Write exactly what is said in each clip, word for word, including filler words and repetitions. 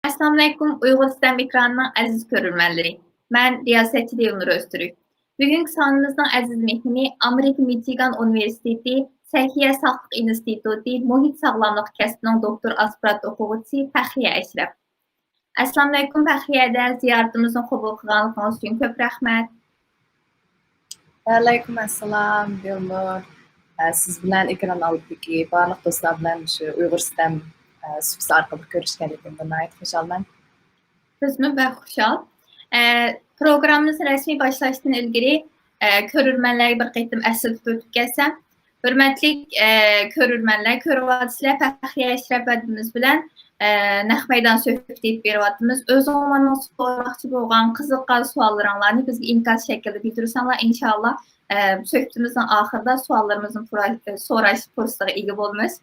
ئەسسالامۇئەلەيكۇم، ئۇيغۇر ستەم ئېكرانىنىڭ ئەزىز كۆرۈرمەنلىرى. مەن رىياسەتچى دىلنۇر ئۆزتۈرك. بۈگۈنكى سانىمىزنىڭ ئەزىز مېھمىنى ئامېرىكا مىچىگان ئۇنىۋېرسىتېتى سەھىيە ساقلىق ئىنستىتۇتى مۇھىت ساغلاملىق كەسپىنىڭ دوكتور ئاسپىرانت ئوقۇغۇچىسى پەخرىيە ئەشرەپ. ئەسسالامۇئەلەيكۇم پەخرىيە ھەدە، زىيارىتىمىزنى قوبۇل قىلغانلىقىڭىز ئۈچۈن كۆپ رەھمەت. ۋەئەلەيكۇم ئەسسالام، دىلنۇر. ئە، سىز بىلەن ئېكران ئالدىدىكى بارلىق دوستلار بىلەن شۇ ئۇيغۇر ستەم، ئە، سۇپىسى ئارقىلىق كۆرۈشكەنلىكىمدىن ناھايىتى خۇشالمەن. بىزمۇ بەك خۇشال. ئە، پروگراممىمىزنى رەسمىي باشلاشتىن ئىلگىرى، ئە، كۆرۈرمەنلەرگە بىر قېتىم ئەسلىتىپ ئۆتۈپ كەتسەم، ھۆرمەتلىك، ئە، كۆرۈرمەنلەر، كۆرۈۋاتىسىلەر، پەخرىيە ئەشرەپ ھەدىمىز بىلەن، ئە، نەق مەيدان سۆھبىتى ئېلىپ بېرىۋاتىمىز. ئۆزۈڭلارنىڭ سورىماقچى بولغان، قىزىققان سوئاللىرىڭلارنى بىزگە ئىنكاس شەكلىدە بىلدۈرسەڭلار، ئىنشائاللا، ئە، سۆھبىتىمىزنىڭ ئاخىرىدا سوئاللىرىمىزنى پۇرا-، سوراش پۇرسىتىگە ئىگە بولىمىز.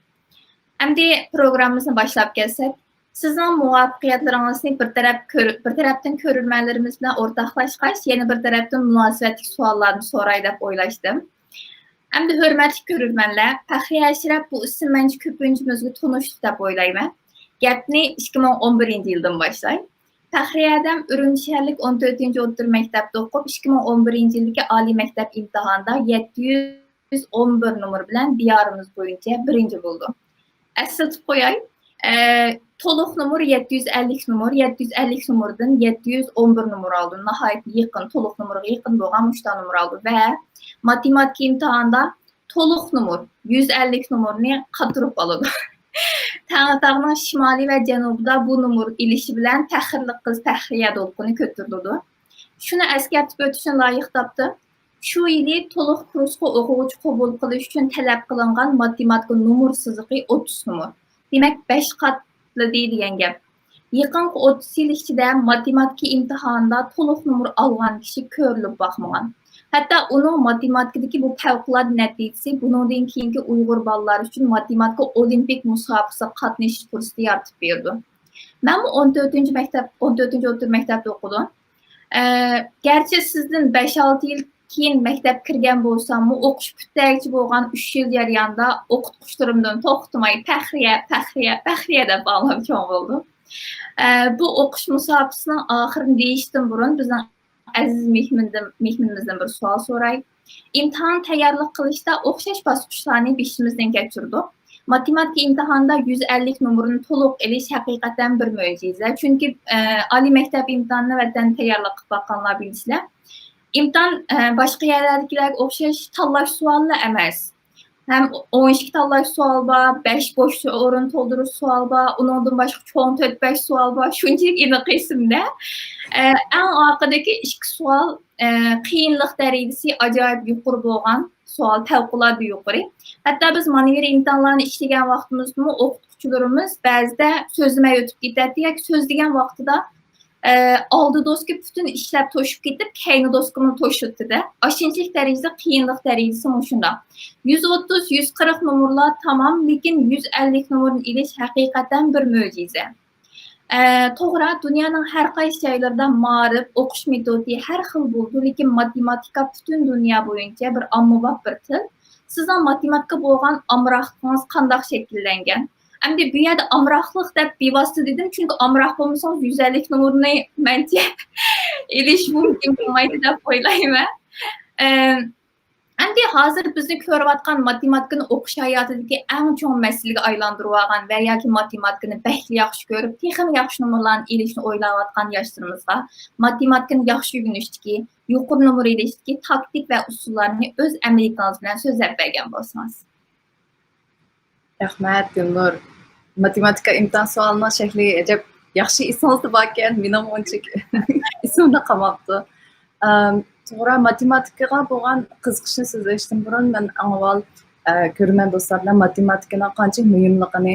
ئەمدى پروگراممىمىزنى باشلاپ كەتسەك، سىزنىڭ مۇۋەپپەقىيەتلىرىڭىزنى بىر تەرەپ كۆر-، بىر تەرەپتىن كۆرۈرمەنلىرىمىز بىلەن ئورتاقلاشقاچ، يەنە بىر تەرەپتىن مۇناسىۋەتلىك سوئاللارنى سوراي دەپ ئويلاشتىم. ئەمدى ھۆرمەتلىك كۆرۈرمەنلەر، پەخرىيە ئەشرەپ بۇ ئىسىم مەنچە كۆپىنچىمىزگە تونۇشلۇق دەپ ئويلايمەن. گەپنى ئىككى مىڭ ئون بىرىنچى يىلدىن باشلاي. پەخرىيە ھەدەم ئۈرۈمچى شەھەرلىك ئون تۆتىنچى ئوتتۇرا مەكتەپتە ئوقۇپ، ئىككى مىڭ ئون بىرىنچى يىلدىكى ئالىي مەكتەپ ئىمتىھانىدا يەتتە يۈز ئون بىر نومۇر بىلەن دىيارىمىز بويىچە بىرىنچى بولىدۇ. ئەسلىتىپ قوياي، ئە، تولۇق نومۇر يەتتە يۈز ئەللىك نومۇر، يەتتە يۈز ئەللىك نومۇردىن يەتتە يۈز ئون بىر نومۇر ئالدى. ناھايىتى يېقىن، تولۇق نومۇرغا يېقىن بولغان مۇشۇنداق نومۇر ئالدى ۋە ماتېماتىكا ئىمتىھانىدا تولۇق نومۇر، يۈز ئەللىك نومۇرنى قاتۇرۇپ ئالىدۇ. تەڭرىتاغنىڭ شىمالى ۋە جەنۇبىدا بۇ نومۇر ئېلىشى بىلەن پەخىرلىك قىز پەخرىيە دولقۇنى كۆتۈرۈلىدۇ. شۇنى ئەسكەرتىپ ئۆتۈشنى لايىق تاپتىم. شۇ يىلى تولۇق كۇرسقا ئوقۇغۇچى قوبۇل قىلىش ئۈچۈن تەلەپ قىلىنغان ماتېماتىكا نومۇر سىزىقى ئوتتۇز نومۇر. دېمەك، بەش قاتلىدى دېگەن گەپ. يېقىنقى ئوتتۇز يىل ئىچىدە ماتېماتىكا ئىمتىھانىدا تولۇق نومۇر ئالغان كىشى كۆرۈلۈپ باقمىغان. ھەتتا ئۇنىڭ ماتېماتىكىدىكى بۇ پەۋقۇلئاددە نەتىجىسى بۇنىڭدىن كېيىنكى ئۇيغۇر بالىلار ئۈچۈن ماتېماتىكا ئولىمپىك مۇسابىقىسىگە قاتنىشىش پۇرسىتى يارىتىپ بېرىدۇ. مەنمۇ ئون تۆتىنچى مەكتەپ، ئون تۆتىنچى ئوتتۇرا مەكتەپتە ئوقۇدۇم. ئە، گەرچە سىزدىن بەش-ئالتە يىل كېيىن مەكتەپكە كىرگەن بولساممۇ، ئوقۇش پۈتتەرگىچە بولغان ئۈچ يىل جەريانىدا ئوقۇتقۇچىلىرىمدىن توختىماي پەخرىيە، پەخرىيە، پەخرىيە دەپ ئاڭلاپ چوڭ بولدۇم. ئە، بۇ ئوقۇش مۇساپىسىنىڭ ئاخىرىنى دېيىشتىن بۇرۇن بىزنىڭ ئەزىز مېھمىندىن، مېھمىنىمىزدىن بىر سوئال سوراي. ئىمتىھان تەييارلىق قىلىشتا ئوخشاش باسقۇچلارنى بېشىمىزدىن كەچۈردۇق. ماتېماتىكا ئىمتىھانىدا يۈز ئەللىك نومۇرنى تولۇق ئېلىش ھەقىقەتەن بىر مۆجىزە. چۈنكى، ئە، ئالىي مەكتەپ ئىمتىھانىنى ۋەتەندە تەييارلىق قىلىپ باققانلار بىلىسىلەر. ئىمتىھان، ئە، باشقا يەرلەردىكىلەرگە ئوخشاش تاللاش سوئاللا ئەمەس. ھەم ئون ئىككى تاللاش سوئال بار، بەش بوش ئورۇن تولدۇرۇش سوئال بار، ئۇنىڭدىن باشقا چوڭ تۆت-بەش سوئال بار. شۇنچىلىك ئېنىق ئېسىمدە. ئە، ئەڭ ئارقىدىكى ئىككى سوئال، ئە، قىيىنلىق دەرىجىسى ئاجايىپ يۇقىرى بولغان سوئال، پەۋقۇلئاددە يۇقىرى. ھەتتا بىز مانېۋىر ئىمتىھانلارنى ئىشلىگەن ۋاقتىمىزدىمۇ ئوقۇتقۇچىلىرىمىز بەزىدە سۆزلىمەي ئۆتۈپ كېتەتتى ياكى سۆزلىگەن ۋاقتىدا، ئە، ئالدى دوسكا پۈتۈن ئىشلەپ توشۇپ كېتىپ، كەينى دوسكىمۇ توشۇتتى-دە. ئاشۇنچىلىك دەرىجىدە قىيىنلىق دەرىجىسى مۇشۇنداق. يۈز ئوتتۇز، يۈز قىرىق نومۇرلار تامام، لېكىن يۈز ئەللىك نومۇرنى ئېلىش ھەقىقەتەن بىر مۆجىزە. ئە، توغرا، دۇنيانىڭ ھەر قايسى جايلىرىدا مائارىپ، ئوقۇش مېتودى ھەر خىل بولىدۇ، لېكىن ماتېماتىكا پۈتۈن دۇنيا بويىچە بىر ئاممىباب بىر تىل. سىزنىڭ ماتېماتىكا بولغان ئامراقلىقىڭىز قانداق شەكىللەنگەن؟ ئەمدى بۇ يەردە ئامراقلىق دەپ بىۋاسىتە دېدىم، چۈنكى ئامراق بولمىسىڭىز يۈز ئەللىك نومۇرنى مەنچە ئېلىش مۇمكىن بولمايدۇ دەپ ئويلايمەن. ئەم، ئەمدى ھازىر بىزنى كۆرۈۋاتقان ماتېماتىكىنى ئوقۇش ھاياتىدىكى ئەڭ چوڭ مەسىلىگە ئايلاندۇرۇۋالغان ۋە ياكى ماتېماتىكىنى بەكلا ياخشى كۆرۈپ، تېخىمۇ ياخشى نومۇرلارنى ئېلىشنى ئويلاۋاتقان ياشلىرىمىزغا ماتېماتىكىنى ياخشى ئۆگىنىشتىكى، يۇقىرى نومۇر ئېلىشتىكى تاكتىك ۋە ئۇسۇللارنى ئۆز ئەمەلىيىتىڭىز بىلەن سۆزلەپ بەرگەن بولسىڭىز. رەھمەت، دىلنۇر. ماتېماتىكا ئىمتىھان سوئالىنىڭ شەكلى ئەجەب ياخشى ئېسىڭىزدە باركەن، مېنىڭ ئۇنچە ئېسىمدە قالماپتۇ. ئەم، توغرا، ماتېماتىكىغا بولغان قىزىقىشنى سۆزلەشتىن بۇرۇن مەن ئەڭ ئاۋۋال، ئە، كۆرۈرمەن دوستلار بىلەن ماتېماتىكىنىڭ قانچىلىك مۇھىملىقىنى،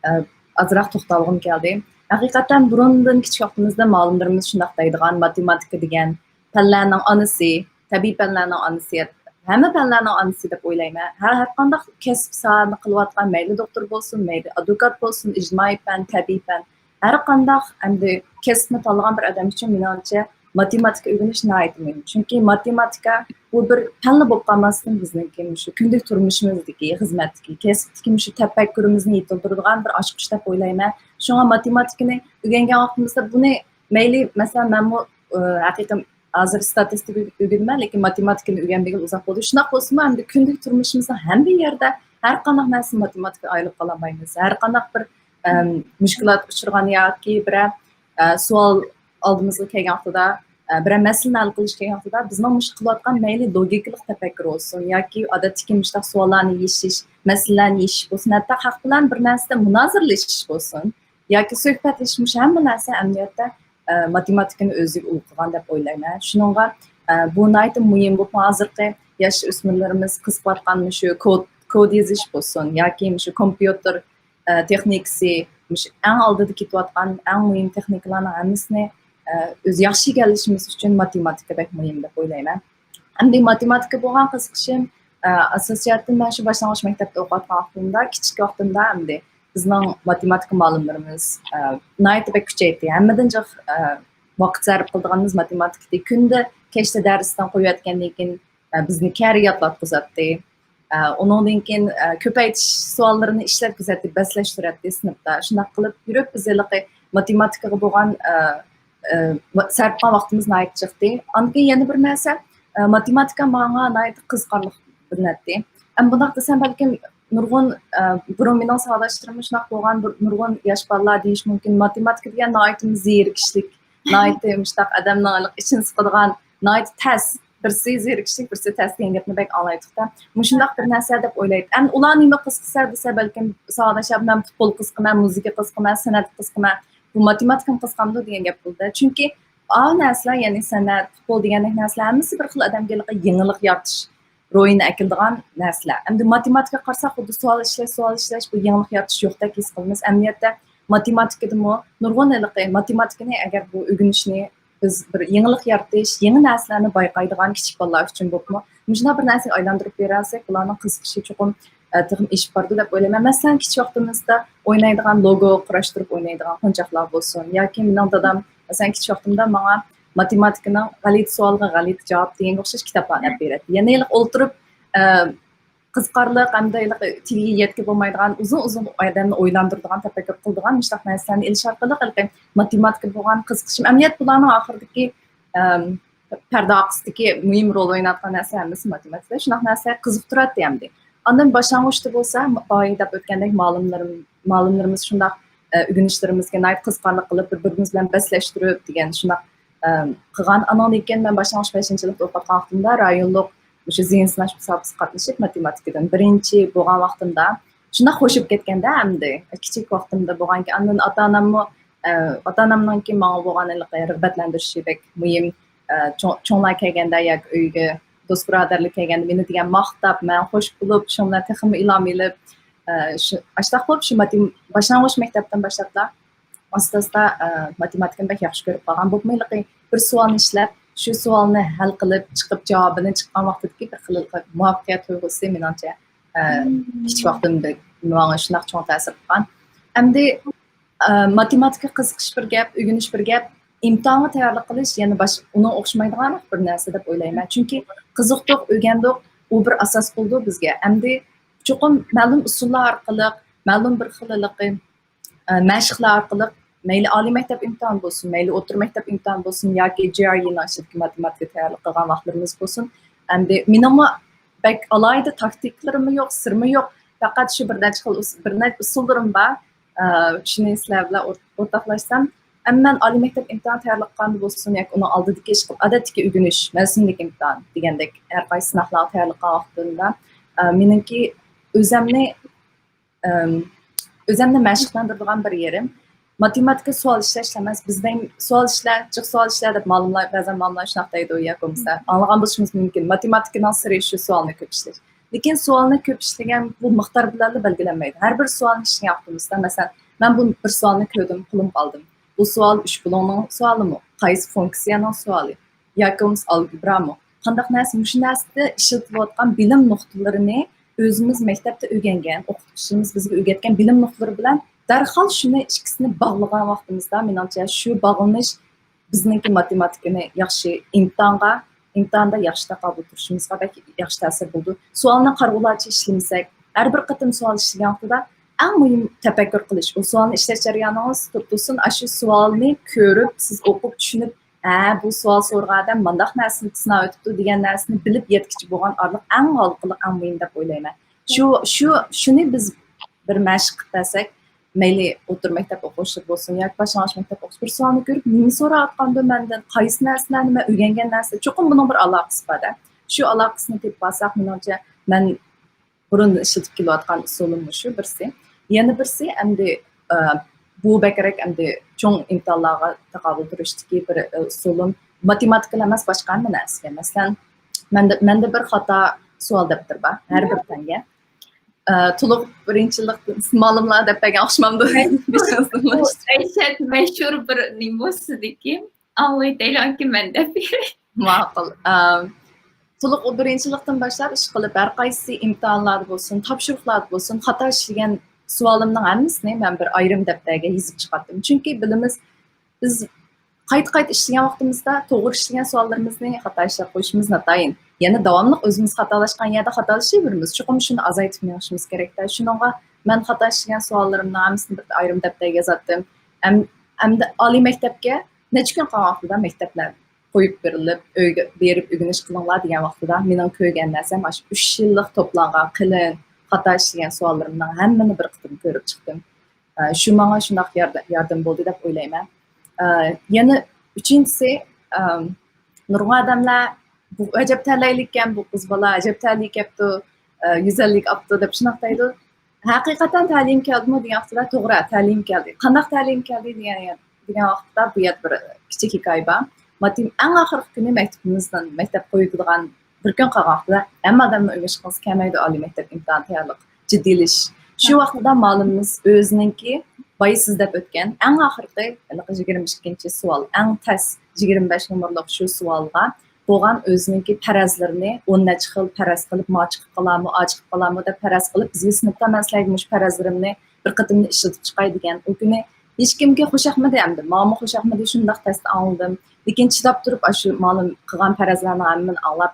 ئە، ئازراق توختالغۇم كەلدى. ھەقىقەتەن بۇرۇندىن كىچىك ۋاقتىمىزدا مۇئەللىملىرىمىز شۇنداق دەيدىغان، ماتېماتىكا دېگەن پەنلەرنىڭ ئانىسى، تەبىئىي پەنلەرنىڭ ئانىسى، ھەممە پەنلەرنىڭ ئانىسى دەپ ئويلايمەن. ھەر، ھەر قانداق كەسىپ ساھەنى قىلىۋاتقان، مەيلى دوختۇر بولسۇن، مەيلى ئادۋوكات بولسۇن، ئىجتىمائىي پەن، تەبىئىي پەن، ھەر قانداق ئەمدى كەسىپنى تاللىغان بىر ئادەم ئۈچۈن مېنىڭچە ماتېماتىكا ئۆگىنىش ناھايىتى مۇھىم. چۈنكى ماتېماتىكا بۇ بىر پەنلا بولۇپ قالماستىن، بىزنىڭكى مۇشۇ كۈندىلىك تۇرمۇشىمىزدىكى، خىزمەتتىكى، كەسىپتىكى مۇشۇ تەپەككۇرىمىزنى يېتىلدۈرىدىغان بىر ئاچقۇچ دەپ ئويلايمەن. شۇڭا ماتېماتىكىنى ئۆگەنگەن ۋاقتىمىزدا بۇنى مەيلى، مەسىلەن، مەنمۇ، ئە، ھەقىقەن ھازىر ستاتىستىكا ئۆگىنىمەن، لېكىن ماتېماتىكىنى ئۆگەنمىگىلى ئۇزاق بولدى. شۇنداق بولسىمۇ، ئەمدى كۈندىلىك تۇرمۇشىمىزدا ھەممە يەردە ھەر قانداق نەرسە ماتېماتىكىدىن ئايرىلىپ قالالمايمىز. ھەر قانداق بىر، ئەم، مۇشكىلاتقا ئۇچرىغان ياكى بىرەر، ئە، سوئال ئالدىمىزغا كەلگەن ۋاقتىدا، ئە، بىرەر مەسىلىنى ھەل قىلىش كەلگەن ۋاقتىدا بىزنىڭ مۇشۇ قىلىۋاتقان مەيلى لوگىكىلىق تەپەككۇر بولسۇن ياكى ئادەتتىكى مۇشۇنداق سوئاللارنى يېشىش، مەسىلىلەرنى يېشىش بولسۇن، ھەتتا خەق بىلەن بىر نەرسىدە مۇنازىرىلىشىش بولسۇن ياكى سۆھبەتلىشىش، مۇشۇ ھەممە نەرسە ئەمەلىيەتتە، ئە، ماتېماتىكىنى ئۆزىگە ئۇل قىلغان دەپ ئويلايمەن. شۇنىڭغا، ئە، بۇ ناھايىتى مۇھىم. بولۇپمۇ ھازىرقى ياش ئۆسمۈرلىرىمىز قىزىقىۋاتقان مۇشۇ كود، كود يېزىش بولسۇن ياكى مۇشۇ كومپيۇتېر، ئە، تېخنىكىسى، مۇشۇ ئەڭ ئالدىدا كېتىۋاتقان ئەڭ مۇھىم تېخنىكىلارنىڭ ھەممىسىنى، ئە، ئۆزى ياخشى ئىگىلىشىمىز ئۈچۈن ماتېماتىكا بەك مۇھىم دەپ ئويلايمەن. ئەمدى ماتېماتىكا بولغان قىزىقىشىم، ئە، ئاساسىي جەھەتتىن مەن شۇ باشلانغۇچ مەكتەپتە ئوقۇۋاتقان ۋاقتىمدا، كىچىك ۋاقتىمدا ئەمدى بىزنىڭ ماتېماتىكا مۇئەللىملىرىمىز، ئە، ناھايىتى بەك كۈچەيتتى. ھەممىدىن جىق، ئە، ۋاقىت سەرپ قىلىدىغىنىمىز ماتېماتىكىدى. كۈندە كەچتە دەرستىن قويۇۋەتكەندىن كېيىن، ئە، بىزنى كەرە ياتلاتقۇزاتتى. ئە، ئۇنىڭدىن كېيىن، ئە، كۆپەيتىش سوئاللىرىنى ئىشلەتكۈزەتتى، بەسلەشتۈرەتتى سىنىپتا. شۇنداق قىلىپ يۈرۈپ بىز ھېلىقى ماتېماتىكىغا بولغان، ئە، ئە، ۋا-، سەرپ قىلغان ۋاقتىمىز ناھايىتى جىقتى. ئاندىن كېيىن يەنە بىر نەرسە، ئە، ماتېماتىكا ماڭا ناھايىتى قىزىقارلىق بىلىنەتتى. ئەمما بۇنداق دېسەم، بەلكىم نۇرغۇن، ئە، بۇرۇن مېنىڭ ساۋاقداشلىرىممۇ شۇنداق بولغان، بىر نۇرغۇن ياش بالىلار دېيىشى مۇمكىن، ماتېماتىكا دېگەن ناھايىتى زېرىكىشلىك، ناھايىتى مۇشۇنداق ئادەمنىڭ ئىچىنى سىقىدىغان، ناھايىتى تەس، بىرسى زېرىكىشلىك، بىرسى تەس دېگەن گەپنى بەك ئاڭلايتتۇق-دە. مۇشۇنداق بىر نەرسە دەپ ئويلايتتى. ئەمدى ئۇلار نېمە قىزىقسا دېسە، بەلكىم ساۋاقداشلار، مەن پۇتبول قىزىقىمەن، مۇزىكا قىزىقىمەن، سەنئەت قىزىقىمەن، بۇ ماتېماتىكىمۇ قىزىقامدۇ دېگەن گەپ بولدى. چۈنكى ئاۋۇ نەرسىلەر، يەنى سەنئەت، پۇتبول دېگەندەك نەرسىلەر ھەممىسى بىر خىل ئادەمگە ھېلىقى يېڭىلىق يارىتىش روھىنى ئەكېلىدىغان نەرسىلەر. ئەمدى ماتېماتىكىغا قارىساق، خۇددى سوئال ئىشلەش، سوئال ئىشلەش، بۇ يېڭىلىق يارىتىش يوقتەك ھېس قىلىمىز. ئەمەلىيەتتە ماتېماتىكىدىمۇ نۇرغۇن ھېلىقى ماتېماتىكىنى ئەگەر بۇ ئۆگىنىشنى بىز بىر يېڭىلىق يارىتىش، يېڭى نەرسىلەرنى بايقايدىغان كىچىك بالىلار ئۈچۈن بولۇپمۇ مۇشۇنداق بىر نەرسىگە ئايلاندۇرۇپ بېرەلىسەك، بۇلارنىڭ قىزىقىشى چوقۇم، ئە، تېخىمۇ ئېشىپ بارىدۇ دەپ ئويلايمەن. مەسىلەن، كىچىك ۋاقتىمىزدا ئوينايدىغان لوگو قۇراشتۇرۇپ ئوينايدىغان قونچاقلار بولسۇن ياكى مېنىڭ دادام، مەسىلەن، كىچىك ۋاقتىمدا ماڭا ماتېماتىكىنىڭ غەلىتە سوئالغا غەلىتە جاۋاب دېگەنگە ئوخشاش كىتابلارنى ئەپ بېرەتتى. يەنە ھېلىقى ئولتۇرۇپ، ئە، قىزىقارلىق ھەمدە ھېلىقى تېگىگە يەتكىلى بولمايدىغان ئۇزۇن-ئۇزۇن ئادەمنى ئويلاندۇرىدىغان، تەپەككۇر قىلىدىغان مۇشۇنداق نەرسىلەرنى ئېلىش ئارقىلىق ھېلىقى ماتېماتىكا بولغان قىزىقىشىم. ئەمەلىيەتتە بۇلارنىڭ ئاخىرىدىكى، ئەم، پەردە ئارقىسىدىكى مۇھىم رول ئوينايدىغان نەرسە ھەممىسى ماتېماتىكا. شۇنداق نەرسە قىزىقتۇراتتى ئەمدى. ئاندىن باشلانغۇچتا بولسا، بايا دەپ ئۆتكەندەك مۇئەللىملىرىم-، مۇئەللىملىرىمىز شۇنداق، ئە، ئۆگىنىشلىرىمىزگە ناھايىتى قىزىقارلىق قىلىپ، بىر-بىرىمىز بىلەن بەسلەشتۈرۈپ دېگەن شۇنداق، ئەم، قىلغان. ئانىڭدىن كېيىن مەن باشلانغۇچ بەشىنچى سىنىپتا ئوقۇۋاتقان ۋاقتىمدا رايونلۇق مۇشۇ زېھىن سىناش مۇسابىقىسىگە قاتنىشىپ، ماتېماتىكىدىن بىرىنچى بولغان ۋاقتىمدا شۇنداق خوش بولۇپ كەتكەندە ئەمدى. كىچىك ۋاقتىمدا بولغانكەن، ئاندىن ئاتا-ئاناممۇ، ئە، ئاتا-ئانامنىڭكى ماڭا بولغان ھېلىقى رىغبەتلەندۈرۈشى بەك مۇھىم. ئە، چوڭ-، چوڭلار كەلگەندە ياكى ئۆيگە دوست-بۇرادەرلەر كەلگەندە مېنى دېگەن ماختاپ، مەن خوش بولۇپ، شۇنىڭ بىلەن تېخىمۇ ئىلھام ئېلىپ، ئە، شۇ، ئاشتاق بولۇپ شۇ ماتېم-، باشلانغۇچ مەكتەپتىن باشلاپلا ئاستا-ئاستا، ئە، ماتېماتىكىنى بەك ياخشى كۆرۈپ قالغان. بولۇپمۇ ھېلىقى بىر سوئالنى ئىشلەپ، شۇ سوئالنى ھەل قىلىپ چىقىپ، جاۋابىنى چىققان ۋاقتىدىكى بىر خىل مۇۋەپپەقىيەت تۇيغۇسى، مېنىڭچە، ئە، كىچىك ۋاقتىمدا ماڭا شۇنداق چوڭ تەسىر قىلغان. ئەمدى، ئە، ماتېماتىكا قىزىقىش بىر گەپ، ئۆگىنىش بىر گەپ، ئىمتىھانغا تەييارلىق قىلىش يەنە باش-، ئۇنىڭ ئوخشىمايدىغان بىر نەرسە دەپ ئويلايمەن. چۈنكى قىزىقتۇق، ئۆگەندۇق، ئۇ بىر ئاساس بولىدۇ بىزگە. ئەمدى چوقۇم مەلۇم ئۇسۇللار ئارقىلىق، مەلۇم بىر خىل ھېلىقى ئە، مەشىقلەر ئارقىلىق مەيلى ئالىي مەكتەپ ئىمتىھانى بولسۇن، مەيلى ئوتتۇرا مەكتەپ ئىمتىھانى بولسۇن ياكى جي ئار ئىنىڭ ئىچىدىكى ماتېماتىكا تەييارلىق قىلغان ۋاقىتلىرىمىز بولسۇن. ئەمدى مېنىڭمۇ بەك ئالاھىدە تاكتىكىلىرىممۇ يوق، سىرمۇ يوق. پەقەت شۇ بىر نەچچە خىل ئۇس-، بىر نەچچە ئۇسۇللىرىم بار. ئە، شۇنى سىلەر بىلەن ئور-، ئورتاقلاشسام، ئەمما مەن ئالىي مەكتەپ ئىمتىھانى تەييارلىق قىلغاندا بولسۇن ياكى ئۇنىڭ ئالدىدىكى ئىشقىل-، ئادەتتىكى ئۆگىنىش، مەۋسۇملۇق ئىمتىھان دېگەندەك ھەر قايسى سىناقلارغا تەييارلىق قىلغان ۋاقتىمدا، ئە، مېنىڭكى ئۆزەمنى ئەم، ئۆزەمنى مەشىقلەندۈرىدىغان بىر يېرىم، ماتېماتىكا سوئال ئىشلەش ئەمەس، بىزدە سوئال ئىشلە، جىق سوئال ئىشلە دەپ مالىملار، بەزەن مالىملار شۇنداق دەيدۇ ياكى بولمىسا ئاڭلىغان بولۇشىمىز مۇمكىن، ماتېماتىكىنىڭ سىرى شۇ سوئالنى كۆپ ئىشلەش. لېكىن سوئالنى كۆپ ئىشلىگەن بۇ مىقدار بىلەنلا بەلگىلەنمەيدۇ. ھەر بىر سوئالنى ئىشلىگەن ۋاقتىمىزدا، مەسىلەن، مەن بۇ بىر سوئالنى كۆردۈم، قولۇمغا ئالدىم. بۇ سوئال ئۈچ بۇلۇڭنىڭ سوئالىمۇ؟ قايسى فۇنكسىيەنىڭ سوئالى؟ ياكى بولمىسا ئالگېبرامۇ؟ قانداق نەرسە؟ مۇشۇ نەرسىدە ئىشلىتىلىۋاتقان بىلىم نۇقتىلىرىنى ئۆزىمىز مەكتەپتە ئۆگەنگەن، ئوقۇتقۇچىمىز بىزگە ئۆگەتكەن بىلىم نۇقتىلىرى بىلەن دەرھال شۇنى ئىككىسىنى باغلىغان ۋاقتىمىزدا، مېنىڭچە، شۇ باغلىنىش بىزنىڭكى ماتېماتىكىنى ياخشى ئىمتىھانغا، ئىمتىھاندا ياخشى تاقابىل تۇرۇشىمىزغا بەك ياخشى تەسىر بولىدۇ. سوئالنى قارىغۇلارچە ئىشلىمىسەك، ھەر بىر قېتىم سوئال ئىشلىگەن ۋاقتىدا ئەڭ مۇھىم تەپەككۇر قىلىش. ئۇ سوئالنى ئىشلەش جەريانىڭىز تۇرۇپ تۇرسۇن، ئاشۇ سوئالنى كۆرۈپ، سىز ئوقۇپ، چۈشىنىپ، ھە، بۇ سوئال سورىغان ئادەم مانداق نەرسىنى سىناۋېتىپتۇ دېگەن نەرسىنى بىلىپ يەتكۈچە بولغان ئارىلىق ئەڭ ھالقىلىق، ئەڭ مۇھىم دەپ ئويلايمەن. شۇ، شۇ، شۇنى بىز بىر مەشىق قىلىپ بەرسەك، مەيلى ئوتتۇرا مەكتەپ ئوقۇغۇچىلىرى بولسۇن ياكى باشلانغۇچ مەكتەپ ئوقۇغۇچىلىرى، بىر سوئالنى كۆرۈپ، نېمە سوراۋاتقاندۇ مەندىن، قايسى نەرسىلەرنى مەن ئۆگەنگەن نەرسە، چوقۇم بۇنىڭ بىر ئالاقىسى بار-دە. شۇ ئالاقىسىنى تېپىپ بارساق، مېنىڭچە، مەن بۇرۇندىن ئىشلىتىپ كېلىۋاتقان ئۇسۇلۇم مۇشۇ بىرسى. يەنە بىرسى، ئەمدى، ئە، بۇ بەكرەك ئەمدى چوڭ ئىمتىھانلارغا تاقابىل تۇرۇشتىكى بىر، ئە، ئۇسۇلۇم. ماتېماتىكىلا ئەمەس، باشقا ھەممە نەرسىگە. مەسىلەن، مەندە، مەندە بىر خاتا سوئال دەپتىرى بار، ھەر بىر پەنگە. ئە، تولۇق بىرىنچىلىق مالىملار دەپ بەرگەن ئوخشىمامدۇ؟ بۇ دەھشەت مەشھۇر بىر نېمە بۇ سىزدىكى؟ ئاڭلىۋېتەيلى، ئاكا، مەن دەپ بېرەي. ماقۇل. ئەم، تولۇق بىرىنچىلىقتىن باشلاپ ئىشقىلىپ، ھەر قايسى ئىمتىھانلاردا بولسۇن، تاپشۇرۇقلاردا بولسۇن، خاتا ئىشلىگەن سوئالىمنىڭ ھەممىسىنى مەن بىر ئايرىم دەپتەرگە يېزىپ چىقاتتىم. چۈنكى بىلىمىز، بىز قايتا-قايتا ئىشلىگەن ۋاقتىمىزدا توغرا ئىشلىگەن سوئاللىرىمىزنى خاتا ئىشلەپ قويۇشىمىز ناتايىن. يەنە داۋاملىق ئۆزىمىز خاتالاشقان يەردە خاتالىشىۋېرىمىز. چوقۇم شۇنى ئازايتىپ مېڭىشىمىز كېرەك-دە. شۇنىڭغا مەن خاتا ئىشلىگەن سوئاللىرىمنىڭ ھەممىسىنى بىر ئايرىم دەپتەرگە يازاتتىم. ئەم-، ئەمدى ئالىي مەكتەپكە نەچچە كۈن قالغان ۋاقتىدا مەكتەپلەر قويۇپ بېرىلىپ، ئۆيگە بېرىپ ئۆگىنىش قىلىڭلار دېگەن ۋاقتىدا مېنىڭ كۆرگەن نەرسەم ئاشۇ ئۈچ يىللىق توپلانغان قېلىن خاتا ئىشلىگەن سوئاللىرىمنىڭ ھەممىنى بىر قېتىم كۆرۈپ چىقتىم. ئە، شۇ ماڭا شۇنداق ياردە-، ياردەم بولدى دەپ ئويلايمەن. ئە، يەنە ئۈچىنچىسى، ئەم، نۇرغۇن ئادەملەر، «بۇ ئەجەب تەلەيلىككەن، بۇ قىز بالا ئەجەب تەلىيى كەپتۇ، ئە، يۈز ئەللىك ئاپتۇ» دەپ شۇنداق دەيدۇ. ھەقىقەتەن تەلىيىم كەلدىمۇ دېگەن ۋاقتىدا، توغرا، تەلىيىم كەلدى. قانداق تەلىيىم كەلدى دېگەن، دېگەن ۋاقىتتا، بۇ يەردە بىر كىچىك ھېكايە بار. ماتېم-، ئەڭ ئاخىرقى كۈنى مەكتىپىمىزدىن، مەكتەپ قويۇلىدىغان بىر كۈن قالغان ۋاقتىدا، ھەممە ئادەمنىڭ ئۆگىنىشكىڭىز كەلمەيدۇ، ئالىي مەكتەپ ئىمتىھان تەييارلىق، جىددىيلىشىش. شۇ ۋاقتىدا مالىمىمىز ئۆزىنىڭكى بايا سىز دەپ ئۆتكەن ئەڭ ئاخىرقى، ھېلىقى يىگىرمە ئىككىنچى سوئال، ئەڭ تەس يىگىرمە بەش نومۇرلۇق شۇ سوئالغا بولغان ئۆزىنىڭكى پەرەزلىرىنى، ئون نەچچە خىل پەرەز قىلىپ، ما چىقىپ قالارمۇ، ئا چىقىپ قالارمۇ دەپ پەرەز قىلىپ، بىزگە سىنىپتا، «مەن سىلەرگە مۇشۇ پەرەزلىرىمنى بىر قېتىمدا ئىشلىتىپ چىقاي» دېگەن. ئۇ كۈنى ھېچكىمگە خۇش ياقمىدى ئەمدى. ماڭىمۇ خۇش ياقمىدى، شۇنداق تەستە ئاڭلىدىم. لېكىن چىداپ تۇرۇپ، ئاشۇ مالىم قىلغان پەرەزلەرنىڭ ھەممىنى ئاڭلاپ،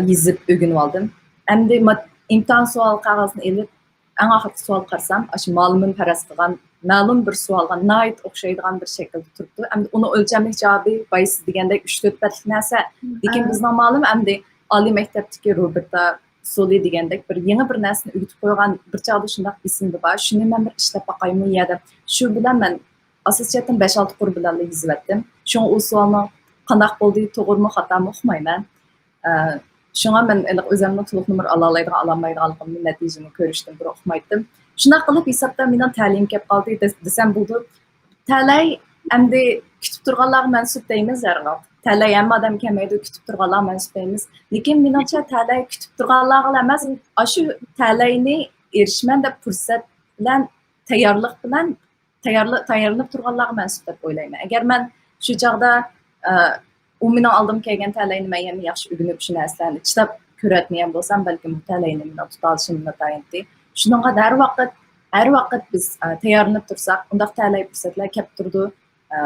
يېزىپ ئۆگىنىۋالدىم. ئەمدى مات-، ئىمتىھان سوئال قەغىزىنى ئېلىپ، ئەڭ ئاخىرقى سوئال قارىسام، ئاشۇ مالىمىم پەرەز قىلغان مەلۇم بىر سوئالغا ناھايىتى ئوخشايدىغان بىر شەكىلدە تۇرۇپتۇ. ئەمدى ئۇنىڭ ئۆلچەملىك جاۋابى بايا سىز دېگەندەك ئۈچ تۆت بەتلىك نەرسە. لېكىن بىزنىڭ مالىم ئەمدى ئالىي مەكتەپتىكى روبېرتا سولى دېگەندەك بىر يېڭى بىر نەرسىنى ئۆگىتىپ قويغان بىر چاغدا شۇنداق ئېسىمدە بار. شۇنى مەن بىر ئىشلەپ باقايمۇ يا دەپ، شۇ بىلەن مەن ئاساسىي جەھەتتىن بەش ئالتە قۇر بىلەنلا يېزىۋەتتىم. شۇڭا ئۇ سوئالنىڭ قانداق بولدى، توغرىمۇ، خاتامۇ ئۇقمايمەن. ئە، شۇڭا مەن ھېلىقى ئۆزۈمنىڭ تولۇق نومۇر ئالالايدىغان، ئالالمايدىغانلىقىمنى نەتىجىنى كۆرۈشتىن بۇرۇن ئۇقمايتتىم. شۇنداق قىلىپ ھېسابتا مېنىڭ تەلىيىم كەپ قالدى دېس-، دېسەم بولىدۇ. تەلەي ئەمدى كۈتۈپ تۇرغانلارغا مەنسۇپ دەيمىز ھەر ۋاقىت. تەلەي ھەممە ئادەم كەلمەيدۇ، كۈتۈپ تۇرغانلارغا مەنسۇپ دەيمىز. لېكىن مېنىڭچە تەلەي كۈتۈپ تۇرغانلارغىلا ئەمەس، ئاشۇ تەلەينى ئېرىشىمەن دەپ پۇرسەت بىلەن، تەييارلىق بىلەن تەييارلا-، تەييارلىنىپ تۇرغانلارغا مەنسۇپ دەپ ئويلايمەن. ئەگەر مەن شۇ چاغدا، ئە، ئۇ مېنىڭ ئالدىمغا كەلگەن تەلەينى مەن يەنە ياخشى ئۆگىنىپ، شۇ نەرسىلەرنى چىداپ كۆرۈۋەتمىگەن بولسام، بەلكىم بۇ تەلەينى مېنىڭ تۇتالىشىم ناتايىنتى. شۇنىڭغا ھەر ۋاقىت، ھەر ۋاقىت بىز، ئە، تەييارلىنىپ تۇرساق، ئۇنداق تەلەي پۇرسەتلەر كەپ تۇرىدۇ. ئە،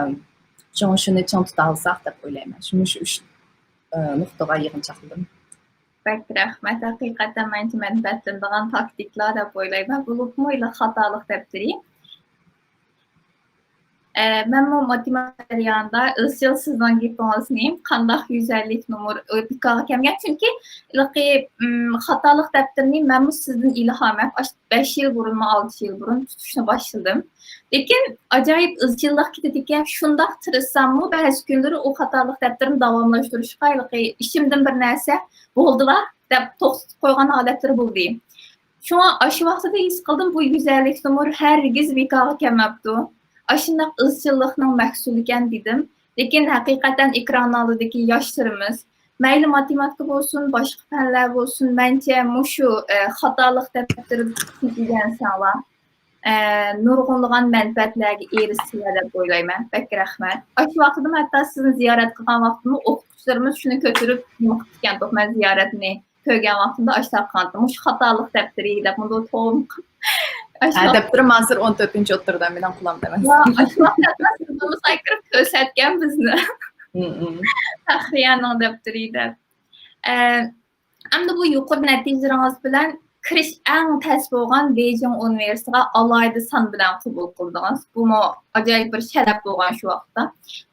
شۇڭا شۇنى چىڭ تۇتالىساق دەپ ئويلايمەن. شۇ، مۇشۇ ئۈچ، ئە، نۇقتىغا يىغىنچاقلىدىم. بەك رەھمەت. ھەقىقەتەن مەنچە مەنپەئەتلىنىدىغان تاكتىكىلار دەپ ئويلايمەن. بولۇپمۇ ھېلىقى خاتالىق دەپتىرى. ئە، مەنمۇ ماتېماتىكا جەريانىدا ئىزچىل سىزنىڭ گېپىڭىزنى، قانداق يۈز ئەللىك نومۇر ئۆپىكاغا كەلگەن. چۈنكى ھېلىقى، ئىم، خاتالىق دەپتىرىنى مەنمۇ سىزدىن ئىلھام ئېلىپ، ئاشۇ بەش يىل بۇرۇنمۇ، ئالتە يىل بۇرۇن تۇتۇشنى باشلىدىم. لېكىن ئاجايىپ ئىزچىللىق كېتىدىكەن، شۇنداق تىرىشساممۇ، بەزى كۈنلىرى ئۇ خاتالىق دەپتىرىنى داۋاملاشتۇرۇشقا ھېلىقى ئىچىمدىن بىر نەرسە، «بولدىلا» دەپ توختىتىپ قويغان ھالەتلىرى بولدى. شۇڭا ئاشۇ ۋاقتىدا ھېس قىلدىم، بۇ يۈز ئەللىك نومۇر ھەرگىز ۋىكاغا كەلمەپتۇ. ئاشۇنداق ئىزچىللىقنىڭ مەھسۇلىكەن دېدىم. لېكىن ھەقىقەتەن ئېكران ئالدىدىكى ياشلىرىمىز، مەيلى ماتېماتىكا بولسۇن، باشقا پەنلەر بولسۇن، مەنچە مۇشۇ، ئە، خاتالىق دەپتىرىدىن كېچىگەنسەڭلار، ئە، نۇرغۇنلىغان مەنپەئەتلەرگە ئېرىشىسىلەر دەپ ئويلايمەن. بەك رەھمەت. ئاشۇ ۋاقتىدىمۇ ھەتتا سىزنى زىيارەت قىلغان ۋاقتىمۇ ئوقۇتقۇچىلىرىمىز شۇنى كۆتۈرۈپ نېمە قىپتىكەن، مەن زىيارەتنى كۆرگەن ۋاقتىمدا ئاشۇنداق قىلغانتىم. مۇشۇ خاتالىق دەپتىرى دەپ مۇنداق توم ئاشۇ ھە، دەپتىرىم ھازىر ئون تۆتىنچى ئوتتۇرىدا، مېنىڭ قولۇمدا ئەمەس. ۋا، ئاشۇ ۋاقىتتا سىزنىڭ سايكىرىپ كۆرسەتكەن بىزنى. ھم، ھم. فەخرىيەنىڭ دەپتىرى دەپ. ئە، ئەمدى بۇ يۇقىرى نەتىجىلىرىڭىز بىلەن كىرىش ئەڭ تەس بولغان بېيجىڭ ئۇنىۋېرسىتېتىغا ئالاھىدە سان بىلەن قوبۇل قىلدىڭىز. بۇمۇ ئاجايىپ بىر شەرەپ بولغان شۇ ۋاقىتتا.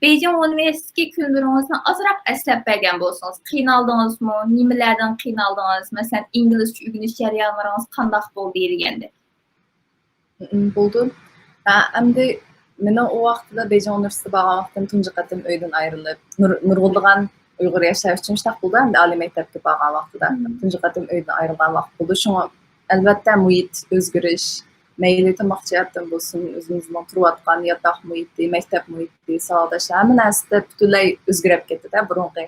بېيجىڭ ئۇنىۋېرسىتېتىدىكى كۈنلىرىڭىزنى ئازراق ئەسلەپ بەرگەن بولسىڭىز، قىينالدىڭىزمۇ؟ نېمىلەردىن قىينالدىڭىز؟ مەسىلەن، ئىنگلىزچە ئۆگىنىش جەريانلىرىڭىز قانداق بولدى دېگەندەك. م-، بولدى. ھە، ئەمدى مېنىڭ ئۇ ۋاقىتتا بېيجىڭ ئۇنىۋېرسىتېتىغا بارغان ۋاقتىم تۇنجى قېتىم ئۆيدىن ئايرىلىپ، نۇر-، نۇرغۇنلىغان ئۇيغۇر ياشلار ئۈچۈن شۇنداق بولدى. ئەمدى ئالىي مەكتەپكە بارغان ۋاقتىدا تۇنجى قېتىم ئۆيدىن ئايرىلغان ۋاقىت بولدى. شۇڭا ئەلۋەتتە مۇھىت ئۆزگىرىش، مەيلى تاماق جەھەتتىن بولسۇن، ئۆزىمىزنىڭ تۇرۇۋاتقان ياتاق مۇھىتى، مەكتەپ مۇھىتى، ساۋاقداشلار، ھەممە نەرسىدە پۈتۈنلەي ئۆزگىرىپ كەتتى-دە. بۇرۇنقى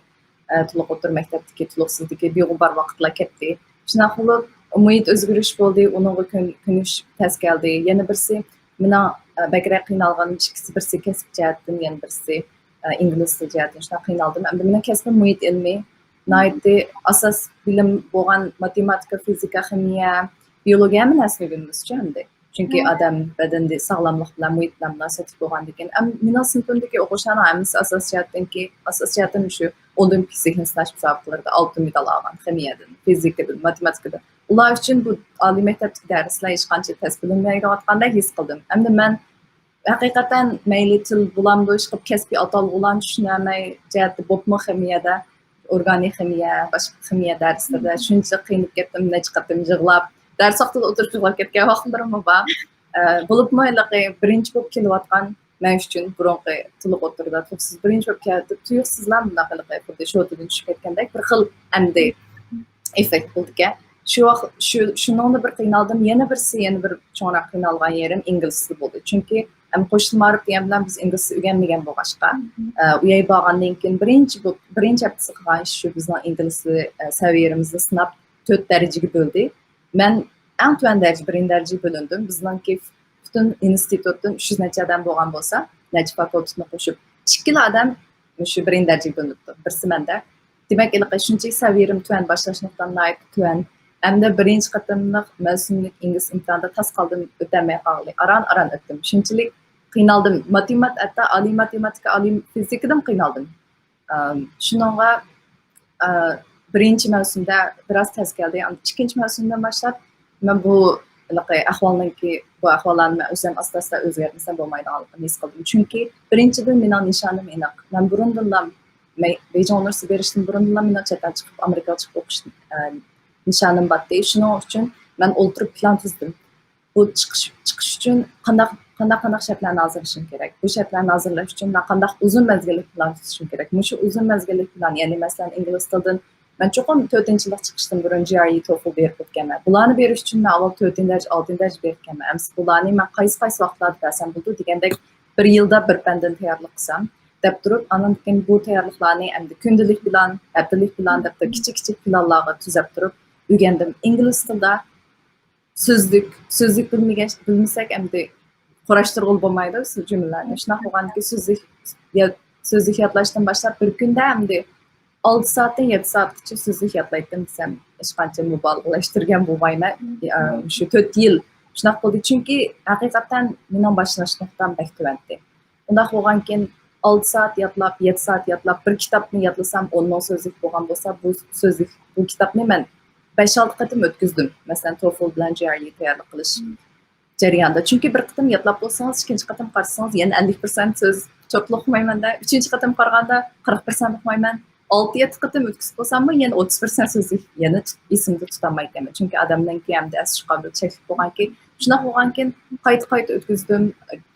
ئە، تولۇق ئوتتۇرا مەكتەپتىكى تولۇقسىزدىكى بىغۇبار ۋاقىتلار كەتتى. شۇنداق بولۇپ، مۇھىت ئۆزگىرىش بولدى، ئۇنىڭغا كۆن-، كۆنۈش تەس كەلدى. يەنە بىرسى، مېنىڭ، ئە، بەكرەك قىينالغىنىم ئىككىسى، بىرسى كەسىپ جەھەتتىن، يەنە بىرسى، ئە، ئىنگلىز تىلى جەھەتتىن شۇنداق قىينالدىم. ئەمدى مېنىڭ كەسپىم مۇھىت ئىلمى، ناھايىتى ئاساس بىلىم بولغان ماتېماتىكا، فىزىكا، خىمىيە، بىيولوگىيە ھەممە نەرسىنى ئۆگىنىمىزچۇ ئەمدى. چۈنكى ئادەم بەدىنى ساغلاملىق بىلەن، مۇھىت بىلەن مۇناسىۋەتلىك بولغاندىكىن. ئەم-، مېنىڭ سىنىپىمدىكى ئوقۇغۇچىلارنىڭ ھەممىسى ئاساسىي جەھەتتىنكى، ئاساسىي جەھەتتىن شۇ ئولىمپىك زېھىن سىناش مۇسابىقىلىرىدا ئالتۇن مېدال ئالغان، خىمىيەدىن، فىزىكىدىن، ماتېماتىكىدىن. ئۇلار ئۈچۈن بۇ ئالىي مەكتەپتىكى دەرسلەر ھېچقانچە تەس بىلىنمەيدىغانلىقىنى ھېس قىلدىم. ئەمدى مەن ھەقىقەتەن مەيلى تىل بولامدۇ، ئىشقىلىپ كەسپىي ئاتالغۇلارنى چۈشىنەلمەي جەھەتتە بولۇپمۇ خىمىيەدە، ئورگانىك خىمىيە، باشقا خىمىيە دەرسلىرىدە شۇنچە قىينىلىپ كەتتىم، نەچچە قېتىم يىغلاپ، دەرس ۋاقتىدا ئولتۇرۇپ يىغلاپ كەتكەن ۋاقىتلىرىممۇ بار. ئە، بولۇپمۇ ھېلىقى بىرىنچى بولۇپ كېلىۋاتقان مەن ئۈچۈن بۇرۇنقى تولۇق ئوتتۇرىدا تۇيۇقسىز بىرىنچى بولۇپ كەلدى، تۇيۇقسىزلا مۇنداق ھېلىقى خۇددى شوتىدىن چۈشۈپ كەتكەندەك بىر خىل ئەمدى ئېففېكت بولدىكەن. شۇ ۋاق-، شۇ، شۇنىڭدا بىر قىينالدىم. يەنە بىرسى، يەنە بىر چوڭراق قىينالغان يېرىم ئىنگلىز تىلى بولدى. چۈنكى ھەم قوشنا مائارىپ دېگەن بىلەن بىز ئىنگلىز تىلى ئۆگەنمىگەن بولغاچقا، ئە، ئۇ يەرگە بارغاندىن كېيىن بىرىنچى بو-، بىرىنچى ھەپتىسى قىلغان ئىش شۇ بىزنىڭ ئىنگلىز تىلى، ئە، سەۋىيەمىزنى سىناپ تۆت دەرىجىگە بۆلدى. مەن ئەڭ تۆۋەن دەرىجە، بىرىنچى دەرىجىگە بۆلۈندۈم. بىزنىڭكى پۈتۈن ئىنستىتۇتتىن ئۈچ يۈز نەچچە ئادەم بولغان بولسا، نەچچە فاكۇلتېتنى قوشۇپ، ئىككىلا ئادەم مۇشۇ بىرىنچى دەرىجىگە بۆلۈنۈپتۇ. بىرسى مەندە. دېمەك، ھېلىقى شۇنچىلىك سەۋىيەم تۆۋەن، باشلاش نۇقتام ناھايىتى تۆۋەن. ھەمدە بىرىنچى قېتىملىق مەۋسۇملۇق ئىنگلىز ئىمتىھانىدا تاس قالدىم، ئۆتەلمەي قالغىلى. ئاران-ئاران ئۆتتۈم. شۇنچىلىك قىينالدىم. ماتېمات-، ھەتتا ئالىي ماتېماتىكا، ئالىي فىزىكىدىن قىينالدىم. ئەم، شۇنىڭغا، ئە، بىرىنچى مەۋسۇمدا بىراز تەس كەلدى. ئەمدى ئىككىنچى مەۋسۇمدىن باشلاپ مەن بۇ ھېلىقى ئەھۋالنىڭكى، بۇ ئەھۋاللارنى مەن ئۆزۈم ئاستا-ئاستا ئۆزگەرتمىسەم بولمايدىغانلىقىنى ھېس قىلدىم. چۈنكى بىرىنچىدىن، مېنىڭ نىشانىم ئېنىق. مەن بۇرۇندىنلا، مەي-، بېيجىڭ ئۇنىۋېرسىتېتىغا بېرىشتىن بۇرۇندىنلا مېنىڭ چەت ئەل چىقىپ، ئامېرىكىغا چىقىپ ئوقۇش، ئە، نىشانىم بار ئىدى. شۇنىڭ ئۈچۈن مەن ئولتۇرۇپ پىلان تۈزدۈم. بۇ چىقىش، چىقىش ئۈچۈن قانداق، قانداق، قانداق شەرتلەرنى ھازىرلىشىم كېرەك؟ بۇ شەرتلەرنى ھازىرلاش ئۈچۈن مەن قانداق ئۇزۇن مەزگىللىك پىلان تۈزۈشۈم كېرەك؟ مۇشۇ ئۇزۇن مەزگىللىك پىلان، يەنى مەسىلەن، ئىنگلىز تىلىدىن مەن چوقۇم تۆتىنچى يىللىق چىقىشتىن بۇرۇن جى ئار ئى، توفل بېرىپ ئۆتكەنمەن. بۇلارنى بېرىش ئۈچۈن مەن ئاۋۋال تۆتىنچى دەرىجە، ئالتىنچى دەرىجە بېرىپكەنمەن. ئەمىسە بۇلارنى مەن قايسى، قايسى ۋاقىتلاردا بەرسەم بولىدۇ دېگەندەك بىر يىلدا بىر پەندىن تەييارلىق قىلسام دەپ تۇرۇپ، ئاندىن كېيىن بۇ تەييارلىقلارنى ئەمدى كۈندىلىك پىلان، ھەپتىلىك پىلان دەپ تۇرۇپ كىچىك، كىچىك پىلانلارغا تۈزەپ تۇرۇپ ئۆگەندىم. ئىنگلىز تىلىدا سۆزلۈك، سۆزلۈك بىلمىگەچ-، بىلمىسەك ئەمدى قۇراشتۇرغىلى بولمايدۇ سۆ-، جۈملىلەرنى. شۇنداق بولغاندىكىن سۆزلۈك يا-، سۆزلۈك يادلاشتىن باشلاپ بىر كۈندە ئەمدى ئالتە سائەتتىن يەتتە سائەتكىچە سۆزلۈك يادلايتتىم دېسەم، ھېچقانچە مۇبالىغىلەشتۈرگەن بولمايمەن. ئى، ئا، شۇ تۆت يىل شۇنداق بولدى. چۈنكى ھەقىقەتەن مېنىڭ باشلاش نۇقتام بەك تۆۋەندى. ئۇنداق بولغانكىن، ئالتە سائەت يادلاپ، يەتتە سائەت يادلاپ، بىر كىتابنى يادلىسام، ئون مىڭ سۆزلۈك بولغان بولسا، بۇ سۆزلۈك، بۇ كىتابنى مەن بەش-ئالتە قېتىم ئۆتكۈزدۈم. مەسىلەن، توفل بىلەن جى ئار ئى تەييارلىق قىلىش جەريانىدا. چۈنكى بىر قېتىم يادلاپ بولسىڭىز، ئىككىنچى قېتىم قارىسىڭىز، يەنە ئەللىك پىرسەنت سۆز توپلا ئۇقمايمەن-دە، ئۈچىنچى قېتىم قارىغاندا قىرىق پىرسەنت ئۇقمايمەن. ئالتە-يەتتە قېتىم ئۆتكۈزۈپ بولساممۇ، يەنە ئوتتۇز پىرسەنت سۆزنى يەنە تۇت-، ئېسىمدە تۇتالمايتتىم. چۈنكى ئادەمنىڭكى ئەمدى ئەستە چۈشكەنلىكى چەكلىك بولغانكى، شۇنداق بولغانكىن، قايتا-قايتا ئۆتكۈزدۈم.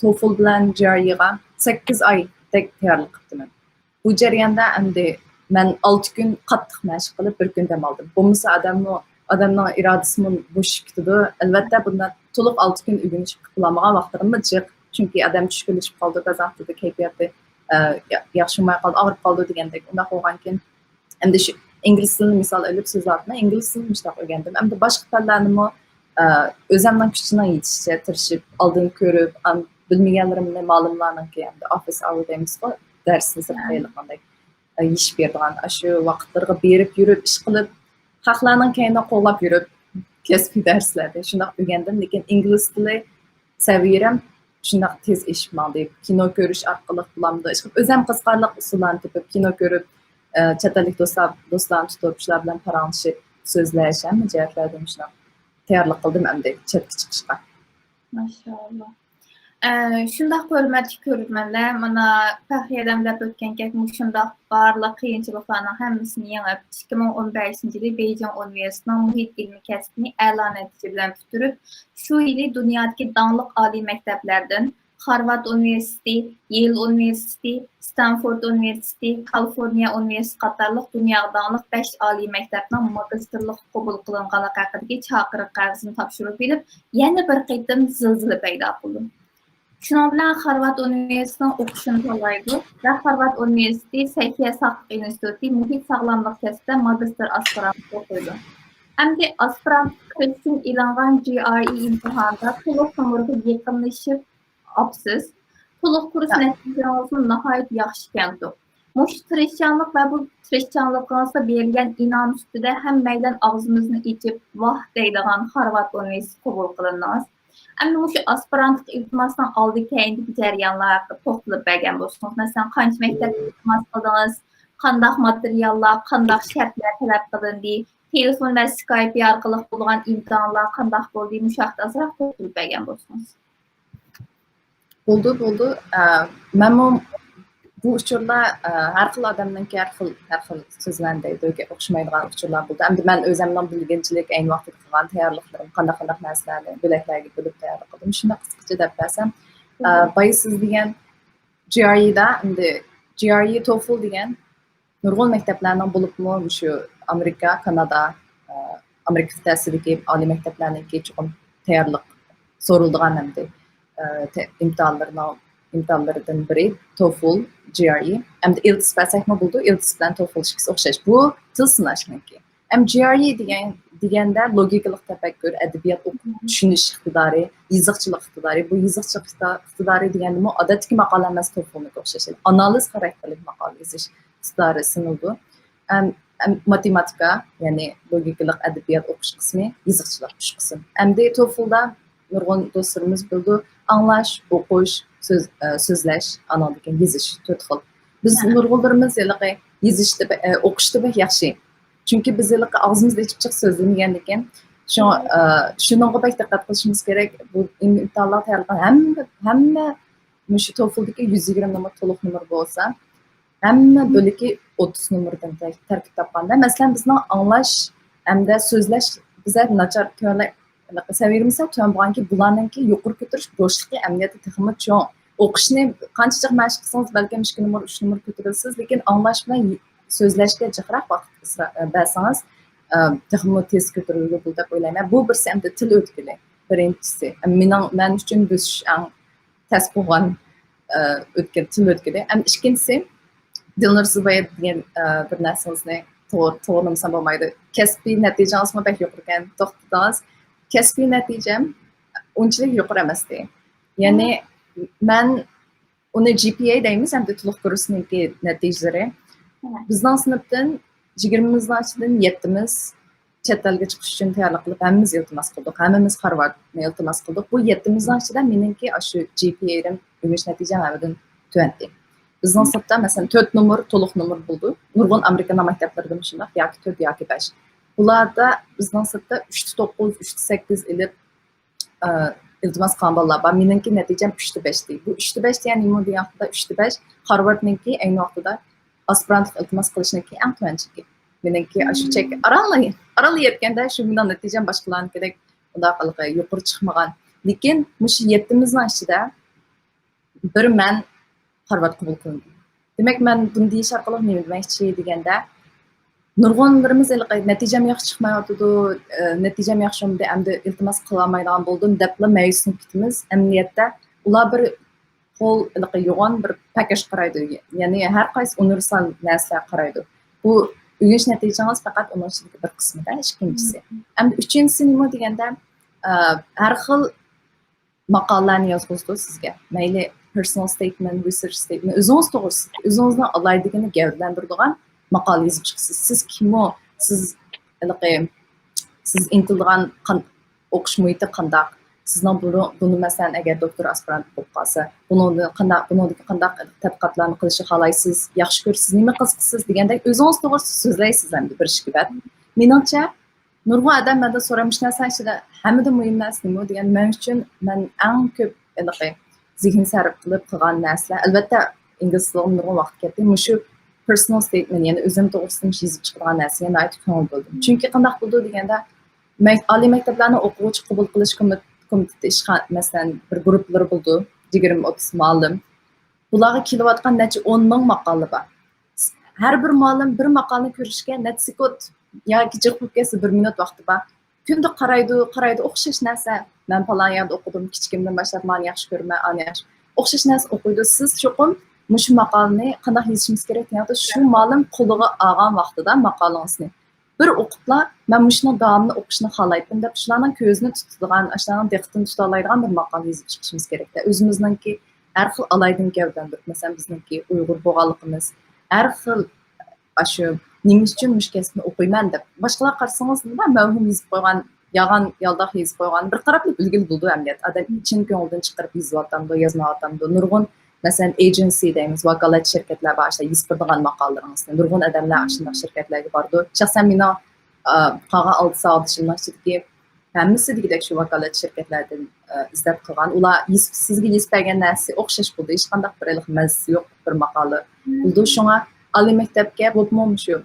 توفل بىلەن جى ئار ئىغا سەككىز ئايدەك تەييارلىق قىپتىمەن. بۇ جەرياندا ئەمدى مەن ئالتە كۈن قاتتىق مەشىق قىلىپ، بىر كۈن دەم ئالدىم. بولمىسا ئادەممۇ، ئادەمنىڭ ئىرادىسىمۇ بوشىشىپ كېتىدۇ. ئەلۋەتتە، بۇنداق تولۇق ئالتە كۈن ئۆگىنىش قىلالمىغان ۋاقىتلىرىممۇ جىق. چۈنكى ئادەم چۈشكۈنلىشىپ قالىدۇ، بەزى ۋاقىتتا كەيپىياتى، ئە، يا-، ياخشى بولماي قالىدۇ، ئاغرىپ قالىدۇ دېگەندەك. ئۇنداق بولغانكىن، ئەمدى شۇ ئىنگلىز تىلىنى مىسال ئېلىپ سۆزلەۋاتىمەن. ئىنگلىز تىلىنى مۇشۇنداق ئۆگەندىم. ئەمدى باشقا پەنلەرنىمۇ، ئە، ئۆزۈمنىڭ كۈچىنىڭ يېتىشىچە تىرىشىپ، ئالدىن كۆرۈپ، ئان-، بىلمىگەنلىرىمنى مالىملارنىڭكى، ئەمدى ئوفىس ئاۋر دەيمىزغۇ، دەرستىن سىرتقى ھېلىقىندەك، ئە، يېشىپ بېرىدىغان، ئاشۇ ۋاقىتلىرىغا بېرىپ يۈرۈپ، ئىش قىلىپ، خەقلەرنىڭ كەينىدە قوغلاپ يۈرۈپ، كەسپىي دەرسلەردە شۇنداق ئۆگەندىم، لېكىن ئىنگلىز تىلى سەۋىيەم شۇنداق تېز ئېشىپ ماڭدى. كىنو كۆرۈش ئارقىلىق بولامدۇ، ئىشقىلىپ ئۆزۈم قىزىقارلىق ئۇسۇللارنى تېپىپ، كىنو كۆرۈپ، ئە، چەت ئەللىك دوستلار، دوستلارنى تۇتۇپ، شۇلار بىلەن پاراڭلىشىپ، سۆزلەش، ھەممە جەھەتلەردىن شۇنداق تەييارلىق قىلدىم ئەمدى چەتكە چىقىشقا. ماشائاللا. ئە، شۇنداق، ھۆرمەتلىك كۆرۈرمەنلەر، مانا پەخرىيە ھەدەم دەپ ئۆتكەندەك، مۇشۇنداق بارلىق قىيىنچىلىقلارنىڭ ھەممىسىنى يېڭىپ، ئىككى مىڭ ئون بەشىنچى يىلى بېيجىڭ ئۇنىۋېرسىتېتىنىڭ مۇھىت ئىلمىي كەسپىنى ئەلا نەتىجە بىلەن پۈتتۈرۈپ، شۇ يىلى دۇنيادىكى داڭلىق ئالىي مەكتەپلەردىن خارۋارد ئۇنىۋېرسىتېتى، يېل ئۇنىۋېرسىتېتى، ستانفورد ئۇنىۋېرسىتېتى، كالىفورنىيە ئۇنىۋېرسىتېتى قاتارلىق دۇنياغا داڭلىق بەش ئالىي مەكتەپنىڭ ماگىستىرلىققا قوبۇل قىلىنغانلىقى ھەققىدىكى چاقىرىق قەغىزىنى تاپشۇرۇپ ئېلىپ، يەنە بىر قېتىم زىلزىلە پەيدا قىلدى. شۇنىڭ بىلەن خارۋارد ئۇنىۋېرسىتېتىنىڭ ئوقۇشىنى تاللايدۇ ۋە خارۋارد ئۇنىۋېرسىتېتى سەھىيە ساقلىق ئىنستىتۇتى مۇھىت ساغلاملىق كەسپىدە ماگىستىر ئاسپىرانتلىق ئوقۇيدۇ. ئەمدى ئاسپىرانتلىق كىرىش ئۈچۈن ئېلىنغان جي ئار ئى ئىمتىھانىدا تولۇق نومۇرغا يېقىنلىشىپ ئاپسىز. تولۇق كۇرس نەتىجىڭىزمۇ ناھايىتى ياخشى ئىكەنتۇ. مۇشۇ تىرىشچانلىق ۋە بۇ تىرىشچانلىقىڭىزغا بېرىلگەن ئىنئام سۈپىتىدە ھەممەيلەن ئاغزىمىزنى ئېچىپ ۋاھ دەيدىغان خارۋارد ئۇنىۋېرسىتېتىغا قوبۇل قىلىندىڭىز. ئەمدى مۇشۇ ئاسپىرانتلىق ئىلتىماسنىڭ ئالدى كەينىدىكى جەريانلار ھەققىدە توختىلىپ بەرگەن بولسىڭىز، مەسىلەن، قانچە مەكتەپكە ئىلتىماس قىلدىڭىز، قانداق ماتېرىياللار، قانداق شەرتلەر تەلەپ قىلىندى، تېلېفون ۋە سكايپ ئارقىلىق بولغان ئىمتىھانلار قانداق بولدى، مۇشۇ ھەقتە ئازراق توختىلىپ بەرگەن بولسىڭىز. بولدى، بولدى. ئە، مەنمۇ بۇ ئۇچۇرلار، ئە، ھەر خىل ئادەمنىڭكى ھەر خىل، ھەر خىل سۆزلەردە ئوخشىمايدىغان ئۇچۇرلار بولدى. ئەمدى مەن ئۆزۈمنىڭ بىلگۈنچىلىك ئەينى ۋاقتىدا قىلغان تەييارلىقلىرىم، قانداق، قانداق نەرسىلەرنى بۆلەكلەرگە بۆلۈپ تەييارلىق قىلدىم، شۇنداق قىسقىچە دەپ بەرسەم، ئە، بايا سىز دېگەن جي ئار ئىدا، ئەمدى جي ئار ئى، توفل دېگەن نۇرغۇن مەكتەپلەرنىڭ، بولۇپمۇ مۇشۇ ئامېرىكا، كانادا، ئە، ئامېرىكا قىتئەسىدىكى ئالىي مەكتەپلەرنىڭكى چوقۇم تەييارلىق سورىلىدىغان ئەمدى، ئە، تە-، ئىمتىھانلىرىنىڭ، ئىمتىھانلىرىدىن بىرى، توفل، جي ئار ئى. ئەمدى ئېلتىس بەرسەكمۇ بولىدۇ، ئېلتىس بىلەن توفل ئىككىسى ئوخشاش. بۇ تىل سىناشنىڭكى. ئەم، جي ئار ئى دېگەن، دېگەندە لوگىكىلىق تەپەككۇر، ئەدەبىيات ئوقۇش، چۈشىنىش ئىقتىدارى، يېزىقچىلىق ئىقتىدارى. بۇ يېزىقچىلىق ئىقتىدا-، ئىقتىدارى دېگەندىمۇ ئادەتتىكى ماقالە ئەمەس، توفلنىڭكى ئوخشاش. ئانالىز خاراكتېرلىك ماقالە يېزىش ئىقتىدارى سىنىلىدۇ. ئەم، ئەم، ماتېماتىكا، يەنى لوگىكىلىق ئەدەبىيات ئوقۇش قىسمى، يېزىقچىلىق ئۈچ قىسىم. ئەمدى توفلدا نۇرغۇن دوستلىرىمىز بىلىدۇ، ئاڭلاش، ئوقۇش، سۆز-، ئە، سۆزلەش، ئانىڭدىن كېيىن يېزىش، تۆت خىل. بىز نۇرغۇنلىرىمىز ھېلىقى يېزىشتا بە-، ئە، ئوقۇشتا بەك ياخشى. چۈنكى بىز ھېلىقى ئاغزىمىزنى ئېچىپ جىق سۆزلىمىگەندىكىن، شۇڭا، ئە، شۇنىڭغا بەك دىققەت قىلىشىمىز كېرەك. بۇ ئىم-، ئىمتىھانلارغا تەييارلىق ھەممە، ھەممە مۇشۇ توفلدىكى يۈز يىگىرمە نومۇر تولۇق نومۇر بولسا، ھەممە بۆلىكى ئوتتۇز نومۇردىن تەر-، تەركىب تاپقاندا، مەسىلەن، بىزنىڭ ئاڭلاش ھەمدە سۆزلەش بىزلەر ناچار، تۆۋەنلەپ، سەۋىيەمىز تۆۋەن بولغانكى، بۇلارنىڭكى يۇقىرى كۆتۈرۈش بوشلۇقى ئەمەلىيەتتە تېخىمۇ چوڭ. ئوقۇشنى قانچە جىق مەشىق قىلسىڭىز، بەلكىم ئىككى نومۇر، ئۈچ نومۇر كۆتۈرۈلسىز، لېكىن ئاڭلاش بىلەن سۆزلەشكە جىقراق ۋاقىت ئىسرا-، بەرسىڭىز، ئە، تېخىمۇ تېز كۆتۈرۈلگىلى بولىدۇ دەپ ئويلايمەن. بۇ بىرسى ئەمدى تىل ئۆتكىلى، بىرىنچىسى. مېنىڭ، مەن ئۈچۈن بۆسۈش ئەڭ تەس بولغان، ئە، ئۆتكىلى، تىل ئۆتكىلى. ئەمدى ئىككىنچىسى، دىلنۇر، سىز بايا دېگەن، ئە، بىر نەرسىڭىزنى توغرا، توغرىلىمىسام بولمايدۇ. كەسپىي نەتىجىڭىزمۇ بەك يۇقىرىكەن، توختىتىڭىز. كەسپىي نەتىجەم ئۇنچىلىك يۇقىرى ئەمەستى. يەنى مەن ئۇنى جى پى ئەي دەيمىز، ئەمدى تولۇق كۇرسنىڭكى نەتىجىلىرى. بىزنىڭ سىنىپتىن يىگىرمىمىزنىڭ ئىچىدىن يەتتىمىز چەت ئەلگە چىقىش ئۈچۈن تەييارلىق قىلىپ، ھەممىمىز ئىلتىماس قىلدۇق. ھەممىمىز خارۋاردنى ئىلتىماس قىلدۇق. بۇ يەتتىمىزنىڭ ئىچىدە مېنىڭكى ئاشۇ جى پى ئەيلىرىم، ئۆگىنىش نەتىجەم ھەممىدىن تۆۋەنتى. بىزنىڭ سىنىپتا، مەسىلەن، تۆت نومۇر تولۇق نومۇر بولىدۇ. نۇرغۇن ئامېرىكىنىڭ مەكتەپلىرىدىمۇ شۇنداق، ياكى تۆت ياكى بەش. بۇلاردا بىزنىڭ سىنىپتا ئۈچتە توققۇز، ئۈچتە سەككىز ئېلىپ، ئە، ئىلتىماس قىلغان بالىلار بار. مېنىڭكى نەتىجەم ئۈچتە بەشتى. بۇ ئۈچتە بەش دېگەن نېمە دېگەن ۋاقىتتا، ئۈچتە بەش خارۋاردنىڭكى ئەينى ۋاقتىدا ئاسپىرانتلىق ئىلتىماس قىلىشنىڭكى ئەڭ تۆۋەن چېكى. مېنىڭكى ئاشۇ چەك ئارانلا، ئارانلا يەتكەندە، شۇ مېنىڭ نەتىجەم باشقىلارنىڭكىدەك ئۇنداق يۇقىرى چىقمىغان. لېكىن مۇشۇ يەتتىمىزنىڭ ئىچىدە بىر مەن خارۋارد قوبۇل قىلىندى. دېمەك، مەن بۇنى دېيىش ئارقىلىق نېمە دېمەكچى دېگەندە، نۇرغۇنلىرىمىز ھېلىقى نەتىجەم ياخشى چىقمايۋاتىدۇ، ئە، نەتىجەم ياخشى بولمىدى، ئەمدى ئىلتىماس قىلالمايدىغان بولدۇم دەپلا مەيۈسلىنىپ كېتىمىز. ئەمەلىيەتتە ئۇلار بىر قول ھېلىقى يوغان بىر پاكاژ قارايدۇ، يەنى ھەر قايسى ئۇنىۋېرسال نەرسىلەرگە قارايدۇ. بۇ ئۆگىنىش نەتىجىڭىز پەقەت ئۇنىڭ ئىچىدىكى بىر قىسمىدا، ئىككىنچىسى. ئەمدى ئۈچىنچىسى نېمە دېگەندە، ئە، ھەر خىل ماقالىلەرنى يازغۇزىدۇ سىزگە. مەيلى پېرسونال ستېيتمېنت، رىسېرچ ستېيتمېنت، ئۆزىڭىز توغرىسىدا، ئۆزىڭىزنىڭ ئالاھىدىلىكىنى گەۋدىلەندۈرىدىغان ماقالە يېزىپ چىقىسىز. سىز كىمۇ، سىز ھېلىقى سىز ئىنتىلىدىغان قان-، ئوقۇش مۇھىتى قانداق؟ سىزنىڭ بۇنى، بۇنى مەسىلەن، ئەگەر دوكتور ئاسپىرانت بولۇپ قالسا، بۇنىڭدىن قانداق، بۇنىڭدىكى قانداق تەتقىقاتلارنى قىلىشنى خالايسىز؟ ياخشى كۆرىسىز؟ نېمە قىزىقىسىز؟ دېگەندەك ئۆزىڭىز توغرىسىدا سۆزلەيسىز ئەمدى بىر ئىككى بەت. مېنىڭچە، نۇرغۇن ئادەم مەندىن سوراپ، مۇشۇ نەرسە ئىچىدە ھەممىدىن مۇھىم نەرسە نېمە دېگەن، مەن ئۈچۈن، مەن ئەڭ كۆپ ھېلىقى زېھىن سەرپ قىلىپ قىلغان نەرسىلەر، ئەلۋەتتە، ئىنگلىز تىلىغا نۇرغۇن ۋاقىت كەتتى. مۇشۇ پېرسونال ستېيتمېنت، يەنى ئۆزۈم توغرىسىدا مۇشۇ يېزىپ چىقىدىغان نەرسىگە ناھايىتى كۆڭۈل بۆلدۈم. چۈنكى قانداق بولىدۇ دېگەندە، مەك-، ئالىي مەكتەپلەرنىڭ ئوقۇغۇچى قوبۇل قىلىش كومىت-، كومىتېتى ئىشخا-، مەسىلەن، بىر گۇرۇپپىلىرى بولىدۇ، يىگىرمە، ئوتتۇز مۇئەللىم. بۇلارغا كېلىۋاتقان نەچچە ئون مىڭ ماقالە بار. ھەر بىر مۇئەللىم بىر ماقالىنى كۆرۈشكە نەچچە سېكۇنت ياكى جىق بولۇپ كەتسە بىر مىنۇت ۋاقتى بار. كۈندە قارايدۇ، قارايدۇ، ئوخشاش نەرسە. مەن پالان يەردە ئوقۇدۇم، كىچىكىمدىن باشلاپ مانى ياخشى كۆرىمەن، ئانى ياخشى. ئوخشاش نەرسە ئوقۇيدۇ. سىز چوقۇم مۇشۇ ماقالىنى قانداق يېزىشىمىز كېرەك دېگەندە، شۇ مۇئەللىم قولىغا ئالغان ۋاقتىدا ماقالىڭىزنى بىر ئوقۇپلا، مەن مۇشۇنىڭ داۋامىنى ئوقۇشنى خالايتتىم دەپ، شۇلارنىڭ كۆزىنى تۇتىدىغان، ئاشۇلارنىڭ دىققىتىنى تۇتالايدىغان بىر ماقالە يېزىپ چىقىشىمىز كېرەك. ئۆزىمىزنىڭكى ھەر خىل ئالاھىدىلىكىنى گەۋدىلەندۈرۈپ، مەسىلەن، بىزنىڭكى ئۇيغۇر بولغانلىقىمىز، ھەر خىل ئاشۇ نېمە ئۈچۈن مۇشۇ كەسىپنى ئوقۇيمەن دەپ. باشقىلار قارىسىڭىز، نېمە مەۋھۇم يېزىپ قويغان، يالغان يالداق يېزىپ قويغان، بىر قاراپلا بىلگىلى بولىدۇ ئەمەلىيەتتە. ئادەم چىن كۆڭلىدىن چىقىرىپ يېزىۋاتامدۇ، يازمايۋاتامدۇ. نۇرغۇن، مەسىلەن، ئېجېنسى دەيمىز، ۋاكالەتچى شىركەتلەر بار، ئاشۇنداق يېزىپ بېرىدىغان ماقالىلىرىڭىزنى. نۇرغۇن ئادەملەر ئاشۇنداق شىركەتلەرگە بارىدۇ. شەخسەن مېنىڭ، ئا، قالغان ئالتە ساۋاقدىشىمنىڭ ئىچىدىكى ھەممىسى دېگۈدەك شۇ ۋاكالەتچى شىركەتلەردىن، ئە، ئىزدەپ قىلغان. ئۇلار يېزىپ، سىزگە يېزىپ بەرگەن نەرسىسى ئوخشاش بولدى. ھېچقانداق بىر ھېلىقى مەززىسى يوق بىر ماقالە بولىدۇ. شۇڭا ئالىي مەكتەپكە بولۇپمۇ مۇشۇ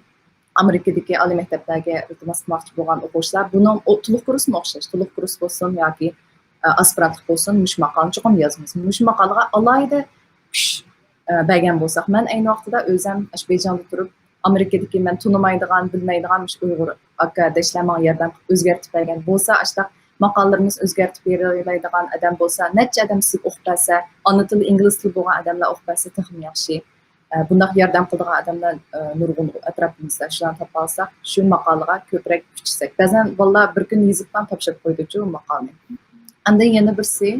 ئامېرىكىدىكى ئالىي مەكتەپلەرگە ئىلتىماس قىلماقچى بولغان ئوقۇغۇچىلار بۇنىڭ ئو-، تولۇق كۇرسىمۇ ئوخشاش. تولۇق كۇرس بولسۇن ياكى، ئە، ئاسپىرانتلىق بولسۇن، مۇشۇ ماقالىنى چوقۇم يازىمىز. مۇشۇ ماقالىغا ئالاھىدە كۈچ، ئە، بەرگەن بولساق، مەن ئەينى ۋاقتىدا ئۆزۈم ئاشۇ بېيجىڭدا تۇرۇپ، ئامېرىكىدىكى مەن تونۇمايدىغان، بىلمەيدىغان مۇشۇ ئۇيغۇر ئاكا كارداشلار ماڭا ياردەم قىلىپ ئۆزگەرتىپ بەرگەن بولسا، ئاشۇنداق ماقالىلىرىمىزنى ئۆزگەرتىپ بېرەلەيدىغان ئادەم بولسا، نەچچە ئادەم سىزگە ئوقۇپ بەرسە، ئانا تىلى ئىنگلىز تىلى بولغان ئادەملەر ئوقۇپ بەرسە تېخىمۇ ياخشى. ئە، بۇنداق ياردەم قىلىدىغان ئادەملەر، ئە، نۇرغۇن ئەتراپىمىزدا، شۇلارنى تاپالىساق، شۇ ماقالىغا كۆپرەك كۈچىسەك. بەزەن بالىلار بىر كۈن يېزىپلا تاپشۇرۇپ قويىدۇچۇ ماقالىنى. ئاندىن يەنە بىرسى،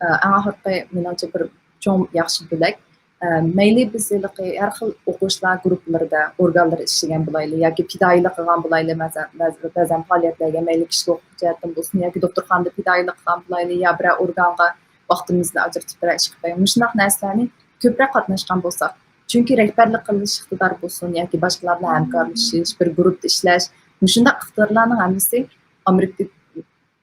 ئە، ئەڭ ئاخىرقى مېنىڭچە بىر چوڭ ياخشى بۆلەك. ئە، مەيلى بىز ھېلىقى ھەر خىل ئوقۇغۇچىلار گۇرۇپپىلىرىدا، ئورگانلىرى ئىشلىگەن بولايلى ياكى پىدائىيلىق قىلغان بولايلى، بەزەن، بەزى، بەزەن پائالىيەتلەرگە مەيلى كىشىلىك ھوقۇق جەھەتتىن بولسۇن ياكى دوختۇرخانىدا پىدائىيلىق قىلغان بولايلى يا بىرەر ئورگانغا ۋاقتىمىزنى ئاجرىتىپ بىرەر ئىش قىلىپ بەرگەن. مۇشۇنداق نەرسىلەرنى كۆپرەك قاتناشقان بولساق، چۈنكى رەھبەرلىك قىلىش ئىقتىدار بولسۇن ياكى باشقىلار بىلەن ھەمكارلىشىش، بىر گۇرۇپپىدا ئىشلەش، مۇشۇنداق ئىقتىدارلارنىڭ ھەممىسى ئامېرىكىدا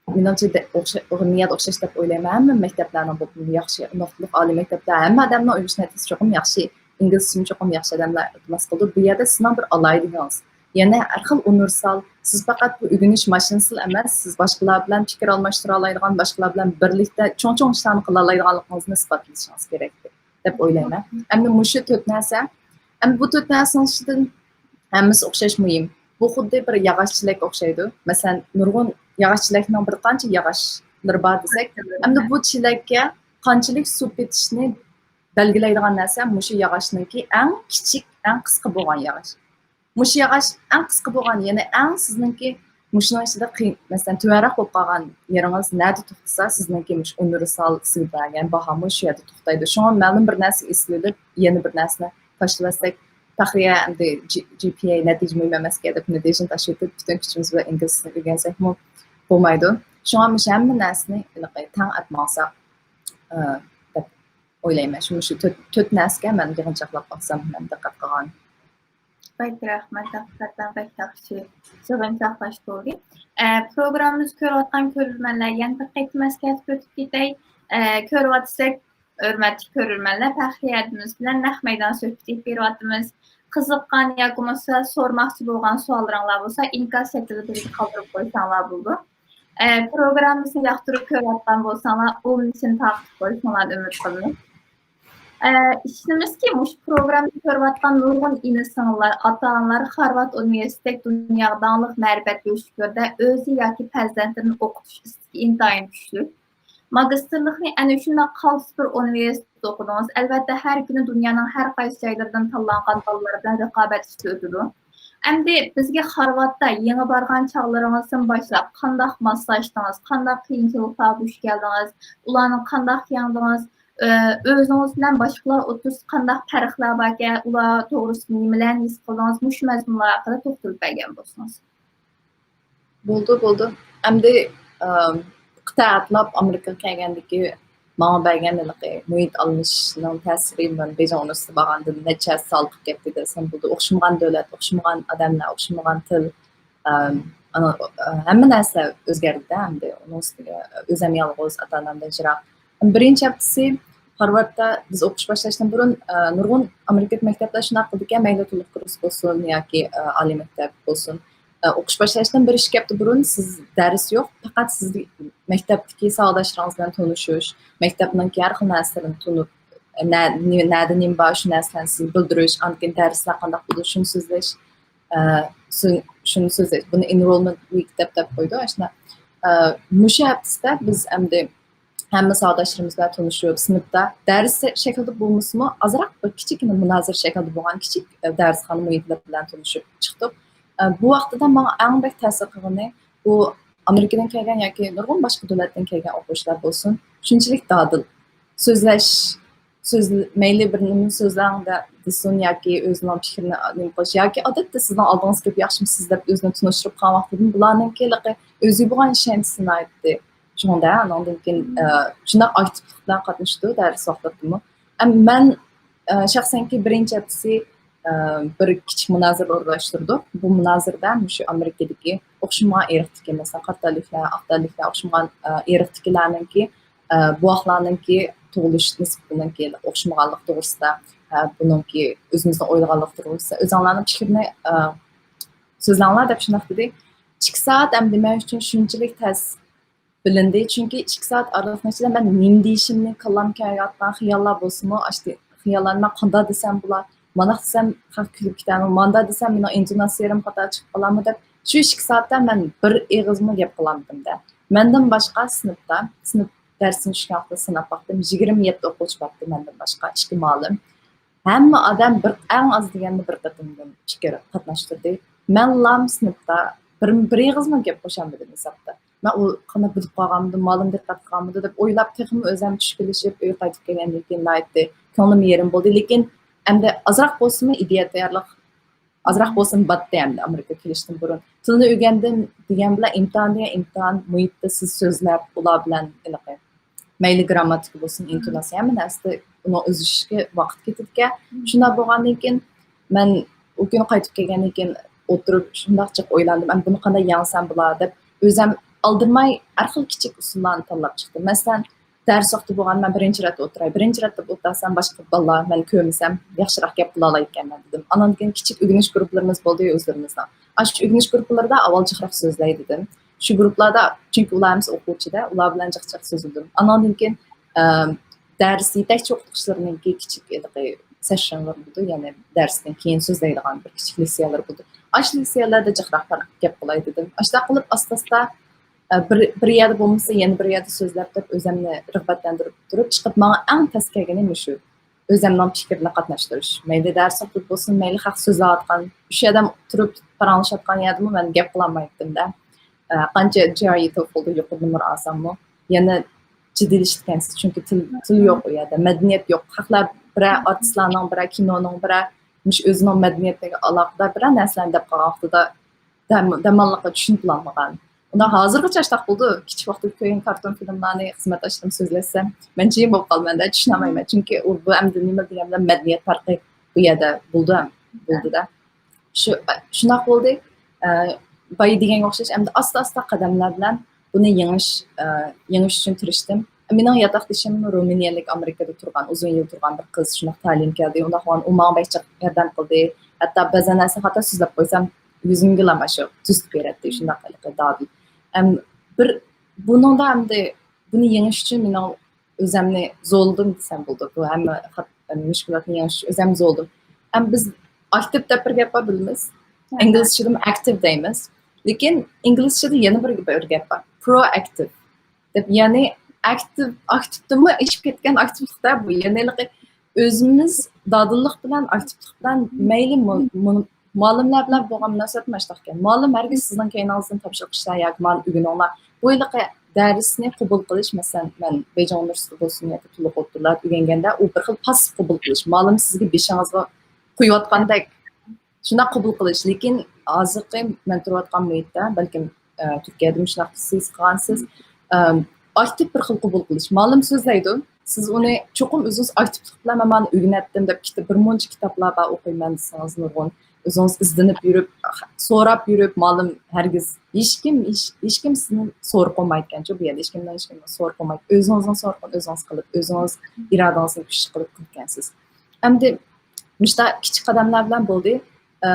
مېنىڭچە دە-، ئوخشا-، نىيەت ئوخشاش دەپ ئويلايمەن. ھەممە مەكتەپلەرنىڭ بولۇپمۇ ياخشى، نۇقتىلىق ئالىي مەكتەپلەر، ھەممە ئادەمنىڭ ئۆگىنىش نەتىجىسى چوقۇم ياخشى. ئىنگلىزچىمۇ چوقۇم ياخشى ئادەملەر ئىلتىماس قىلىدۇ. بۇ يەردە سىزنىڭ بىر ئالاھىدىلىكىڭىز. يەنە ھەر خىل ئۇنىۋېرسال، سىز پەقەت بۇ ئۆگىنىش ماشىنىسىلا ئەمەس، سىز باشقىلار بىلەن پىكىر ئالماشتۇرالايدىغان، باشقىلار بىلەن بىرلىكتە چوڭ-چوڭ ئىشلارنى قىلالايدىغانلىقىڭىزنى ئىسپاتلىشىڭىز كېرەك دەپ ئويلايمەن. ئەمدى مۇشۇ تۆت نەرسە، ئەمدى بۇ تۆت نەرسىنىڭ ئىچىدىن ھەممىسى ئوخشاش مۇھىم. بۇ خۇددى بىر ياغاچ چېلەك ئوخشايدۇ. مەسىلەن، نۇرغۇن ياغاچ چېلەكنىڭ بىر قانچە ياغاچلىرى بار دېسەك، ئەمدى بۇ چېلەككە قانچىلىك سۇ پېتىشنى بەلگىلەيدىغان نەرسە مۇشۇ ياغاچنىڭكى ئەڭ كىچىك، ئەڭ قىسقا بولغان ياغاچ. مۇشۇ ياغاچ ئەڭ قىسقا بولغان، يەنى ئەڭ سىزنىڭكى مۇشۇنىڭ ئىچىدە قىي-، مەسىلەن، تۆۋەنرەك بولۇپ قالغان يېرىڭىز نەدە توختىسا، سىزنىڭكى مۇشۇ ئۇنىۋېرسال سىزگە بەرگەن باھامۇ شۇ يەردە توختايدۇ. شۇڭا مەلۇم بىر نەرسىگە ئېسىلىۋېلىپ، يەنە بىر نەرسىنى تاشلىۋەتسەك، تەخىيە ئەمدى جى-، جى پى ئەي نەتىجە مۇھىم ئەمەسكەن دەپ نەتىجىنى تاشلىۋېتىپ، پۈتۈن كۈچىمىز بىلەن ئىنگلىز تىلىنى ئۆگەنسەكمۇ بولمايدۇ. شۇڭا مۇشۇ ھەممە نەرسىنى ھېلىقى تەڭ ئەپ ماڭساق، ئى، دەپ ئويلايمەن. شۇ، مۇشۇ تۆت، تۆت نەرسىگە مەن يىغىنچاقلاپ باقسام، مەن دىققەت قىلغان. بەك رەھمەت، ھەقىقەتەن بەك ياخشى يىغىنچاقلاشتۇردى. ئە، پروگراممىمىزنى كۆرۈۋاتقان كۆرۈرمەنلەر يەنە بىر قېتىم ئەسكەرتىپ ئۆتۈپ كېتەي. ئە، كۆرۈۋاتساق، ھۆرمەتلىك كۆرۈرمەنلەر، پەخرىيە ھەدىمىز بىلەن نەق مەيدان سۆھبىتى ئېلىپ بېرىۋاتىمىز. قىزىققان ياكى بولمىسا سورىماقچى بولغان سوئاللىرىڭلار بولسا، ئىنكاس شەكلىدە بىزگە قالدۇرۇپ قويساڭلار بولىدۇ. ئە، پروگراممىسىنى ياقتۇرۇپ كۆرۈۋاتقان بولساڭلار، ئۇلىنىشىنى تارقىتىپ قويۇشۇڭلارنى ئۈمىد قىلىمىز. ئە، ئىشىنىمىزكى، مۇشۇ پروگراممىنى كۆرۈۋاتقان نۇرغۇن ئىنى-سىڭىللار، ئاتا-ئانىلار خارۋارد ئۇنىۋېرسىتېتىدەك دۇنياغا داڭلىق مەرىپەت يۇرتى كۆرىدە ئۆزى ياكى پەرزەنتلىرىنى ئوقۇتۇش ئىستىكى ئىنتايىن كۈچلۈك. ماگىستىرلىقنى ئەنە شۇنداق قالتىس بىر ئۇنىۋېرسىتېتتا ئوقۇدىڭىز. ئەلۋەتتە، ھەر كۈنى دۇنيانىڭ ھەر قايسى جايلىرىدىن تاللانغان بالىلار بىلەن رىقابەت ئىچىدە ئۆتىدۇ. ئەمدى بىزگە خارۋاردتا يېڭى بارغان چاغلىرىڭىزدىن باشلاپ قانداق ماسلاشتىڭىز، قانداق قىيىنچىلىقلارغا دۇچ كەلدىڭىز، ئۇلارنى قانداق يەڭدىڭىز، ئۆ-، ئۆزىڭىز بىلەن باشقىلار ئوتتۇرىسىدا قانداق پەرقلەر باركەن، ئۇلار توغرىسىدا نېمىلەرنى ھېس قىلدىڭىز، مۇشۇ مەزمۇنلار ھەققىدە توختىلىپ بەرگەن بولسىڭىز. بولدى، بولدى. ئەمدى، ئىم، ئىككى سائەتلەپ ئامېرىكىغا كەلگەندىكى ماڭا بەرگەن ھېلىقى مۇھىت ئالمىشىشنىڭ تەسىرى، مەن بېيجىڭ ئۇنىۋېرسىتېتىغا بارغاندىن نەچچە سائەت سالقىپ كەتتى دېسەم بولىدۇ. ئوخشىمىغان دۆلەت، ئوخشىمىغان ئادەملەر، ئوخشىمىغان تىل. ئىم، ئانا، ئا، ھەممە نەرسە ئۆزگەردى ئەمدى. ئۇنىڭ ئۈستىگە ئۆزەم يالغۇز، ئاتا-ئانامدىن يىراق. بىرىنچى ھەپتىسى خارۋاردتا بىز ئوقۇش باشلاشتىن بۇرۇن، ئە، نۇرغۇن ئامېرىكىدىكى مەكتەپلەر شۇنداق قىلىدىكەن، مەيلى تولۇق كۇرس بولسۇن ياكى، ئە، ئالىي مەكتەپ بولسۇن. ئە، ئوقۇش باشلاشتىن بىر ئىككى ھەپتە بۇرۇن سىز دەرس يوق، پەقەت سىز مەكتەپتىكى ساۋاقداشلىرىڭىز بىلەن تونۇشۇش، مەكتەپنىڭكى ھەر خىل نەرسىلىرىنى تونۇپ، نە-، نە-، نەدە نېمە بار، شۇ نەرسىلەرنى سىزگە بىلدۈرۈش، ئاندىن كېيىن دەرسلەر قانداق بولىدۇ، شۇنى سۆزلەش، ئە، شۇ-، شۇنى سۆزلەش. بۇنى ئېنرولمېنت ۋىك دەپ، دەپ قويىدۇ، ئاشۇنداق. ئە، مۇشۇ ھەپتىسىدە بىز ئەمدى ھەممە ساۋاقداشلىرىمىز بىلەن تونۇشۇپ، سىنىپتا دەرس شەكلىدە بولمىسىمۇ، ئازراق بىر كىچىككىنە مۇنازىرە شەكلىدە بولغان كىچىك، ئە، دەرسخانا مۇھىتلىرى بىلەن تونۇشۇپ چىقتۇق. ئە، بۇ ۋاقتىدا ماڭا ئەڭ بەك تەسىر قىلغىنى، بۇ ئامېرىكىدىن كەلگەن ياكى نۇرغۇن باشقا دۆلەتتىن كەلگەن ئوقۇغۇچىلار بولسۇن، شۇنچىلىك دادىل. سۆزلەش، سۆز-، مەيلى بىر نېمىنى سۆزلەڭ دە-، دېسۇن ياكى ئۆزىنىڭ پىكرىنى نېمە قىلىش ياكى ئادەتتە سىزنىڭ ئالدىڭىزغا كېلىپ ياخشىمۇ سىز دەپ ئۆزىنى تونۇشتۇرۇپ قالغان ۋاقتىدىن بۇلارنىڭكى ھېلىقى ئۆزىگە بولغان ئىشەنچىسى ناھايىتى چوڭ-دە، ئانىڭدىن كېيىن، ئە، شۇنداق ئاكتىپلىق بىلەن قاتنىشىدۇ دەرس ۋاقتىدىمۇ. ئەم، مەن، ئە، شەخسەنكى بىرىنچى ھەپتىسى، ئە، بىر كىچىك مۇنازىرە ئورۇنلاشتۇردۇق. بۇ مۇنازىرىدە مۇشۇ ئامېرىكىدىكى ئوخشىمىغان ئىرقتىكى، مەسىلەن، قارا تەنلىكلەر، ئاق تەنلىكلەر، ئوخشىمىغان، ئە، ئىرقتىكىلەرنىڭكى، ئە، بوۋاقلارنىڭكى تۇغۇلۇش نىسبىتىنىڭكى ئوخشىمىغانلىقى توغرىسىدا، ئە، بۇنىڭكى ئۆزىمىزنىڭ ئويلىغانلىقى توغرىسىدا ئۆزۈڭلارنىڭ پىكرىنى، ئە، سۆزلەڭلار دەپ شۇنداق دېدى. ئىككى سائەت ئەمدى مەن ئۈچۈن شۇنچىلىك تەس بىلىندى، چۈنكى ئىككى سائەت ئارىلىقنىڭ ئىچىدە مەن نېمە دېيىشىمنى، كاللام كېلىۋاتقان خىياللار بولسىمۇ، ئاشۇ خىياللارنى مەن قانداق دېسەم بولا، مانداق دېسەم خەق كۈلۈپ كېتەرمۇ، مانداق دېسەم مېنىڭ ئىنتوناتسىيەم خاتا چىقىپ قالارمۇ دەپ، شۇ ئىككى سائەتتە مەن بىر ئېغىزمۇ گەپ قىلالمىدىم-دە. مەندىن باشقا سىنىپتا، سىنىپ دەرسىنى چۈشكەن ۋاقتىدا ساناپ باقتىم، يىگىرمە يەتتە ئوقۇغۇچى بارتتى مەندىن باشقا، ئىككى مۇئەللىم. ھەممە ئادەم بىر، ئەڭ ئاز دېگەندە بىر قېتىمدىن پىكىر قاتناشتۇردى. مەنلام سىنىپتا بىر، بىر ئېغىزمۇ گەپ قوشالمىدىم ھېسابتا. مەن ئۇ قانداق بىلىپ قالغانمىدىم، مۇئەللىم دىققەت قىلغانمىدۇ دەپ ئويلاپ، تېخىمۇ ئۆزۈم چۈشكۈنلىشىپ، ئۆيگە قايتىپ كەلگەندىن كېيىن ناھايىتى كۆڭلۈم يېرىم بولدى. لېكىن ئەمدى ئازراق بولسىمۇ ئىدىيە تەييارلىق، ئازراق بولسىمۇ باتتى ئەمدى ئامېرىكىغا كېلىشتىن بۇرۇن. تىلنى ئۆگەندىم دېگەن بىلەن ئىمتىھان دېگەن ئىمتىھان مۇھىتتا سىز سۆزلەپ، ئۇلار بىلەن ھېلىقى مەيلى گرامماتىكا بولسۇن، ئىنتوناتسىيە، ھەممە نەرسىدە ئۇنىڭ ئۆزلىشىشىگە ۋاقىت كېتىدىكەن. شۇنداق بولغاندىن كېيىن مەن ئۇ كۈنى قايتىپ كەلگەندىن كېيىن ئولتۇرۇپ شۇنداق جىق ئويلاندىم، ئەمدى بۇنى قانداق يەڭسەم بولا دەپ، ئۆزۈم ئالدىرىماي ھەر خىل كىچىك ئۇسۇللارنى تاللاپ چىقتىم. مەسىلەن، دەرس ۋاقتى بولغان، مەن بىرىنچى رەتتە ئولتۇراي، بىرىنچى رەتتە ئولتۇرسام باشقا بالىلار مەن كۆرمىسەم ياخشىراق گەپ قىلالايدىكەنمەن دېدىم. ئانان كېيىن كىچىك ئۆگىنىش گۇرۇپپىلىرىمىز بولدى ئۆزلىرىمىزنىڭ. ئاشۇ ئۆگىنىش گۇرۇپپىلىرىدا ئاۋۋال جىقراق سۆزلەي دېدىم. شۇ گۇرۇپپىلاردا، چۈنكى ئۇلار ھەممىسى ئوقۇغۇچىدە، ئۇلار بىلەن جىق جىق سۆزلىدىم. ئاناندىن كېيىن، ئەم، دەرس يېتەكچى ئوقۇتقۇچىلىرىنىڭكى كىچىك ھېلىقى سېشنلىرى بولىدۇ، يەنى دەرستىن كېيىن سۆزلەيدىغان بىر كىچىك لېكسىيەلىرى بولىدۇ. ئاشۇ لېكسىيەلەردە جىقراق گەپ قىلاي دېدىم. ئاشۇنداق قىلىپ ئاستا-ئاستا، ئە، بىر، بىر يەردە بولمىسا يەنە بىر يەردە سۆزلەپ تۇرۇپ ئۆزۈمنى رىغبەتلەندۈرۈپ تۇرۇپ چىقىپ ماڭا ئەڭ تەس كەلگىنى مۇشۇ. ئۆزۈمنىڭ پىكرىنى قاتناشتۇرۇش. مەيلى دەرس ۋاقتىدا بولسۇن، مەيلى خەق سۆزلەۋاتقان، ئۈچ ئادەم تۇرۇپ پاراڭلىشىۋاتقان يەردىمۇ مەن گەپ قىلالمايتتىم-دە. ئە، قانچە جى ئار ئى توفلدا يۇقىرى نومۇر ئالساممۇ، يەنە جىددىيلىشىدىكەنسىز، چۈنكى تىل، تىل يوق ئۇ يەردە، مەدەنىيەت يوق. خەقلەر بىرەر ئارتىسلارنىڭ، بىرەر كىنونىڭ، بىرەر مۇشۇ ئۆزىنىڭ مەدەنىيىتىگە ئالاقىدار بىرەر نەرسىلەرنى دەپ قالغان ۋاقتىدا دەم-، دەماللىققا چۈشىنىپ بولالمىغان. ئۇنداق ھازىرغىچە ئاشتاق بولىدۇ. كىچىك ۋاقتىدا كۆرگەن كارتون فىلىملارنى خىزمەتداشلىرىم سۆزلەشسەم، مەن جىم بولۇپ قالىمەن-دە، چۈشىنەلمەيمەن. چۈنكى ئۇ، بۇ ئەمدى نېمە دېگەن بىلەن مەدەنىيەت پەرقى بۇ يەردە بولىدۇ ھەم، بولدى-دە. شۇ، شۇنداق بولدى. ئە، بايا دېگەنگە ئوخشاش، ئەمدى ئاستا-ئاستا قەدەملەر بىلەن بۇنى يېڭىش، ئە، يېڭىش ئۈچۈن تىرىشتىم. مېنىڭ ياتاقدىشىم رومىنىيەلىك، ئامېرىكىدا تۇرغان، ئۇزۇن يىل تۇرغان بىر قىز، شۇنداق تەلىيىم كەلدى. ئۇنداق بولغان ئۇ ماڭا بەك جىق ياردەم قىلدى. ھەتتا بەزەن نەرسىنى خاتا سۆزلەپ قويسام، يۈزۈمگىلا مانا شۇ تۈزىتىپ بېرەتتى، شۇنداق ھېلىقى دادىل. ئەم، بىر، بۇنىڭدا ئەمدى بۇنى يېڭىش ئۈچۈن مېنىڭ ئۆزەمنى زورلىدىم دېسەم بولىدۇ. بۇ ھەممە خات-، مۈشكۈلاتنى يېڭىش ئۈچۈن ئۆزەمنى زورلىدىم. ئەم، بىز ئاكتىپ دەپ بىر گەپ بار، بىلىمىز. ئىنگلىزچىدىمۇ ئاكتىپ دەيمىز. لېكىن ئىنگلىزچىدە يەنە بىر، بىر گەپ بار. پرو ئاكتىپ دەپ، يەنى ئاكتىپ، ئاكتىپتىنمۇ ئېشىپ كەتكەن ئاكتىپلىقتا بۇ. يەنى ھېلىقى ئۆزىمىز دادىللىق بىلەن، ئاكتىپلىق بىلەن مەيلى مۇ-، مۇ-، مۇئەللىملەر بىلەن بولغان مۇناسىۋەت مۇشۇنداق ئىكەن. مۇئەللىم ھەرگىز سىزنىڭ كەينىڭىزدىن تاپشۇرۇق ئىشلەر ياكى مۇئەللىم ئۆگىنىڭلار. بۇ ھېلىقى دەرسنى قوبۇل قىلىش، مەسىلەن، مەن بېيجىڭ ئۇنىۋېرسىتېتىدا بولسۇن ياكى تولۇق ئوتتۇرىلاردا ئۆگەنگەندە، ئۇ بىر خىل پاسسىپ قوبۇل قىلىش. مۇئەللىم سىزگە بېشىڭىزغا قويۇۋاتقاندەك شۇنداق قوبۇل قىلىش. لېكىن ھازىرقى مەن تۇرۇۋاتقان مۇھىتتا، بەلكىم ئە، تۈركىيەدە مۇشۇنداق سىز قىلغانسىز. ئەم، ئاكتىپ بىر خىل قوبۇل قىلىش. مۇئەللىم سۆزلەيدۇ، سىز ئۇنى چوقۇم ئۆزىڭىز ئاكتىپلىق بىلەن، مەن مانا ئۆگىنەتتىم دەپ، كىتاب، بىر مۇنچە كىتابلار بار ئوقۇيمەن دېسىڭىز نۇرغۇن. ئۆزىڭىز ئىزدىنىپ يۈرۈپ، سوراپ يۈرۈپ، مۇئەللىم ھەرگىز ھېچكىم، ھېچ، ھېچكىم سىزنى سورىقى بولمايدىكەنچۇ بۇ يەردە، ھېچكىمدىن ھېچكىمدىن سورىقى بولمايدۇ. ئۆزىڭىزنىڭ سورىقىنى ئۆزىڭىز قىلىپ، ئۆزىڭىز ئىرادىڭىزنى كۈچلۈك قىلىپ قىلىدىكەنسىز. ئەمدى مۇشۇنداق كىچىك قەدەملەر بىلەن بولدى. ئە،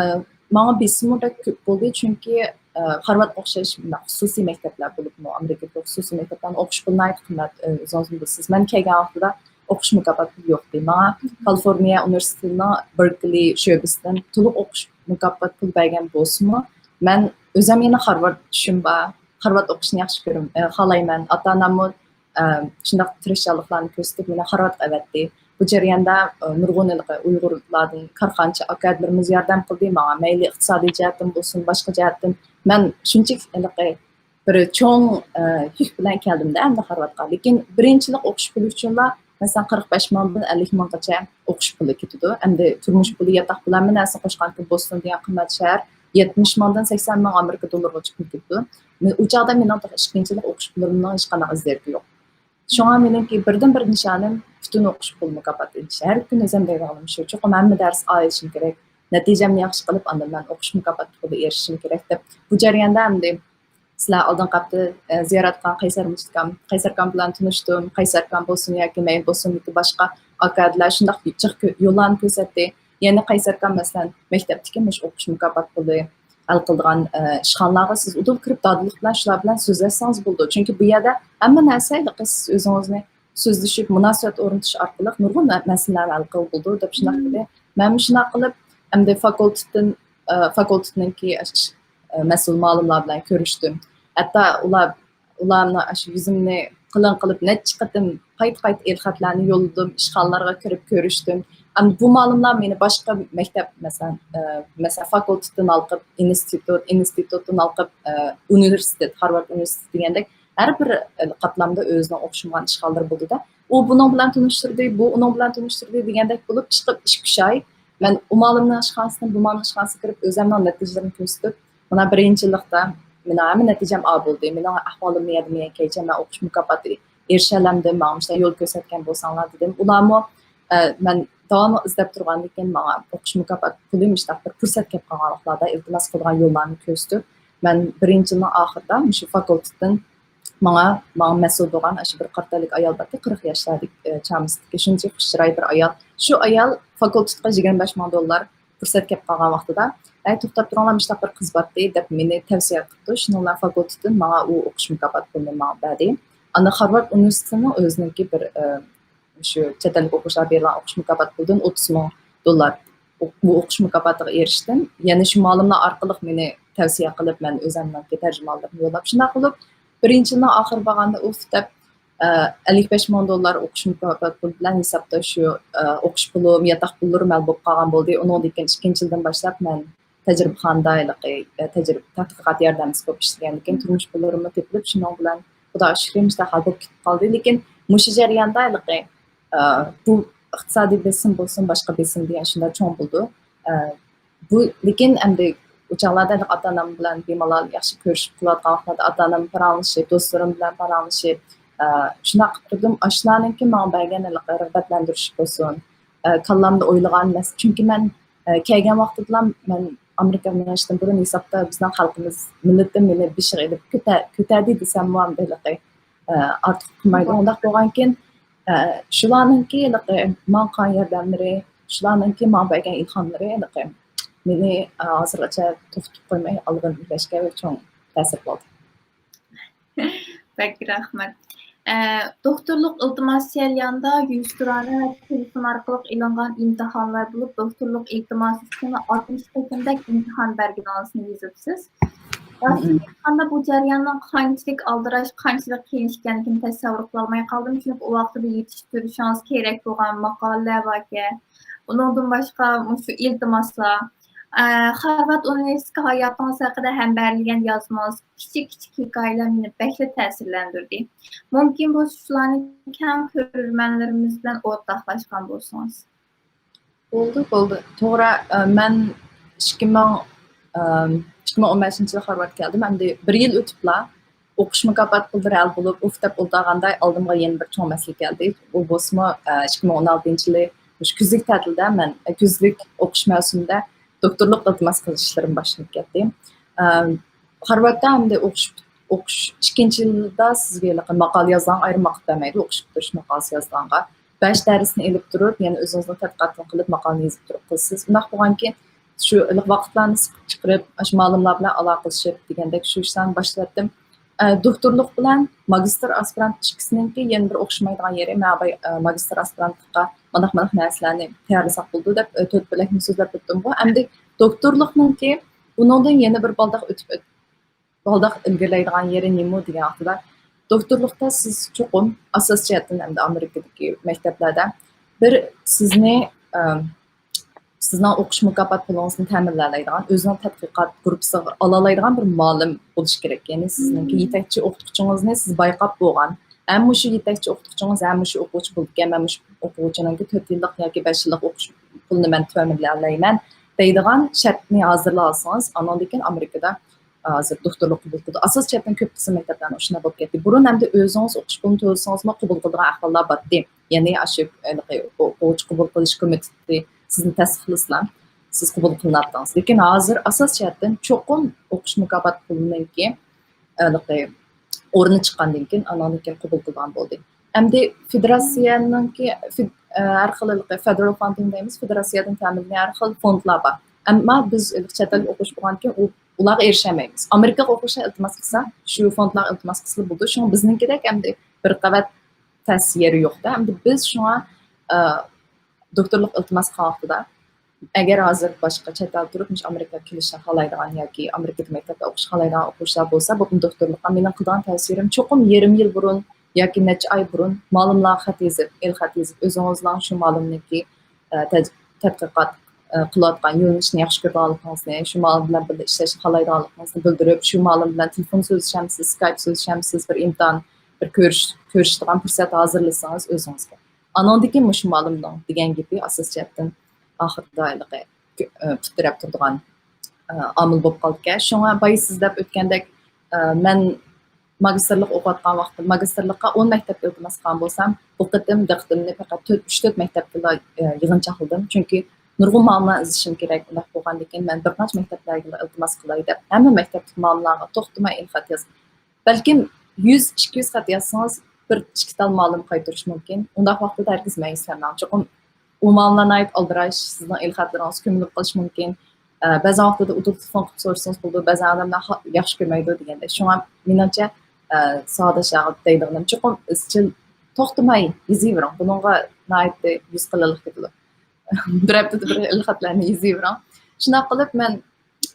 ماڭا بېسىممۇ بەك كۆپ بولدى، چۈنكى، ئە، خارۋارد ئوخشاش مۇنداق خۇسۇسىي مەكتەپلەر بولۇپمۇ، ئامېرىكىدىكى خۇسۇسىي مەكتەپلەرنىڭ ئوقۇش پۇلى ناھايىتى قىممەت، ئە، ئۆزىڭىز بىلىسىز. مەن كەلگەن ۋاقتىدا ئوقۇش مۇكاپاتى پۇلى يوق ئىدى. ماڭا كالىفورنىيە ئۇنىۋېرسىتېتىنىڭ بېركلى شۆبىسىدىن تولۇق ئوقۇش مۇكاپات پۇلى بەرگەن بولسىمۇ، مەن ئۆزۈم يەنە خارۋارد چۈشۈم بار، خارۋارد ئوقۇشنى ياخشى كۆرۈم-، ئە، خالايمەن. ئاتا-ئاناممۇ ئە، شۇنداق تىرىشچانلىقلارنى كۆرسىتىپ، مېنى خارۋاردقا ئەۋەتتى. بۇ جەرياندا، ئە، نۇرغۇن ھېلىقى ئۇيغۇرلاردىن كارخانىچى ئاكا-ئەدىلىرىمىز ياردەم قىلدى ماڭا. مەيلى ئىقتىسادىي جەھەتتىن بولسۇن، باشقا جەھەتتىن. مەن شۇنچىلىك ھېلىقى بىر چوڭ، ئە، يۈك بىلەن كەلدىم-دە ئەمدى خارۋاردقا. لېكىن بىرىنچى يىللىق ئوقۇش پۇلى ئۈچۈنلا، مەسىلەن، قىرىق بەش مىڭدىن ئەللىك مىڭغىچە ئوقۇش پۇلى كېتىدۇ. ئەمدى تۇرمۇش پۇلى، ياتاق پۇلى، ھەممە نەرسىنى قوشقاندىكىن بوستون دېگەن قىممەت شەھەر يەتمىش مىڭدىن سەكسەن مىڭ ئامېرىكا دوللىرىغىچە پۇل كېتىدۇ. ئۇ چاغدا مېنىڭ تېخى ئىككىنچى يىللىق ئوقۇش پۇلۇمنىڭ ھېچقانداق ئىز-دېرىكى يوق. شۇڭا مېنىڭكى بىردىنبىر نىشانىم پۈتۈن ئوقۇش پۇل مۇكاپاتى ئېلىش. ھەر كۈن ئۆزۈم دەيدىغىنىم شۇ، چوقۇم ھەممە دەرس ئېلىشىم كېرەك، نەتىجەمنى ياخشى قىلىپ، ئاندىن مەن ئوقۇش مۇكاپاتى پۇلىغا ئېرىشىشىم كېرەك دەپ. بۇ جەرياندا ئەمدى سىلەر ئالدىنقى ھەپتە، ئە، زىيارەت قىلغان قەيسەر مۇستىكام، قەيسەركام بىلەن تونۇشتۇم. قەيسەركام بولسۇن ياكى مەيلى بولسۇن، باشقا ئاكا-ئەدىلەر شۇنداق جىق كۆ-، يوللارنى كۆرسەتتى. يەنە قەيسەركام، مەسىلەن، مەكتەپتىكى مۇشۇ ئوقۇش مۇكاپات پۇلى ھەل قىلىدىغان، ئە، ئىشخانىلارغا سىز ئۇدۇل كىرىپ، دادىللىق بىلەن شۇلار بىلەن سۆزلەشسىڭىز بولىدۇ. چۈنكى بۇ يەردە ھەممە نەرسە ھېلىقى سىز ئۆزىڭىزنى سۆزلىشىپ، مۇناسىۋەت ئورنىتىش ئارقىلىق نۇرغۇن مە-، مەسىلىلەرنى ھەل قىلغىلى بولىدۇ، دەپ شۇنداق دېدى. مەنمۇ شۇنداق قىلىپ، ئەمدى فاكۇلتېتتىن، ئە، فاكۇلتېتنىڭكى ئەش-، ئە، مەسئۇل مۇئەللىملار بىلەن كۆرۈشتۈم. ھەتتا ئۇلار، ئۇلارنى ئاشۇ يۈزۈمنى قېلىن قىلىپ، نەچچە قېتىم قايتا-قايتا ئېلخەتلەرنى يوللىدىم، ئىشخانىلارغا كىرىپ كۆرۈشتۈم. ئەمدى بۇ مۇئەللىملار مېنى باشقا مەكتەپ، مەسىلەن، ئە، مەسىلەن، فاكۇلتېتتىن ھالقىپ ئىنستىتۇت، ئىنستىتۇتتىن ھالقىپ، ئە، ئۇنىۋېرسىتېت، خارۋارد ئۇنىۋېرسىتېتى دېگەندەك، ھەر بىر، ئە، قاتلامدا ئۆزىنىڭ ئوخشىمىغان ئىشخانىلىرى بولىدۇ-دە. ئۇ بۇنىڭ بىلەن تونۇشتۇردى، بۇ ئۇنىڭ بىلەن تونۇشتۇردى دېگەندەك بولۇپ، ئىشقىلىپ ئىش كۈشاي. مەن ئۇ مۇئەللىمنىڭ ئىشخانىسىدىن بۇ مۇئەللىمنىڭ ئىشخانىسىغا كىرىپ، ئۆزۈمنىڭ نەتىجىلىرىنى كۆرسىتىپ، مانا بىرىنچى يىللىقتا مېنىڭ ھەممە نەتىجەم ئا بولدى. مېنىڭ ئەھۋالىم يەدە مېنىڭ كەيچە مەن ئوقۇش مۇكاپاتى ئېرىشەلەمدىم، ماڭا مۇشۇنداق يول كۆرسەتكەن بولساڭلار دېدىم. ئۇلارمۇ، ئە، مەن داۋاملىق ئىزدەپ تۇرغاندىكىن ماڭا ئوقۇش مۇكاپات پۇلى مۇشۇنداق بىر پۇرسەت كەپ قالغان ۋاقىتلاردا ئىلتىماس قىلىدىغان يوللارنى كۆرسىتىپ، مەن بىرىنچى يىلنىڭ ئاخىرىدا مۇشۇ فاكۇلتېتتىن ماڭا، ماڭا مەسئۇل بولغان ئاشۇ بىر قارا تەنلىك ئايال بارتتى، قىرىق ياشلاردىكى، ئە، چامىسىدىكى شۇنچە خۇش چىراي بىر ئايال. شۇ ئايال فاكۇلتېتقا يىگىرمە بەش مىڭ دوللار پۇرسەت كەپ قالغان ۋاقتىدا، ئەي، توختاپ تۇرۇڭلار، مۇشۇنداق بىر قىز بارتتى دەپ مېنى تەۋسىيە قىپتۇ. شۇنىڭ بىلەن فاكۇلتېتتىن ماڭا ئۇ ئوقۇش مۇكاپات پۇلىنى ماڭا بەردى. ئاندىن خارۋارد ئۇنىۋېرسىتېتىنىڭ ئۆزىنىڭكى بىر، ئە، شۇ چەت ئەللىك ئوقۇغۇچىلارغا بېرىدىغان ئوقۇش مۇكاپات پۇلىدىن ئوتتۇز مىڭ دوللار. ئو-، بۇ ئوقۇش مۇكاپاتىغا ئېرىشتىم. يەنە شۇ مۇئەللىملەر ئارقىلىق مېنى تەۋسىيە قىلىپ، مەن ئۆزۈمنىڭكى تەرجىمانلىرىمنى يوللاپ، شۇنداق قىلىپ، بىرىنچى يىلنىڭ ئاخىرى بارغاندا، ئۇف دەپ، ئە، ئەللىك بەش مىڭ دوللار ئوقۇش مۇكاپات پۇلى بىلەن ھېسابتا شۇ، ئە، ئوقۇش پۇلۇم، ياتاق پۇللىرىم ھەل بولۇپ قالغان بولدى. ئۇنىڭدىن كېيىن ئىككىنچى يىلدىن باشلاپ مەن تەجرىبىخانىدا ھېلىقى، ئە، تەجرىبە، تەتقىقات ياردەمچىسى بولۇپ ئىشلىگەندىكىن، تۇرمۇش پۇللىرىممۇ تېپىلىپ، شۇنىڭ بىلەن خۇدا شۈكرى مۇشۇنداق ھال بولۇپ كېتىپ قالدى. لېكىن مۇشۇ جەرياندا ھېلىقى، ئە، بۇ ئىقتىسادىي بېسىم بولسۇن، باشقا بېسىم دېگەن شۇنداق چوڭ بولىدۇ. ئە، بۇ، لېكىن ئەمدى ئۇ چاغلاردا ئاتا-ئانام بىلەن بىمالال ياخشى كۆرۈشۈپ قېلىۋاتقان ۋاقىتلاردا ئاتا-ئانام بىلەن پاراڭلىشىپ، دوستلىرىم بىلەن پاراڭلىشىپ، ئە، شۇنداق قىلىپ تۇردۇم. ئاشۇلارنىڭكى ماڭا بەرگەن ھېلىقى رىغبەتلەندۈرۈشى بولسۇن، ئە، كاللامدا ئويلىغان نەرسە، چۈنكى مەن، ئە، كەلگەن ۋاقتىدىلا مەن ئامېرىكا مېڭىشتىن بۇرۇن ھېسابتا بىزنىڭ خەلقىمىز، مىللىتىم مېنى بېشىغا ئېلىپ كۆتە-، كۆتەردى دېسەممۇ ئەمدى ھېلىقى، ئە، ئارتۇق قىلمايدۇ. ئۇنداق بولغانكىن، ئە، شۇلارنىڭكى ھېلىقى ماڭا قىلغان ياردەملىرى، شۇلارنىڭكى ماڭا بەرگەن ئىلھاملىرى ھېلىقى مېنى، ئە، ھازىرغىچە توختىتىپ قويماي ئالغا ئىلگىرىلەشكە بەك چوڭ تەسىر قىلدى. بەك رەھمەت. ئە، دوكتورلۇق ئىلتىماس جەريانىدا يۈزتۇرانە ۋە تېلېفون ئارقىلىق ئېلىنغان ئىمتىھانلار بولۇپ، دوكتورلۇق ئىلتىماسى ئۈچۈن ئاتمىش قېتىمدەك ئىمتىھان بەرگىنىڭىزنى يېزىپسىز. راستىنى ئېيتقاندا، بۇ جەرياننىڭ قانچىلىك ئالدىراش، قانچىلىك قىيىن ئىكەنلىكىنى تەسەۋۋۇر قىلالماي قالدىم، چۈنكى ئۇ ۋاقتىدا يېتىشتۈرۈشىڭىز كېرەك بولغان ماقالىلەر باركەن. ئۇنىڭدىن باشقا مۇشۇ ئىلتىماسلار، ئە، خارۋارد ئۇنىۋېرسىتېتىدىكى ھاياتىڭىز ھەققىدە ھەم بەرلىگەن يازمىڭىز، كىچىك-كىچىك ھېكايىلەر مېنى بەكلا تەسىرلەندۈردى. مۇمكىن بولسا شۇلارنى كەڭ كۆرۈرمەنلىرىمىز بىلەن ئورتاقلاشقان بولسىڭىز. بولدى، بولدى. توغرا، ئە، مەن ئىككى مىڭ ئىككى مىڭ ئون بەشىنچى يىلى خارۋارد كەلدىم. ئەمدى بىر يىل ئۆتۈپلا ئوقۇش مۇكاپات پۇللىرى ھەل بولۇپ، ئۇف دەپ ئولتۇرغاندا ئالدىمغا يەنە بىر چوڭ مەسىلە كەلدى. ئۇ بولسىمۇ، ئىككى مىڭ ئون ئالتىنچى يىلى مۇشۇ كۈزلۈك تەتىلدە مەن، كۈزلۈك ئوقۇش مەۋسۇمىدا دوكتورلۇق ئىلتىماس قىلىش ئىشلىرىم باشلىنىپ كەتتى. خارۋاردتا ئەمدى ئوقۇش، ئوقۇش ئىككىنچى يىلدا سىزگە ھېلىقى ماقالە يازىدىغان ئايرىم ۋاقىت بەرمەيدۇ، ئوقۇش پۈتتۈرۈش ماقالىسى يازىدىغانغا. بەش دەرسنى ئېلىپ تۇرۇپ، يەنە ئۆزىڭىزنىڭ تەتقىقاتىنى قىلىپ، ماقالىنى يېزىپ تۇرۇپ قىلىسىز. ئۇنداق بولغانكى، شۇ ھېلىقى ۋاقىتلارنى سىقىپ چىقىرىپ، ئاشۇ مالىملار بىلەن ئالاقىلىشىپ دېگەندەك شۇ ئىشلارنى باشلىۋەتتىم. ئە، دوكتورلۇق بىلەن ماگىستر ئاسپىرانت ئىككىسىنىڭكى يەنە بىر ئوخشىمايدىغان يېرى، مەن باي-، ئە، ماگىستر ئاسپىرانتلىققا مانداق-مانداق نەرسىلەرنى تەييارلىساق بولىدۇ دەپ، ئە، تۆت بۆلەكنى سۆزلەپ ئۆتتۈمغۇ. ئەمدى دوكتورلۇقنىڭكى بۇنىڭدىن يەنە بىر بالداق ئۆتۈپ، بالداق ئىلگىرىلەيدىغان يېرى نېمە دېگەن ۋاقتىدا، دوكتورلۇقتا سىز چوقۇم ئاساسىي جەھەتتىن ئەمدى ئامېرىكىدىكى مەكتەپلەردە بىر سىزنى، ئە، سىزنىڭ ئوقۇش مۇكاپات پۇلىڭىزنى تەمىنلەيدىغان ئۆزىنىڭ تەتقىقات گۇرۇپپىسىغا ئالالايدىغان بىر مۇئەللىم بولۇشى كېرەك. يەنى سىزنىڭكى يېتەكچى ئوقۇتقۇچىڭىزنى سىز بايقاپ بولغان، ھەم مۇشۇ يېتەكچى ئوقۇتقۇچىڭىز، ھەم مۇشۇ ئوقۇغۇچى بولىدىكەن، مەن مۇشۇ ئوقۇغۇچىنىڭكى تۆت يىللىق ياكى بەش يىللىق ئوقۇش پۇلىنى مەن تەمىنلەيمەن دەيدىغان شەرتنى ھازىرلاۋالسىڭىز، ئاندىن كېيىن ئامېرىكىدا ھازىر دوكتورلۇق قوبۇل قىلىدۇ. ئاساسىي جەھەتتىن كۆپ قىسىم مەكتەپلەردە شۇنداق بولۇپ كەتتى. بۇرۇن ئەمدى ئۆزىڭىز ئوقۇش پۇلىنى تۆلىسىڭىزمۇ قوبۇل قىلىدىغان ئەھۋاللار بارتى. يەنى ئاشۇ ھېلىقى ئوقۇغۇچى قوبۇل قىلىش كومىتېتى سىزنى تەستىقلىسىلا، سىز قوبۇل قىلىناتتىڭىز. لېكىن ھازىر ئاساسىي جەھەتتىن چوقۇم ئوقۇش مۇكاپات پۇلىنىڭكى ھېلىقى ئورنى چىققاندىن كېيىن، ئاناندىن كېيىن قوبۇل قىلىدىغان بولدى. ئەمدى فېدېراتسىيەنىڭكى، فېد-، ئە، ھەر خىل ھېلىقى فېدېرال فاندىنگ دەيمىز، فېدېراتسىيەدىن تەمىنلىگەن ھەر خىل فوندلار بار. ئەمما بىز ھېلىقى چەت ئەلگە ئوقۇش بولغاندىكىن، ئۇ، ئۇلارغا ئېرىشەلمەيمىز. ئامېرىكىغا ئوقۇشقا ئىلتىماس قىلسا، شۇ فوندلارغا ئىلتىماس قىلسىلا بولىدۇ. شۇڭا بىزنىڭكىدەك ئەمدى بىر قەۋەت تەس يېرى يوق-دە. ئەمدى بىز شۇڭا، ئە، دوكتورلۇق ئىلتىماس قىلغان ۋاقتىدا، ئەگەر ھازىر باشقا چەت ئەل تۇرۇپ، مۇشۇ ئامېرىكىغا كېلىشنى خالايدىغان ياكى ئامېرىكىدا مەكتەپتە ئوقۇشنى خالايدىغان ئوقۇغۇچىلار بولسا، بۇ دوكتورلۇققا مېنىڭ قىلىدىغان تەۋسىيەم، چوقۇم يېرىم يىل بۇرۇن ياكى نەچچە ئاي بۇرۇن مالىملارغا خەت يېزىپ، ئېلخەت يېزىپ، ئۆزىڭىزنىڭ شۇ مالىمنىڭكى، ئە، تەج-، تەتقىقات، ئە، قىلىۋاتقان يۆنىلىشىنى ياخشى كۆرىدىغانلىقىڭىزنى، شۇ مالىم بىلەن بىللە ئىشلەشنى خالايدىغانلىقىڭىزنى بىلدۈرۈپ، شۇ مالىم بىلەن تېلېفون سۆزلىشەمسىز، سكايپ سۆزلىشەمسىز، بىر ئىمتىھان، بىر كۆرۈش-، كۆرۈشىدىغان پۇرسەت ھازىرلىسىڭىز ئۆزىڭىزگە. ئانىڭدىن كېيىن مۇشۇ مالىمنىڭ دېگەن گېپى ئاساسىي جەھەتتىن ئاخىرىدا ھېلىقى، ئە، پۇت تىرەپ تۇرىدىغان، ئە، ئامىل بولۇپ قالىدىكەن. شۇڭا بايا سىز دەپ ئۆتكەندەك، ئە، مەن ماگىستىرلىق ئوقۇۋاتقان ۋاقتىم، ماگىستىرلىققا ئون مەكتەپكە ئىلتىماس قىلغان بولسام، بۇ قېتىم دىققىتىمنى پەقەت تۆت، ئۈچ، تۆت مەكتەپكىلا، ئە، يىغىنچاقلىدىم. چۈنكى نۇرغۇن مالىملارنى ئىزدىشىم كېرەك. ئۇنداق بولغاندىن كېيىن مەن بىر قانچە مەكتەپلەرگىلا ئىلتىماس قىلاي دەپ، ھەممە مەكتەپتىكى مالىملارغا توختىماي ئېلخەت يازدىم. بەلكىم يۈز، ئىككى يۈز خەت يازسىڭىز، بىر ئىككى تال مالىم قايتۇرۇشى مۇمكىن. ئۇنداق ۋاقتىدا ھەرگىز مەيۈسلەنمەڭ. چوقۇم ئۇ مالىملار ناھايىتى ئالدىراش، سىزنىڭ ئېلخەتلىرىڭىز كۆمۈلۈپ قېلىشى مۇمكىن. ئە، بەزى ۋاقتىدا ئۇدۇل تېلېفون قىلىپ سورىسىڭىز بولىدۇ، بەزى ئادەملەر خا-، ياخشى كۆرمەيدۇ دېگەندەك. شۇڭا مېنىڭچە، ئە، ساۋاقداشلارغا دەيدىغىنىم، چوقۇم ئىزچىل توختىماي يېزىۋېرىڭ. بۇنىڭغا ناھايىتى يۈز قىلىنلىق كېتىدۇ. بىر ھەپتىدە بىر ئېلخەتلەرنى يېزىۋېرىڭ. شۇنداق قىلىپ مەن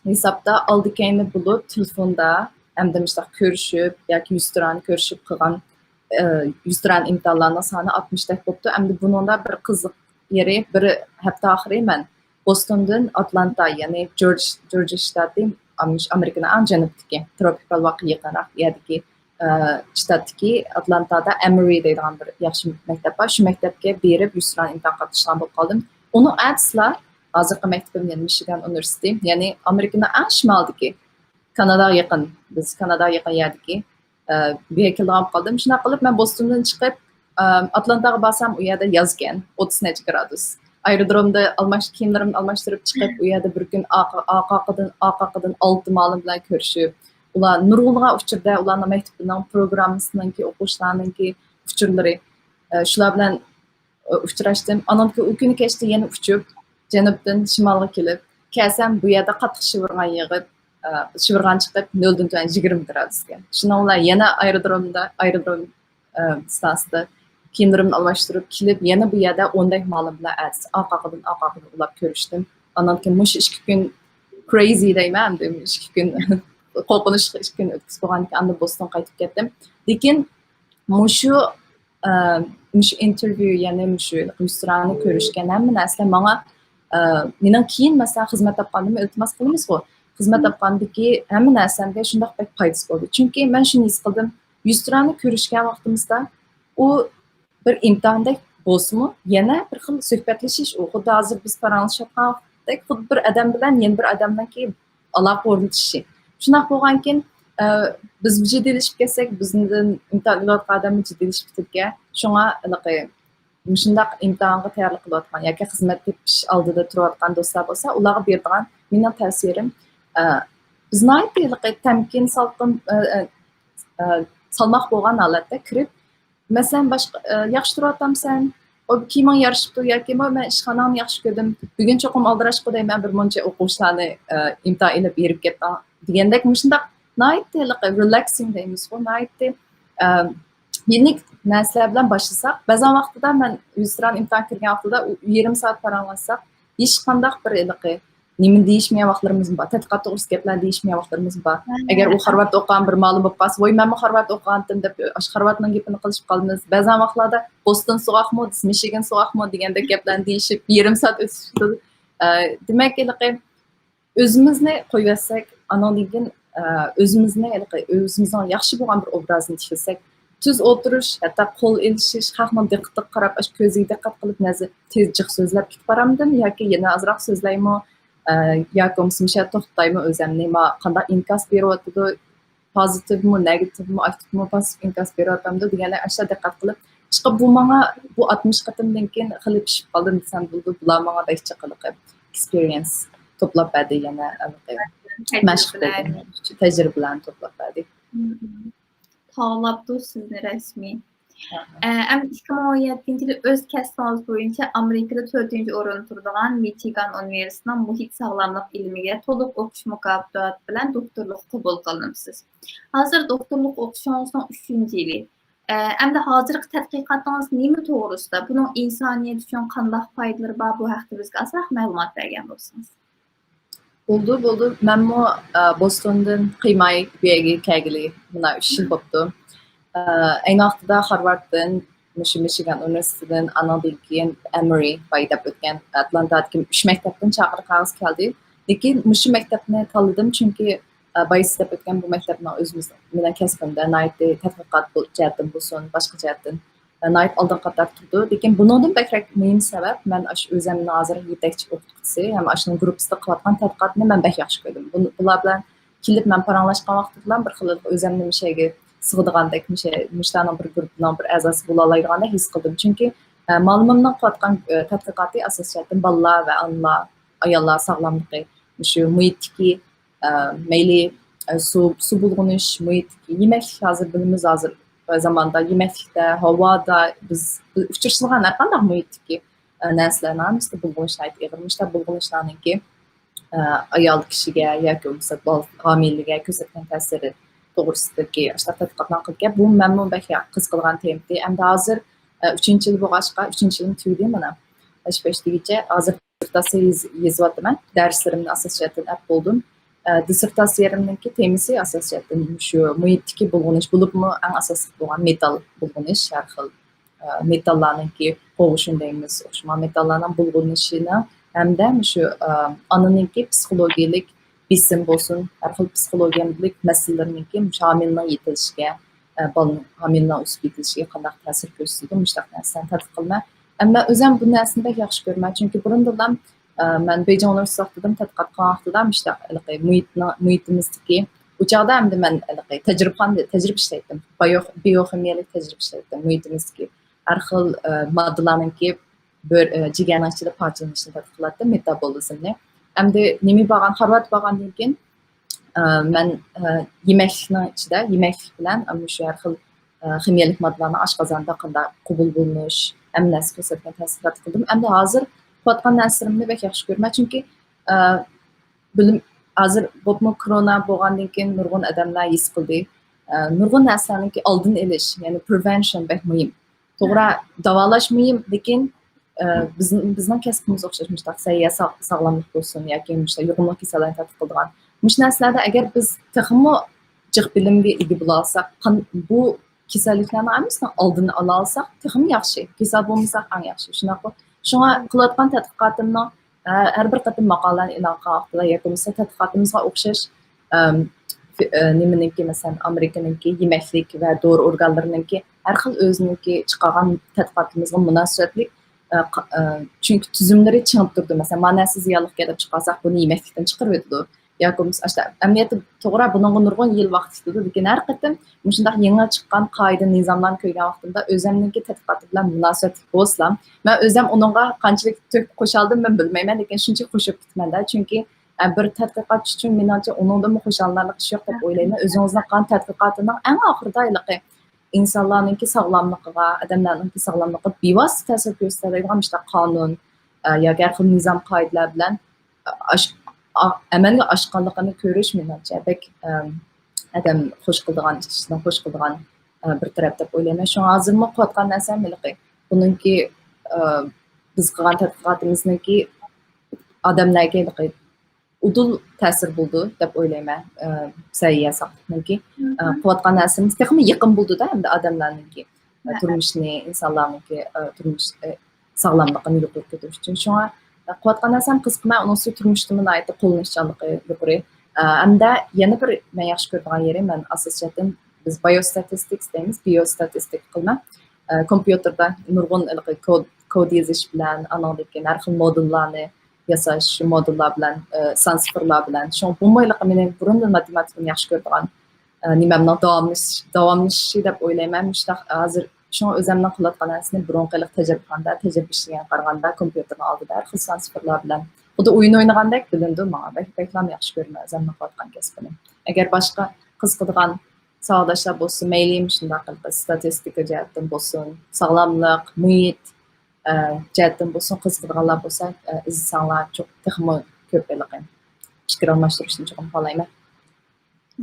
ھېسابتا ئالدى كەينى بولۇپ تېلېفوندا ئەمدى مۇشۇنداق كۆرۈشۈپ ياكى يۈزتۇرانە كۆرۈشۈپ قىلغان، ئە، يۈزتۇرانە ئىمتىھانلارنىڭ سانى ئاتمىشتەك بوپتۇ. ئەمدى بۇنىڭدا بىر قىزىق يېرى، بىر ھەپتە ئاخىرى مەن بوستوندىن ئاتلانتا، يەنى جورج-، جورجىيا شتاتى، ئام-، ئامېرىكىنىڭ ئەڭ جەنۇبىدىكى، تروپىكال ۋاقىتقا يېقىنراق يەردىكى، ئە، شتاتتىكى ئاتلانتادا ئەمرى دەيدىغان بىر ياخشى مەكتەپ بار. شۇ مەكتەپكە بېرىپ يۈزتۇرانە ئىمتىھان قاتنىشىدىغان بولۇپ قالدىم. ئۇنىڭ ئەتىسىلا ھازىرقى مەكتىپىم يەنە مىشىگان ئۇنىۋېرسىتېتى، يەنى ئامېرىكىنىڭ ئەڭ شىمالىدىكى، كاناداغا يېقىن، بىز كاناداغا يېقىن يەردىكى، ئە، بۇ يەرگە كېلىدىغان بولۇپ قالدىم. شۇنداق قىلىپ مەن بوستوندىن چىقىپ، ئە، ئاتلانتاغا بارسام ئۇ يەردە يازكەن، ئوتتۇز نەچچە گرادۇس. ئايرودرومدا ئالماش-، كىيىملىرىمنى ئالماشتۇرۇپ چىقىپ، ئۇ يەردە بىر كۈن ئارقا-، ئارقا-ئارقىدىن، ئارقا-ئارقىدىن ئالتە مالىم بىلەن كۆرۈشۈپ، ئۇلار نۇرغۇنلىغان ئۇچۇردا ئۇلارنىڭ مەكتىپىنىڭ پروگراممىسىنىڭكى، ئوقۇغۇچىلارنىڭكى ئۇچۇرلىرى، ئە، شۇلار بىلەن ئۇچراشتىم. ئانىڭدىن كېيىن ئۇ كۈنى كەچتە يەنە ئۇچۇپ، جەنۇبتىن شىمالغا كېلىپ، كەلسەم بۇ يەردە قاتتىق شىۋىرغان يېغىپ، ئە، شىۋىرغان چىقىپ، نۆلدىن تۆۋەن يىگىرمە گرادۇسكەن. شۇنىڭ بىلەن يەنە ئايرودرومدا، ئايرودروم، ئە، ئىستانسىدا كىيىملىرىمنى ئالماشتۇرۇپ كېلىپ، يەنە بۇ يەردە ئوندەك مالىم بىلەن ئەتىسى ئارقا-ئارقىدىن، ئارقا-ئارقىدىن ئۇلاپ كۆرۈشتۈم. ئانىڭدىن كېيىن مۇشۇ ئىككى كۈن كرېيزى دەيمەن، ئەمدى ئىككى كۈن قورقۇنچلۇق ئىككى كۈن ئۆتكۈزۈپ بولغاندىن كېيىن ئاندىن بوستونغا قايتىپ كەتتىم. لېكىن مۇشۇ، ئە، مۇشۇ ئىنتېرۋيۇ، يەنى مۇشۇ يۈزتۇرانە كۆرۈشكەن ھەممە نەرسىلەر ماڭا، ئە، مېنىڭ كېيىن، مەسىلەن، خىزمەت تاپقاندىمۇ ئىلتىماس قىلىمىزغۇ، خىزمەت تاپقاندىكى ھەممە نەرسەمگە شۇنداق بەك پايدىسى بولدى. چۈنكى مەن شۇنى ھېس قىلدىم، يۈزتۇرانە كۆرۈشكەن ۋاقتىمىزدا ئۇ بىر ئىمتىھاندەك بولسىمۇ، يەنە بىر خىل سۆھبەتلىشىش ئۇ. خۇددى ھازىر بىز پاراڭلىشىۋاتقاندەك، خۇددى بىر ئادەم بىلەن يەنە بىر ئادەمنىڭكى ئالاقە ئورنىتىشى. شۇنداق بولغانكىن، ئە، بىز جىددىيلىشىپ كەتسەك، بىزدىن ئىمتىھان ئېلىۋاتقان ئادەممۇ جىددىيلىشىپ كېتىدىكەن. شۇڭا ھېلىقى مۇشۇنداق ئىمتىھانغا تەييارلىق قىلىۋاتقان ياكى خىزمەت تېپىش ئالدىدا تۇرۇۋاتقان دوستلار بولسا، ئۇلارغا بېرىدىغان مېنىڭ تەۋسىيەم، ئە، بىز ناھايىتى ھېلىقى تەمكىن، سالقىن، ئە، ئە، ئە، سالماق بولغان ھالەتتە كىرىپ، مەسىلەن، باشقا، ئە، ياخشى تۇرۇۋاتامسەن؟ ئۇ كىيىمىڭ يارىشىپتۇ ياكى مۇ، مەن ئىشخاناڭنى ياخشى كۆردۈم. بۈگۈن چوقۇم ئالدىراشقۇ دەيمەن، بىر مۇنچە ئوقۇغۇچىلارنى، ئە، ئىمتىھان ئېلىپ ھېرىپ كەتتىڭ دېگەندەك مۇشۇنداق ناھايىتى ھېلىقى رېلاكسىڭ دەيمىزغۇ، ناھايىتى، ئە، يېنىك نەرسىلەر بىلەن باشلىساق، بەزەن ۋاقتىدا مەن يۈزتۇرا ئىمتىھان كىرگەن ۋاقتىدا ئۇ يېرىم سائەت پاراڭلاشساق، ھېچقانداق بىر ھېلىقى نېمە دېيىشمىگەن ۋاقىتلىرىمىزمۇ بار، تەتقىقات توغرىسىدا گەپلەرنى دېيىشمىگەن ۋاقىتلىرىمىزمۇ بار. ئەگەر ئۇ خارۋارد ئوقۇغان بىر مالىم بولۇپ قالسا، ۋوي، مەنمۇ خارۋارد ئوقۇغانتىم دەپ، ئاشۇ خارۋاردنىڭ گېپىنى قىلىشىپ قالىمىز. بەزەن ۋاقىتلاردا بوستون سوغۇقمۇ، مىشىگان سوغۇقمۇ دېگەندەك گەپلەرنى دېيىشىپ، يېرىم سائەت ئۆتۈپ كېتىدۇ. ئە، دېمەك، ھېلىقى ئۆزىمىزنى قويۇۋەتسەك، ئانىڭدىن كېيىن، ئە، ئۆزىمىزنى ھېلىقى ئۆزىمىزنىڭ ياخشى بولغان بىر ئوبرازىنى تىكلىسەك، تۈز ئولتۇرۇش، ھەتتا قول ئېلىشىش، خەقنىڭ دىققىتىگە قاراپ، ئاشۇ كۆزىگە دىققەت قىلىپ، نەزەر، تېز جىق سۆزلەپ كېتىپ بارامدىم ياكى يەنە ئازراق سۆزلەيمۇ، ئە، ياكى بولمىسا مۇشۇ يەردە توختايمۇ، ئۆزەمنى ما قانداق ئىنكاس بېرىۋاتىدۇ، پوزىتىۋمۇ، نېگاتىۋمۇ، ئاكتىپمۇ، پاسسىپ ئىنكاس بېرىۋاتامدۇ دېگەنلەر ئاشۇ دىققەت قىلىپ، ئىشقىلىپ بۇ ماڭا بۇ ئاتمىش قېتىمدىن كېيىن خېلى پىشىپ قالدىم دېسەم بولىدۇ، بۇلار ماڭا بەك جىق ھېلىقى ئېكسپېرىيەنس توپلاپ بەردى، يەنە ھېلىقى مەشىق قىلدىم، تەجرىبىلەرنى توپلاپ بەردى. تاۋلاپتۇ سىزنى رەسمىي. ئەمدى ئىككى مىڭ ئون يەتتىنچى يىلى ئۆز كەسپىڭىز بويىچە ئامېرىكىدا تۆتىنچى ئورۇندا تۇرىدىغان مىچىگان ئۇنىۋېرسىتېتىنىڭ مۇھىت ساغلاملىق ئىلمىگە تولۇق ئوقۇش مۇكاپاتى بىلەن دوكتورلۇققا قوبۇل قىلىنىپسىز. ھازىر دوكتورلۇق ئوقۇشىڭىزنىڭ ئۈچىنچى يىلى. ئەمدى ھازىرقى تەتقىقاتىڭىز نېمە توغرىسىدا؟ بۇنىڭ ئىنسانىيەت ئۈچۈن قانداق پايدىلىرى بار؟ بۇ ھەقتە بىزگە ئازراق مەلۇمات بەرگەن بولسىڭىز. بولدى، بولدى. مەنمۇ، ئە، بوستوندىن قىيماي بۇ يەرگە كەلگىلى مانا ئۈچ يىل بوپتۇ. ئە، ئەينى ۋاقتىدا خارۋاردتىن، مۇشۇ مىشىگان ئۇنىۋېرسىتېتىدىن، ئانىڭدىن كېيىن ئەمرى باي دەپ ئۆتكەن ئاتلانتادىكى ئۈچ مەكتەپتىن چاقىرىق قەغىزى كەلدى. لېكىن مۇشۇ مەكتەپنى تاللىدىم، چۈنكى، ئە، بايىسى دەپ ئۆتكەن بۇ مەكتەپنىڭ ئۆزىمىز مېنىڭ كەسپىمدە ناھايىتى تەتقىقات بۇ جەھەتتىن بولسۇن، باشقا جەھەتتىن ناھايىتى ئالدىنقى قاتاردا تۇرىدۇ. لېكىن بۇنىڭدىن بەكرەك مۇھىم سەۋەب، مەن ئاشۇ ئۆزەمنىڭ ھازىر يېتەكچى ئوقۇتقۇچىسى ھەم ئاشۇنىڭ گۇرۇپپىسىدا قىلىۋاتقان تەتقىقاتنى مەن بەك ياخشى كۆردۈم. بۇ-، بۇلار بىلەن كېلىپ مەن پاراڭلاشقان ۋاقتىدا بىر خىل ئۆزەمنى مۇشۇ يەرگە سىغىدىغاندەك، مۇشۇ، مۇشۇلارنىڭ بىر گۇرۇپپىنىڭ بىر ئەزاسى بولالايدىغاندەك ھېس قىلدىم. چۈنكى، ئە، مالىمىمنىڭ قىلىۋاتقان، ئە، تەتقىقاتى ئاساسىي جەھەتتىن بالىلار ۋە ئانىلار، ئاياللار ساغلاملىقى، مۇشۇ مۇھىتتىكى ئە، مەيلى، ئە، سۇ، سۇ بۇلغىنىش، مۇھىت، يېمەكلىك ھازىر بىلىمىز، ھازىر زاماندا يېمەكلىكتە، ھاۋادا بىز، بىز ئۇچرىشىدىغان ھەر قانداق مۇھىتتىكى، ئە، نەرسىلەرنىڭ ھەممىسىدە بۇلغىنىش ناھايىتى ئېغىر. مۇشۇنداق بۇلغىنىشلارنىڭكى، ئە، ئايال كىشىگە ياكى بولمىسا بال-، ھامىلىگە كۆرسەتكەن تەسىرى توغرىسىدىكى ئاشۇنداق تەتقىقاتلارنى قىلىدىكەن. بۇ مەنمۇ بەك قىزىقىدىغان تېما ئىدى. ئەمدى ھازىر، ئە، ئۈچىنچى يىل بولغاچقا، ئۈچىنچى يىلىم تۈگىدى مانا. ئاشۇ بەش دېگۈچە ھازىر دىسسېرتاتسىيە يېز-، يېزىۋاتىمەن. دەرسلىرىمنى ئاساسىي جەھەتتىن ئەپ بولدۇم. ئە، دىسسېرتاتسىيەمنىڭكى تېمىسى ئاساسىي جەھەتتىن شۇ مۇھىتتىكى بۇلغىنىش، بولۇپمۇ ئەڭ ئاساسلىق بولغان مېتال بۇلغىنىش، ھەر خىل، ئە، مېتاللارنىڭكى قوغۇشۇن دەيمىز، ئوخشىمىغان مېتاللارنىڭ بۇلغىنىشىنىڭ ھەمدە شۇ، ئە، ئانىنىڭكى پسىخولوگىيەلىك بېسىم بولسۇن، ھەر خىل پسىخولوگىيەلىك مەسىلىلىرىنىڭكى مۇشۇ ھامىلىنىڭ يېتىلىشىگە، ئە، بالىنىڭ ھامىلىنىڭ ئۆسۈپ يېتىلىشىگە قانداق تەسىر كۆرسىتىدۇ، مۇشۇنداق نەرسىلەرنى تەتقىق قىلىمەن. ئەمما ئۆزۈم بۇ نەرسىنى بەك ياخشى كۆرىمەن، چۈنكى بۇرۇندىنلا، ئە، مەن بېيجىڭ ئۇنىۋېرسىتېتىدا تەتقىقات قىلغان ۋاقتىدا مۇشۇنداق ھېلىقى مۇھىتنىڭ، مۇھىتىمىزدىكى، ئۇ چاغدا ئەمدى مەن ھېلىقى تەجرىبىخانىدا تەجرىبە ئىشلەيتتىم. بايو-، بىيوخىمىيەلىك تەجرىبە ئىشلەيتتىم. مۇھىتىمىزدىكى ھەر خىل، ئە، ماددىلارنىڭكى بۆر-، ئە، جىگەرنىڭ ئىچىدە پارچىلىنىشىنى تەتقىق قىلاتتىم، مېتابولىزمنى. ئەمدى نېمە بارغان، خارۋارد بارغاندىن كېيىن، ئە، مەن، ئە، يېمەكلىكنىڭ ئىچىدە، يېمەكلىك بىلەن، ئە، مۇشۇ ھەر خىل، ئە، خىمىيەلىك ماددىلارنىڭ ئاشقازاندا قانداق قوبۇل بولۇنۇش، ھەممە نەرسە كۆرسەتكەن تەتقىقات قىلدىم. ئەمدى ھازىر قىلىۋاتقان نەرسىلىرىمنى بەك ياخشى كۆرىمەن، چۈنكى، ئە، بىلىم، ھازىر بولۇپمۇ كورونا بولغاندىن كېيىن نۇرغۇن ئادەملەر ھېس قىلدى. ئە، نۇرغۇن نەرسىلەرنىڭكى ئالدىنى ئېلىش، يەنى پرېۋېنشن بەك مۇھىم. توغرا، داۋالاش مۇھىم، لېكىن، ئە، بىزنىڭ، بىزنىڭ كەسپىمىز ئوخشاش، مۇشۇنداق سەھىيە، ساغ-، ساغلاملىق بولسۇن ياكى مۇشۇنداق يۇقۇملۇق كېسەللەرنى تەتقىق قىلىدىغان. مۇشۇ نەرسىلەردە ئەگەر بىز تېخىمۇ جىق بىلىمگە ئىگە بولالىساق، قان-، بۇ كېسەللىكلەرنىڭ ھەممىسىنىڭ ئالدىنى ئالالىساق، تېخىمۇ ياخشى. كېسەل بولمىساق ئەڭ ياخشى. شۇنداققۇ؟ شۇڭا قىلىۋاتقان تەتقىقاتىمنىڭ، ئە، ھەر بىر قېتىم ماقالىلەرنى ئېلان قىلغان ۋاقتىدا ياكى بولمىسا تەتقىقاتىمىزغا ئوخشاش، ئەم، ئە، نېمىنىڭكى، مەسىلەن، ئامېرىكىنىڭكى يېمەكلىك ۋە دورا ئورگانلىرىنىڭكى ھەر خىل ئۆزىنىڭكى چىقارغان تەتقىقاتىمىزغا مۇناسىۋەتلىك، ئە، قا-، ئە، چۈنكى تۈزۈملىرى چىڭ تۇرىدۇ. مەسىلەن، ما نەرسە زىيانلىقكەن دەپ چىقارساق، بۇنى يېمەكلىكتىن چىقىرىۋېتىدۇ. ياكى بولمىسا ئاشۇنداق ئەمەلىيەتتە توغرا بۇنىڭغا نۇرغۇن يىل ۋاقىت كېتىدۇ، لېكىن ھەر قېتىم مۇشۇنداق يېڭى چىققان قائىدە نىزاملارنى كۆرگەن ۋاقتىمدا ئۆزەمنىڭكى تەتقىقاتى بىلەن مۇناسىۋەتلىك بولسىلا، مەن ئۆزەم ئۇنىڭغا قانچىلىك تۆھپە قوشالدىم مەن بىلمەيمەن، لېكىن شۇنچىلىك قوشۇپ كېتىمەن-دە، چۈنكى ئە، بىر تەتقىقاتچى ئۈچۈن مېنىڭچە ئۇنىڭدىنمۇ خۇشاللىنارلىق ئىش يوق دەپ ئويلايمەن. ئۆزىڭىزنىڭ قىلغان تەتقىقاتىنىڭ ئەڭ ئاخىرىدا ھېلىقى ئىنسانلارنىڭكى ساغلاملىقىغا، ئادەملەرنىڭكى ساغلاملىقىغا بىۋاسىتە تەسىر كۆرسىتەلەيدىغان مۇشۇنداق قانۇن، ئە، ياكى ھەر خىل نىزام قائىدىلەر بىلەن، ئە، ئاش-، ئا-، ئەمەلگە ئاشقانلىقىنى كۆرۈش مېنىڭچە بەك، ئەم، ئادەم خوش قىلىدىغان، ئىچىنى خوش قىلىدىغان، ئە، بىر تەرەپ دەپ ئويلايمەن. شۇڭا ھازىرمۇ قىلىۋاتقان نەرسەم ھېلىقى بۇنىڭكى، ئە، بىز قىلغان تەتقىقاتىمىزنىڭكى ئادەملەرگە ھېلىقى ئۇدۇل تەسىر بولىدۇ دەپ ئويلايمەن. ئە، سەھىيە ساقلىقنىڭكى، ئە، قىلىۋاتقان نەرسىمىز تېخىمۇ يېقىن بولىدۇ-دە، ئەمدى ئادەملەرنىڭكى، ئە، تۇرمۇشىنى، ئىنسانلارنىڭكى، ئە، تۇرمۇش، ئە، ساغلاملىقىنى يۇقىرى كۆتۈرۈش ئۈچۈن. شۇڭا، ئە، قىلىۋاتقان نەرسەم قىزىقىمەن، ئۇنىڭ ئۈستىگە تۇرمۇشتىمۇ ناھايىتى قوللىنىشچانلىقى يۇقىرى. ئە، ھەمدە يەنە بىر مەن ياخشى كۆرىدىغان يېرى، مەن ئاساسىي جەھەتتىن بىز بايوستاتىستىكس دەيمىز، بىيوستاتىستىكا قىلىمەن. ئە، كومپيۇتېردا نۇرغۇن ھېلىقى كود، كود يېزىش بىلەن، ئانىڭدىن كېيىن ھەر خىل مودېللارنى ياساش، شۇ مودېللار بىلەن، ئە، سان سىفىرلار بىلەن. شۇڭا بۇمۇ ھېلىقى مېنىڭ بۇرۇندىن ماتېماتىكىنى ياخشى كۆرىدىغان، ئە، نېمەمنىڭ داۋاملىش-، داۋاملىشىشى دەپ ئويلايمەن. مۇشۇنداق ھازىر شۇڭا ئۆزەمنىڭ قىلىۋاتقان نەرسىنى بۇرۇنقى ھېلىقى تەجرىبىخانىدا، تەجرىبە ئىشلىگەنگە قارىغاندا كومپيۇتېرنىڭ ئالدىدا ھەر خىل سان سىفىرلار بىلەن خۇددى ئويۇن ئوينىغاندەك بىلىنىدۇ ماڭا. بەك، بەكلا ياخشى كۆرىمەن ئۆزەمنىڭ قىلىۋاتقان كەسپىنى. ئەگەر باشقا قىزىقىدىغان ساۋاقداشلار بولسا، مەيلى مۇشۇنداق قىلىپ ستاتىستىكا جەھەتتىن بولسۇن، ساغلاملىق، مۇھىت، ئە، جەھەتتىن بولسۇن، قىزىقىدىغانلار بولسا، ئە، ئىزدىسەڭلار، چوق-، تېخىمۇ كۆپ ھېلىقى پىكىر ئالماشتۇرۇشنى چوقۇم خالايمەن.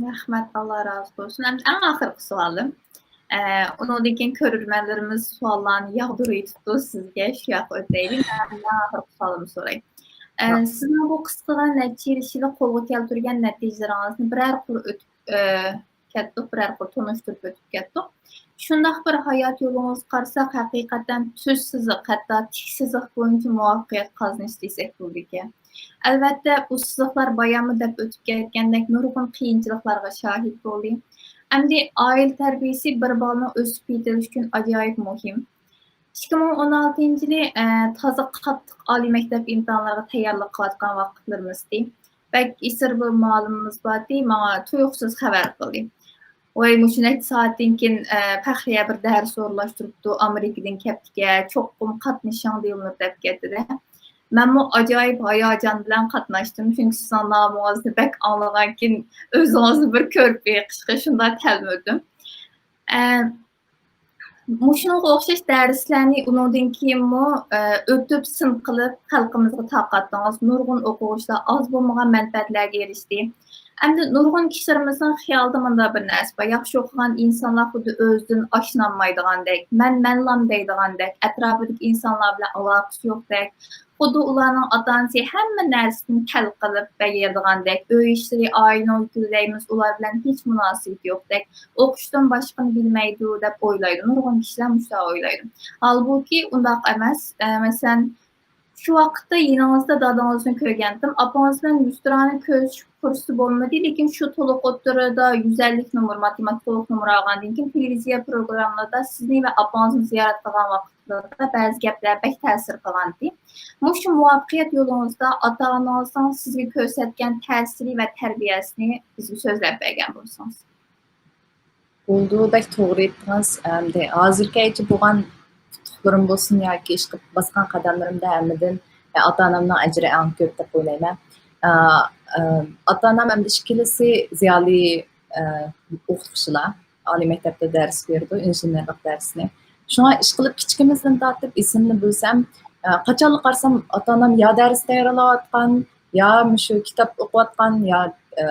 رەھمەت، ئاللا رازى بولسۇن. ئەمدى ئەڭ ئاخىرقى سوئالىم. ئە، ئۇنىڭدىن كېيىن كۆرۈرمەنلىرىمىز سوئاللارنى ياغدۇرۇۋېتىپتۇ، سىزگە شۇ ياققا ئۆتەيلى. مەن ئەڭ ئاخىرقى سوئالىمنى سوراي. ئە، سىزنىڭ بۇ قىسقىغىنە نەچچە يىل ئىچىدە قولغا كەلتۈرگەن نەتىجىلىرىڭىزنى بىرەر قۇر ئۆتۈپ، ئە، كەتتۇق، بىرەر قۇر تونۇشتۇرۇپ ئۆتۈپ كەتتۇق. شۇنداق بىر ھايات يولىڭىزغا قارىساق، ھەقىقەتەن تۈز سىزىق، ھەتتا تىك سىزىق بويىچە مۇۋەپپەقىيەت قازىنىش دېسەك بولىدىكەن. ئەلۋەتتە، ئۇ سىزىقلار باياممۇ دەپ ئۆتۈپ كەتكەندەك نۇرغۇن قىيىنچىلىقلارغا شاھىت بولدى. ئەمدى ئائىلە تەربىيىسى بىر بالىنىڭ ئۆسۈپ يېتىلىشى ئۈچۈن ئاجايىپ مۇھىم. ئىككى مىڭ ئون ئالتىنچى يىلى، ئە، تازا قاتتىق ئالىي مەكتەپ ئىمتىھانلىرىغا تەييارلىق قىلىۋاتقان ۋاقىتلىرىمىز ئىدى. بەك ئېسىل بىر مۇئەللىمىمىز بارتى، ماڭا تۇيۇقسىز خەۋەر قىلدى. ۋاي، مۇشۇ نەچچە سائەتتىن كېيىن، ئە، پەخرىيە بىر دەرس ئورۇنلاشتۇرۇپتۇ، ئامېرىكىدىن كەپتىكەن، چوقۇم قاتنىشىڭ دېيىلۇر دەپ كەتتى-دە. مەنمۇ ئاجايىپ ھاياجان بىلەن قاتناشتىم، چۈنكى سىزنىڭ نامىڭىزنى بەك ئاڭلىغانكىن، ئۆزىڭىزنى بىر كۆرۈپ بېقىشقا شۇنداق تەلمۈردۈم. ئە، مۇشۇنىڭغا ئوخشاش دەرسلەرنى ئۇنىڭدىن كېيىنمۇ، ئە، ئۆتۈپ، سىن قىلىپ، خەلقىمىزغا تارقاتتىڭىز. نۇرغۇن ئوقۇغۇچىلار ئاز بولمىغان مەنپەئەتلەرگە ئېرىشتى. ئەمدى نۇرغۇن كىشىلىرىمىزنىڭ خىيالىدا مۇنداق بىر نەرسە بار، ياخشى ئوقۇغان ئىنسانلار خۇددى ئۆزىدىن ئاشنانمايدىغاندەك، مەن مەنلام دەيدىغاندەك، ئەتراپىدىكى ئىنسانلار بىلەن ئالاقىسى يوقتەك، خۇددى ئۇلارنىڭ ئاتا-ئانىسى ھەممە نەرسىنى ھەل قىلىپ بېرىدىغاندەك، ئۆي ئىشلىرى، ئائىلىنىڭ يۈكىنى دەيمىز، ئۇلار بىلەن ھېچ مۇناسىۋىتى يوقتەك، ئوقۇشتىن باشقىنى بىلمەيدۇ دەپ ئويلايدۇ. نۇرغۇن كىشىلەر مۇشۇنداق ئويلايدۇ. ھالبۇكى، ئۇنداق ئەمەس. ئە، مەسىلەن، شۇ ۋاقىتتا يېنىڭىزدا دادىڭىزنى كۆرگەنتىم. ئاپىڭىز بىلەن يۈزتۇرانە كۆرۈشۈش پۇرسىتى بولمىدى، لېكىن شۇ تولۇق ئوتتۇرىدا يۈز ئەللىك نومۇر، ماتېماتىكا تولۇق نومۇر ئالغاندىن كېيىن، تېلېۋىزىيە پروگراممىلىرىدا سىزنى ۋە ئاپىڭىزنى زىيارەت قىلغان ۋاقىتلىرىدا بەزى گەپلەر بەك تەسىر قىلغانىدى. مۇشۇ مۇۋەپپەقىيەت يولىڭىزدا ئاتا-ئانىڭىزنىڭ سىزگە كۆرسەتكەن تەسىرى ۋە تەربىيەسىنى بىزگە سۆزلەپ بەرگەن بولسىڭىز. بولدى، بەك توغرا ئېيتتىڭىز. ئەمدى ھازىرغىچە بولغان ئۇتۇقلىرىم بولسۇن ياكى ئىشقىلىپ باسقان قەدەملىرىمدە ھەممىدىن، ئە، ئاتا-ئانامنىڭ ئەجرى ئەڭ كۆپ دەپ ئويلايمەن. ئە، ئە، ئاتا-ئانام ئەمدى ئىككىلىسى زىيالىي، ئە، ئوقۇتقۇچىلار. ئالىي مەكتەپتە دەرس بېرىدۇ، ئىنژېنېرلىق دەرسىنى. شۇڭا ئىشقىلىپ كىچىكىمىزدىن تارتىپ ئېسىمنى بىلسەم، ئە، قاچانلا قارىسام ئاتا-ئانام يا دەرس تەييارلاۋاتقان، يا مۇشۇ كىتاب ئوقۇۋاتقان، يا، ئە،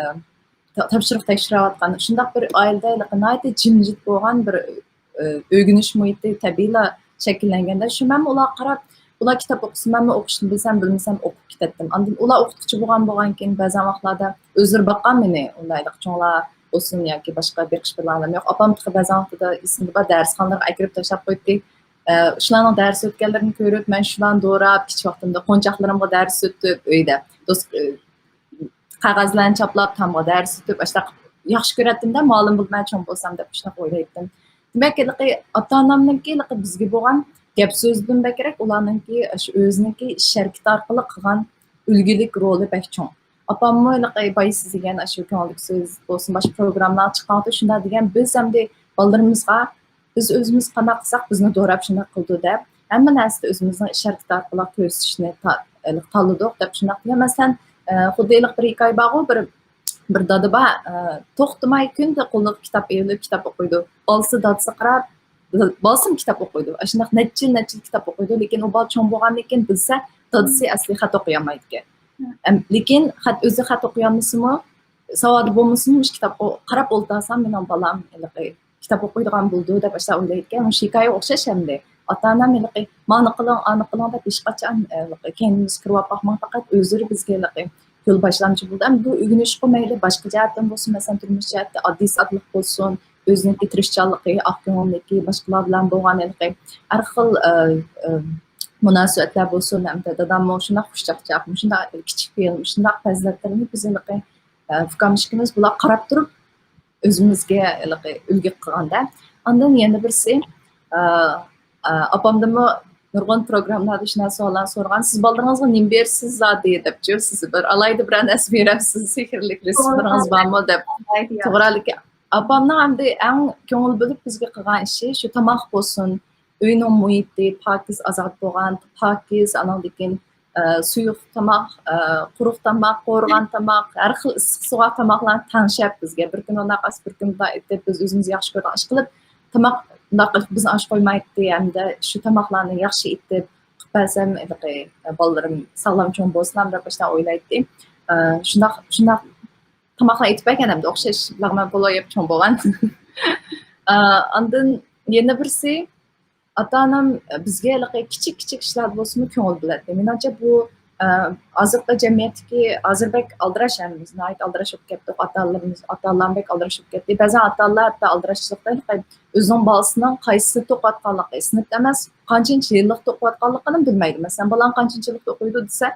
تا-، تاپشۇرۇق تەكشۈرۈۋاتقان، شۇنداق بىر ئائىلىدە ھېلىقى ناھايىتى جىمجىت بولغان بىر، ئۆ-، ئۆگىنىش مۇھىتى تەبىئىيلا شەكىللەنگەندە، شۇ مەنمۇ ئۇلارغا قاراپ، ئۇلار كىتاب ئوقۇسا، مەنمۇ ئوقۇشنى بىلسەم، بىلمىسەم ئوقۇپ كېتەتتىم. ئاندىن ئۇلار ئوقۇتقۇچى بولغان، بولغانكىن، بەزەن ۋاقىتلاردا ئۆزلىرى باققان مېنى، ئۇنداق ھېلىقى چوڭلار بولسۇن ياكى باشقا بېقىش بىلەنلىرىم يوق. ئاپام تېخى بەزەن ۋاقتىدا ئېسىمدە بار، دەرسخانىلارغا ئەكىرىپ تاشلاپ قويۇپتۇ. ئە، شۇلارنىڭ دەرس ئۆتكەنلىرىنى كۆرۈپ، مەن شۇلارنى دوراپ، كىچىك ۋاقتىمدا قونچاقلىرىمغا دەرس ئۆتۈپ، ئۆيدە دوست، ئۆ-، قەغەزلەرنى چاپلاپ، تامغا دەرس ئۆتۈپ، ئاشۇنداق ياخشى كۆرەتتىم-دە، مۇئەللىم بولۇپ مەن چوڭ بولسام دەپ شۇنداق ئويلايتتىم. دېمەك، ھېلىقى ئاتا-ئانامنىڭكى ھېلىقى بىزگە بولغان گەپ سۆزىدىن بەكرەك، ئۇلارنىڭكى شۇ ئۆزىنىڭكى ئىش ھەرىكىتى ئارقىلىق قىلغان ئۈلگىلىك رولى بەك چوڭ. ئاپاممۇ ھېلىقى بايا سىز دېگەن ئاشۇ كۆڭۈللۈك سۆز بولسۇن، باشقا پروگراممىلارغا چىققاندا شۇنداق دېگەن، بىز ئەمدى بالىلىرىمىزغا بىز ئۆزىمىز قانداق قىلساق بىزنى دوراپ شۇنداق قىلىدۇ دەپ، ھەممە نەرسىدە ئۆزىمىزنىڭ ئىش ھەرىكىتى ئارقىلىق كۆرسىتىشنى تا-، تاللىدۇق دەپ شۇنداق دېگەن. مەسىلەن، ئە، خۇددى ھېلىقى بىر ھېكايە بارغۇ، بىر، بىر دادا بار، ئە، توختىماي كۈندە قولىغا كىتاب ئېلىپ كىتاب ئوقۇيدۇ. بالىسى دادىسىغا قاراپ، بالىسىمۇ كىتاب ئوقۇيدۇ. ئاشۇنداق نەچچە يىل، نەچچە يىل كىتاب ئوقۇيدۇ. لېكىن ئۇ بالا چوڭ بولغاندىن كېيىن بىلسە، دادىسى ئەسلى خەت ئوقۇيالمايدىكەن. ئەم، لېكىن خەت، ئۆزى خەت ئوقۇيالمىسىمۇ، ساۋادى بولمىسىمۇ، مۇشۇ كىتاب ئو-، قاراپ ئولتۇرسام، مېنىڭ بالام ھېلىقى كىتاب ئوقۇيدىغان بولىدۇ دەپ ئاشۇنداق ئويلايدىكەن. مۇشۇ ھېكايە ئوخشاش ئەمدى. ئاتا-ئانام ھېلىقى، «مانى قىلىڭ، ئانى قىلىڭ» دەپ ھېچقاچان، ھېلىقى، كەينىمىزگە كىرىۋاپ باقماڭ، پەقەت ئۆزلىرى بىزگە ھېلىقى يول باشلامچى بولدى. ئەمدى بۇ ئۆگىنىشقۇ مەيلى باشقا جەھەتتىن بولسۇن، مەسىلەن، تۇرمۇش جەھەتتە ئاددىي سادىلىق بولسۇن، ئۆزىنىڭكى تىرىشچانلىقى، ئاق كۆڭۈللۈكى، باشقىلار بىلەن بولغان ھېلىقى ھەر خىل، ئە، ئە، مۇناسىۋەتلەر بولسۇن، ھەمدە داداممۇ شۇنداق خۇشچاقچاق، شۇنداق كىچىك پېئىل، شۇنداق پەزىلەتلىرىنى بىز ھېلىقى، ئە، ئۇكام ئىككىمىز بۇلار قاراپ تۇرۇپ، ئۆزىمىزگە ھېلىقى ئۈلگە قىلغاندا. ئاندىن يەنە بىرسى، ئە، ئە، ئاپامدىنمۇ نۇرغۇن پروگراممىلاردا شۇنداق سوئاللارنى سورىغان، «سىز بالىلىرىڭىزغا نېمە بېرىسىز زادى؟» دەپچۇ، «سىز بىر ئالاھىدە بىرەر نەرسە بېرەمسىز، سېھىرلىك رېتسېپلىرىڭىز بارمۇ؟» دەپ. توغرا، لېكىن ئاپامنىڭ ئەمدى ئەڭ كۆڭۈل بۆلۈپ بىزگە قىلغان ئىشى شۇ تاماق بولسۇن، ئۆينىڭ مۇھىتى پاكىز، ئازاد بولغان، پاكىز، ئانىڭدىن كېيىن، ئە، سۇيۇق تاماق، ئە، قۇرۇق تاماق، قورۇغان تاماق، ھەر خىل ئىسسىق سوغۇق تاماقلارنى تەڭشەپ بىزگە بىر كۈنى ئۇنداق ئاز، بىر كۈنى بۇنداق ئېتىپ، بىز ئۆزىمىز ياخشى كۆرىدىغان ئىش قىلىپ، تاماق ئۇنداق قىلىپ بىزنى ئاچ قويمايتتى ھەمدە شۇ تاماقلارنى ياخشى ئېتىپ قىلىپ بەرسەم، ھېلىقى، ئە، بالىلىرىم ساغلام چوڭ بولسىلا دەپ ئاشۇنداق ئويلايتتى. ئە، شۇنداق، شۇنداق تاماقلار ئېتىپ بەرگەن ئەمدى ئوخشاش لەغمەن پولۇ يەپ چوڭ بولغان. ئە، ئاندىن يەنە بىرسى، ئاتا-ئانام بىزگە ھېلىقى كىچىك-كىچىك ئىشلاردا بولسىمۇ كۆڭۈل بۆلەتتى. مېنىڭچە بۇ، ئە، ھازىرقى جەمئىيەتتىكى، ھازىر بەك ئالدىراش ھەممىمىز، ناھايىتى ئالدىراش بولۇپ كەتتۇق. ئاتا-ئانىلىرىمىز، ئاتا-ئانىلارمۇ بەك ئالدىراش بولۇپ كەتتى. بەزەن ئاتا-ئانىلار ھەتتا ئالدىراشچىلىقتا ھېلىقى ئۆزىنىڭ بالىسىنىڭ قايسى سىنىپتا ئوقۇۋاتقانلىقى، سىنىپتا ئەمەس، قانچىنچى يىللىقتا ئوقۇۋاتقانلىقىنى بىلمەيدۇ. مەسىلەن، بالاڭ قانچىنچى يىللىقتا ئوقۇيدۇ دېسە،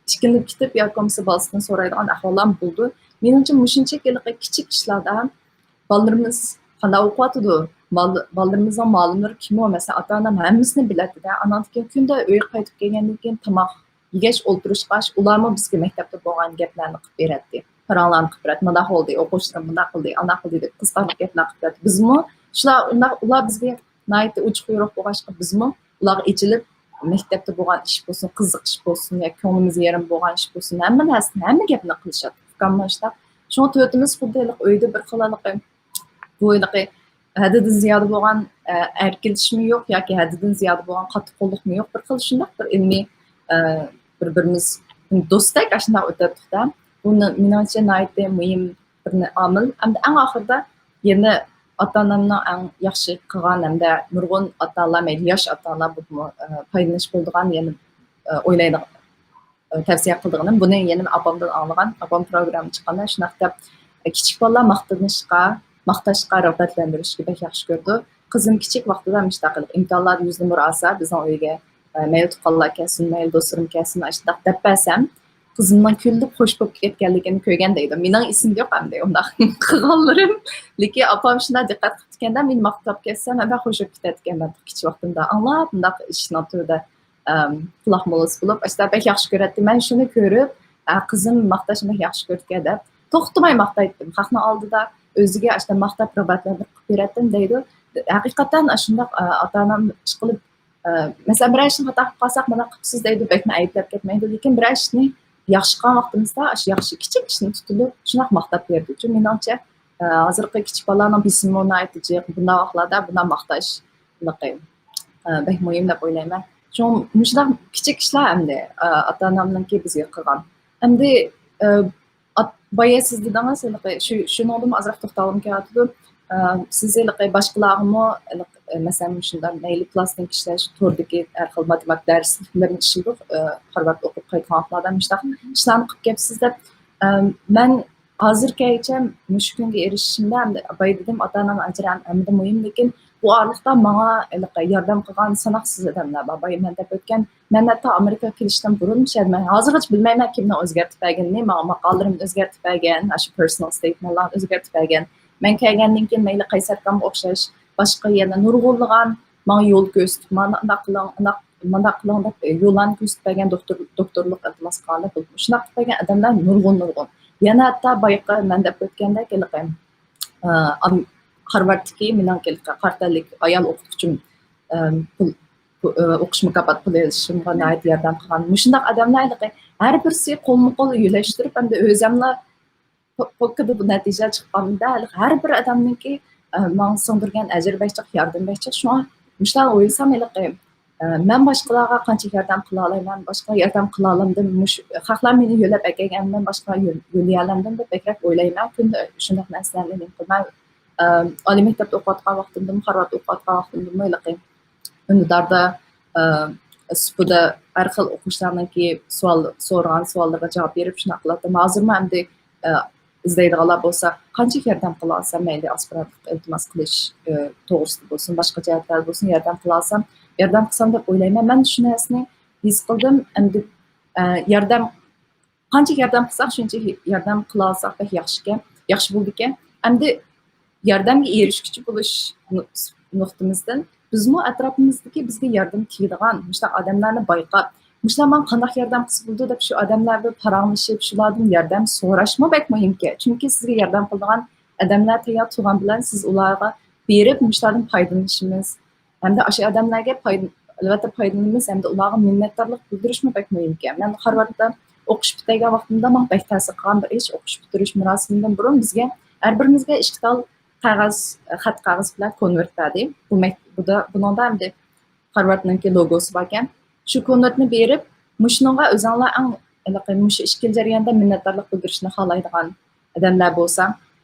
ئىككىلىنىپ كېتىپ ياكى بولمىسا بالىسىدىن سورايدىغان ئەھۋاللارمۇ بولىدۇ. مېنىڭچە مۇشۇنچىلىك ھېلىقى كىچىك ئىشلاردا بالىلىرىمىز قانداق ئوقۇۋاتىدۇ؟ بال-، بالىلىرىمىزنىڭ مۇئەللىملىرى كىمۇ؟ مەسىلەن، ئاتا-ئانام ھەممىسىنى بىلەتتى-دە. ئاناندىن كېيىن كۈندە ئۆيگە قايتىپ كەلگەندىن كېيىن تاماق يېگەچ ئولتۇرۇشقاچ، ئۇلارمۇ بىزگە مەكتەپتە بولغان گەپلەرنى قىلىپ بېرەتتى. پاراڭلارنى قىلىپ بېرەتتى. مانداق بولدى، ئوقۇغۇچىلىرىم مۇنداق قىلدى، ئانداق قىلدى دەپ قىزىقارلىق گەپلەرنى قىلىپ بېرەتتى. بىزمۇ شۇلار، ئۇنداق، ئۇلار بىزگە ناھايىتى ئوچۇق يورۇق بولغاچقا، بىزمۇ ئۇلارغا ئېچىلىپ، مەكتەپتە بولغان ئىش بولسۇن، قىزىق ئىش بولسۇن ياكى كۆڭلىمىزگە يېرىم بولغان ئىش بولسۇن، ھەممە نەرسىنى، ھەممە گەپنى قىلىشاتتۇق. ئۇكاممۇ شۇنداق. شۇڭا تۆتىمىز خۇددى ھېلىقى ئۆيدە بىر خىل ھېلىقى، بۇ ھېلىقى ھەددىدىن زىيادە بولغان، ئە، ئەركىلىشىشمۇ يوق ياكى ھەددىدىن زىيادە بولغان قاتتىق قوللۇقمۇ يوق. بىر خىل شۇنداق بىر ئىلمىي، ئە، بىر-بىرىمىز دوستتەك ئاشۇنداق ئۆتەتتۇق-دە. بۇ مېنىڭچە ناھايىتى مۇھىم بىر ئامىل. ئەمدى ئەڭ ئاخىرىدا يەنە ئاتا-ئانامنىڭ ئەڭ ياخشى قىلغان ھەمدە نۇرغۇن ئاتا-ئانىلار، مەيلى ياش ئاتا-ئانىلار بولۇپمۇ، ئە، پايدىلىنىش بولىدىغان يەنە، ئە، ئويلايدىغان، ئە، تەۋسىيە قىلىدىغىنىم، بۇنى يەنە ئاپامدىن ئاڭلىغان. ئاپام پروگرامما چىققاندا شۇنداق دەپ، ئە، كىچىك بالىلار ماختىنىشقا، ماختاشقا رىغبەتلەندۈرۈشكە بەك ياخشى كۆرىدۇ. قىزىم كىچىك ۋاقتىدا مۇشۇنداق قىلىپ ئىمتىھانلاردا يۈز نومۇر ئالسا، بىزنىڭ ئۆيگە، ئە، مەيلى تۇغقانلار كەلسۇن، مەيلى دوستلىرىم كەلسۇن، ئاشۇنداق دەپ بەرسەم، قىزىمنىڭ كۈلۈپ خۇش بولۇپ كەتكەنلىكىنى كۆرگەن دەيدۇ. مېنىڭ ئېسىمدە يوق ئەمدى ئۇنداق قىلغانلىرىم. لېكىن ئاپام شۇنداق دىققەت قىپتىكەن-دە، مېنى ماختاپ كەتسە، مەن بەك خۇش بولۇپ كېتەتتىكەنمەن. كىچىك ۋاقتىمدا ئاڭلاپ، مۇنداق ئىشنىڭ تۈرىدە، ئەم، قۇلاق موللىسى بولۇپ، ئاشۇنداق بەك ياخشى كۆرەتتى. مەن شۇنى كۆرۈپ، ئە، قىزىم ماختاشنى بەك ياخشى كۆرىدىكەن دەپ، توختىماي ماختايتتىم. خەقنىڭ ئالدىدا ئۆزىگە ئاشۇنداق ماختاپ، رىغبەتلەندۈرۈپ قىلىپ بېرەتتىم دەيدۇ. ھەقىقەتەن ئاشۇنداق، ئە، ئاتا-ئانام ئىشقىلىپ، ئە، مەسىلەن، بىرەر ئىشنى خاتا قىلىپ قالساق، مانا قىپسىز دەيدۇ، بەكمۇ ئەيىبلەپ كەتمەيدۇ. لېكىن بىرەر ئىشنى ياخشى قىلغان ۋاقتىمىزدا، ئاشۇ ياخشى كىچىك ئىشنى تۇتۇلۇپ، شۇنداق ماختاپ بېرىدۇچۇ. مېنىڭچە، ئە، ھازىرقى كىچىك بالىلارنىڭ بېسىمى ناھايىتى جىق، بۇنداق ۋاقىتلاردا بۇنداق ماختاش، ئە، بەك مۇھىم دەپ ئويلايمەن. شۇڭا مۇشۇنداق كىچىك ئىشلار ئەمدى، ئە، ئاتا-ئانامنىڭكى بىزگە قىلغان. ئەمدى، ئە، ئات-، بايا سىز دېدىڭىز، ھېلىقى شۇ، شۇنىڭدىمۇ ئازراق توختالغۇم كېلىۋاتىدۇ. ئە، سىز ھېلىقى باشقىلارغىمۇ، ھېلىقى، ئە، مەسىلەن، مۇشۇنداق مەيلى پىلاستىنكا ئىشلەش، توردىكى ھەر خىل ماتېماتىكا دەرسلىكلىرىنى ئىشلىدۇق، ئە، خارۋارد ئوقۇپ قايتقان ۋاقىتلاردا مۇشۇنداق ئىشلارنى قىلىپ كەپسىز دەپ. ئە، مەن ھازىرغىچە مۇشۇ كۈنگە ئېرىشىشىمدە، ئەمدى بايا دېدىم، ئاتا-ئانام ئەجرى ھەم-، ھەممىدىن مۇھىم، لېكىن بۇ ئارىلىقتا ماڭا ھېلىقى ياردەم قىلغان ساناقسىز ئادەملەر بار. بايا مەن دەپ ئۆتكەن، مەن ھەتتا ئامېرىكىغا كېلىشتىن بۇرۇن، مەن ھازىرغىچە بىلمەيمەن كىمنىڭ ئۆزگەرتىپ بەرگىنىنى، ماڭا ماقالىلىرىمنى ئۆزگەرتىپ بەرگەن، ئاشۇ پېرسونال ستېيتمېنتلارنى ئۆزگەرتىپ بەرگەن. مەن كەلگەندىن كېيىن مەيلى قەيسەر ئاكامغا ئوخشاش باشقا يەنە نۇرغۇنلىغان ماڭا يول كۆرسىتىپ، مانا ئۇنداق قىلىڭ، ئۇنداق مۇنداق قىلىڭ دەپ يوللارنى كۆرسىتىپ بەرگەن دوكتور، دوكتورلۇق ئىلتىماس قىلغانلار بولۇپ، شۇنداق قىلىپ بەرگەن ئادەملەر نۇرغۇن، نۇرغۇن. يەنە ھەتتا بايىقى مەن دەپ ئۆتكەندەك ھېلىقى، ئە، ئام-، خارۋاردتىكى مېنىڭ ھېلىقى قارا تەنلىك ئايال ئوقۇتقۇچىم، ئە، پۇل، پۇ-، ئە، ئوقۇش مۇكاپات پۇلى ئېلىشىمغا ناھايىتى ياردەم قىلغان. مۇشۇنداق ئادەملەر ھېلىقى ھەر بىرسى قولمۇ قول يۆلەشتۈرۈپ، ئەمدى ئۆزەملا پو-، پوككىدا بۇ نەتىجە چىققاندا، ھەر بىر ئادەمنىڭكى، ئە، ماڭا سىڭدۈرگەن ئەجرى بەك جىق، ياردىمى بەك جىق. شۇڭا مۇشۇلارنى ئويلىسام ھېلىقى، ئە، مەن باشقىلارغا قانچە ياردەم قىلالايمەن، باشقىلارغا ياردەم قىلالامدىم، مۇشۇ خەقلەر مېنى يۆلەپ ئەكەلگەن، مەن باشقىلارغا يۆل-، يۆلىيەلەمدىم دەپ بەكرەك ئويلايمەن. كۈندە شۇنداق نەرسىلەرنى نېمە قىلىمەن. ئە، ئالىي مەكتەپتە ئوقۇۋاتقان ۋاقتىمدىمۇ، خارۋاردتا ئوقۇۋاتقان ۋاقتىمدىمۇ ھېلىقى ئۈندىداردا، ئە، سۇپىدا ھەر خىل ئوقۇغۇچىلارنىڭكى سوئال، سورىغان سوئاللىرىغا جاۋاب بېرىپ شۇنداق قىلاتتىم. ھازىرمۇ ئەمدى، ئە، ئىزدەيدىغانلار بولسا، قانچىلىك ياردەم قىلالىسام، مەيلى ئاسپىرانتلىق ئىلتىماس قىلىش، ئە، توغرىسىدا بولسۇن، باشقا جەھەتلەردە بولسۇن، ياردەم قىلالىسام، ياردەم قىلسام دەپ ئويلايمەن. مەن شۇ نەرسىنى ھېس قىلدىم. ئەمدى، ئە، ياردەم قانچە ياردەم قىلساق، شۇنچە ياردەم قىلالىساق بەك ياخشىكەن، ياخشى بولىدىكەن. ئەمدى ياردەمگە ئېرىشكۈچى بولۇش نۇ-، نۇقتىمىزدىن بىزمۇ ئەتراپىمىزدىكى بىزگە ياردەم تېگىدىغان مۇشۇنداق ئادەملەرنى بايقاپ، مۇشۇلار ماڭا قانداق ياردەم قىلسا بولىدۇ دەپ شۇ ئادەملەر بىلەن پاراڭلىشىپ، شۇلاردىن ياردەم سوراشمۇ بەك مۇھىمكەن. چۈنكى سىزگە ياردەم قىلىدىغان ئادەملەر تەييار تۇرغان بىلەن سىز ئۇلارغا بېرىپ مۇشۇلاردىن پايدىلىنىشىمىز، ھەمدە ئاشۇ ئادەملەرگە پايدىل-، ئەلۋەتتە پايدىلىنىمىز ھەمدە ئۇلارغا مىننەتدارلىق بىلدۈرۈشمۇ بەك مۇھىمكەن. مەن خارۋاردتا ئوقۇش پۈتتۈرگەن ۋاقتىمدا ماڭا بەك تەسىر قىلغان بىر ئىش، ئوقۇش پۈتتۈرۈش مۇراسىمىدىن بۇرۇن بىزگە ھەر بىرىمىزگە ئىككى تال قەغەز، خەت قەغەز بىلەن كونۋېرت بەردى. بۇ مەك-، بۇدا، بۇنىڭدا ئەمدى خارۋاردنىڭكى لوگوسى باركەن. شۇ كونۋېرتنى بېرىپ، مۇشۇنىڭغا ئۆزۈڭلار ئەڭ ھېلىقى مۇشۇ ئىككى يىل جەريانىدا مىننەتدارلىق بىلدۈرۈشنى خالايدىغان ئادەملەر بولسا،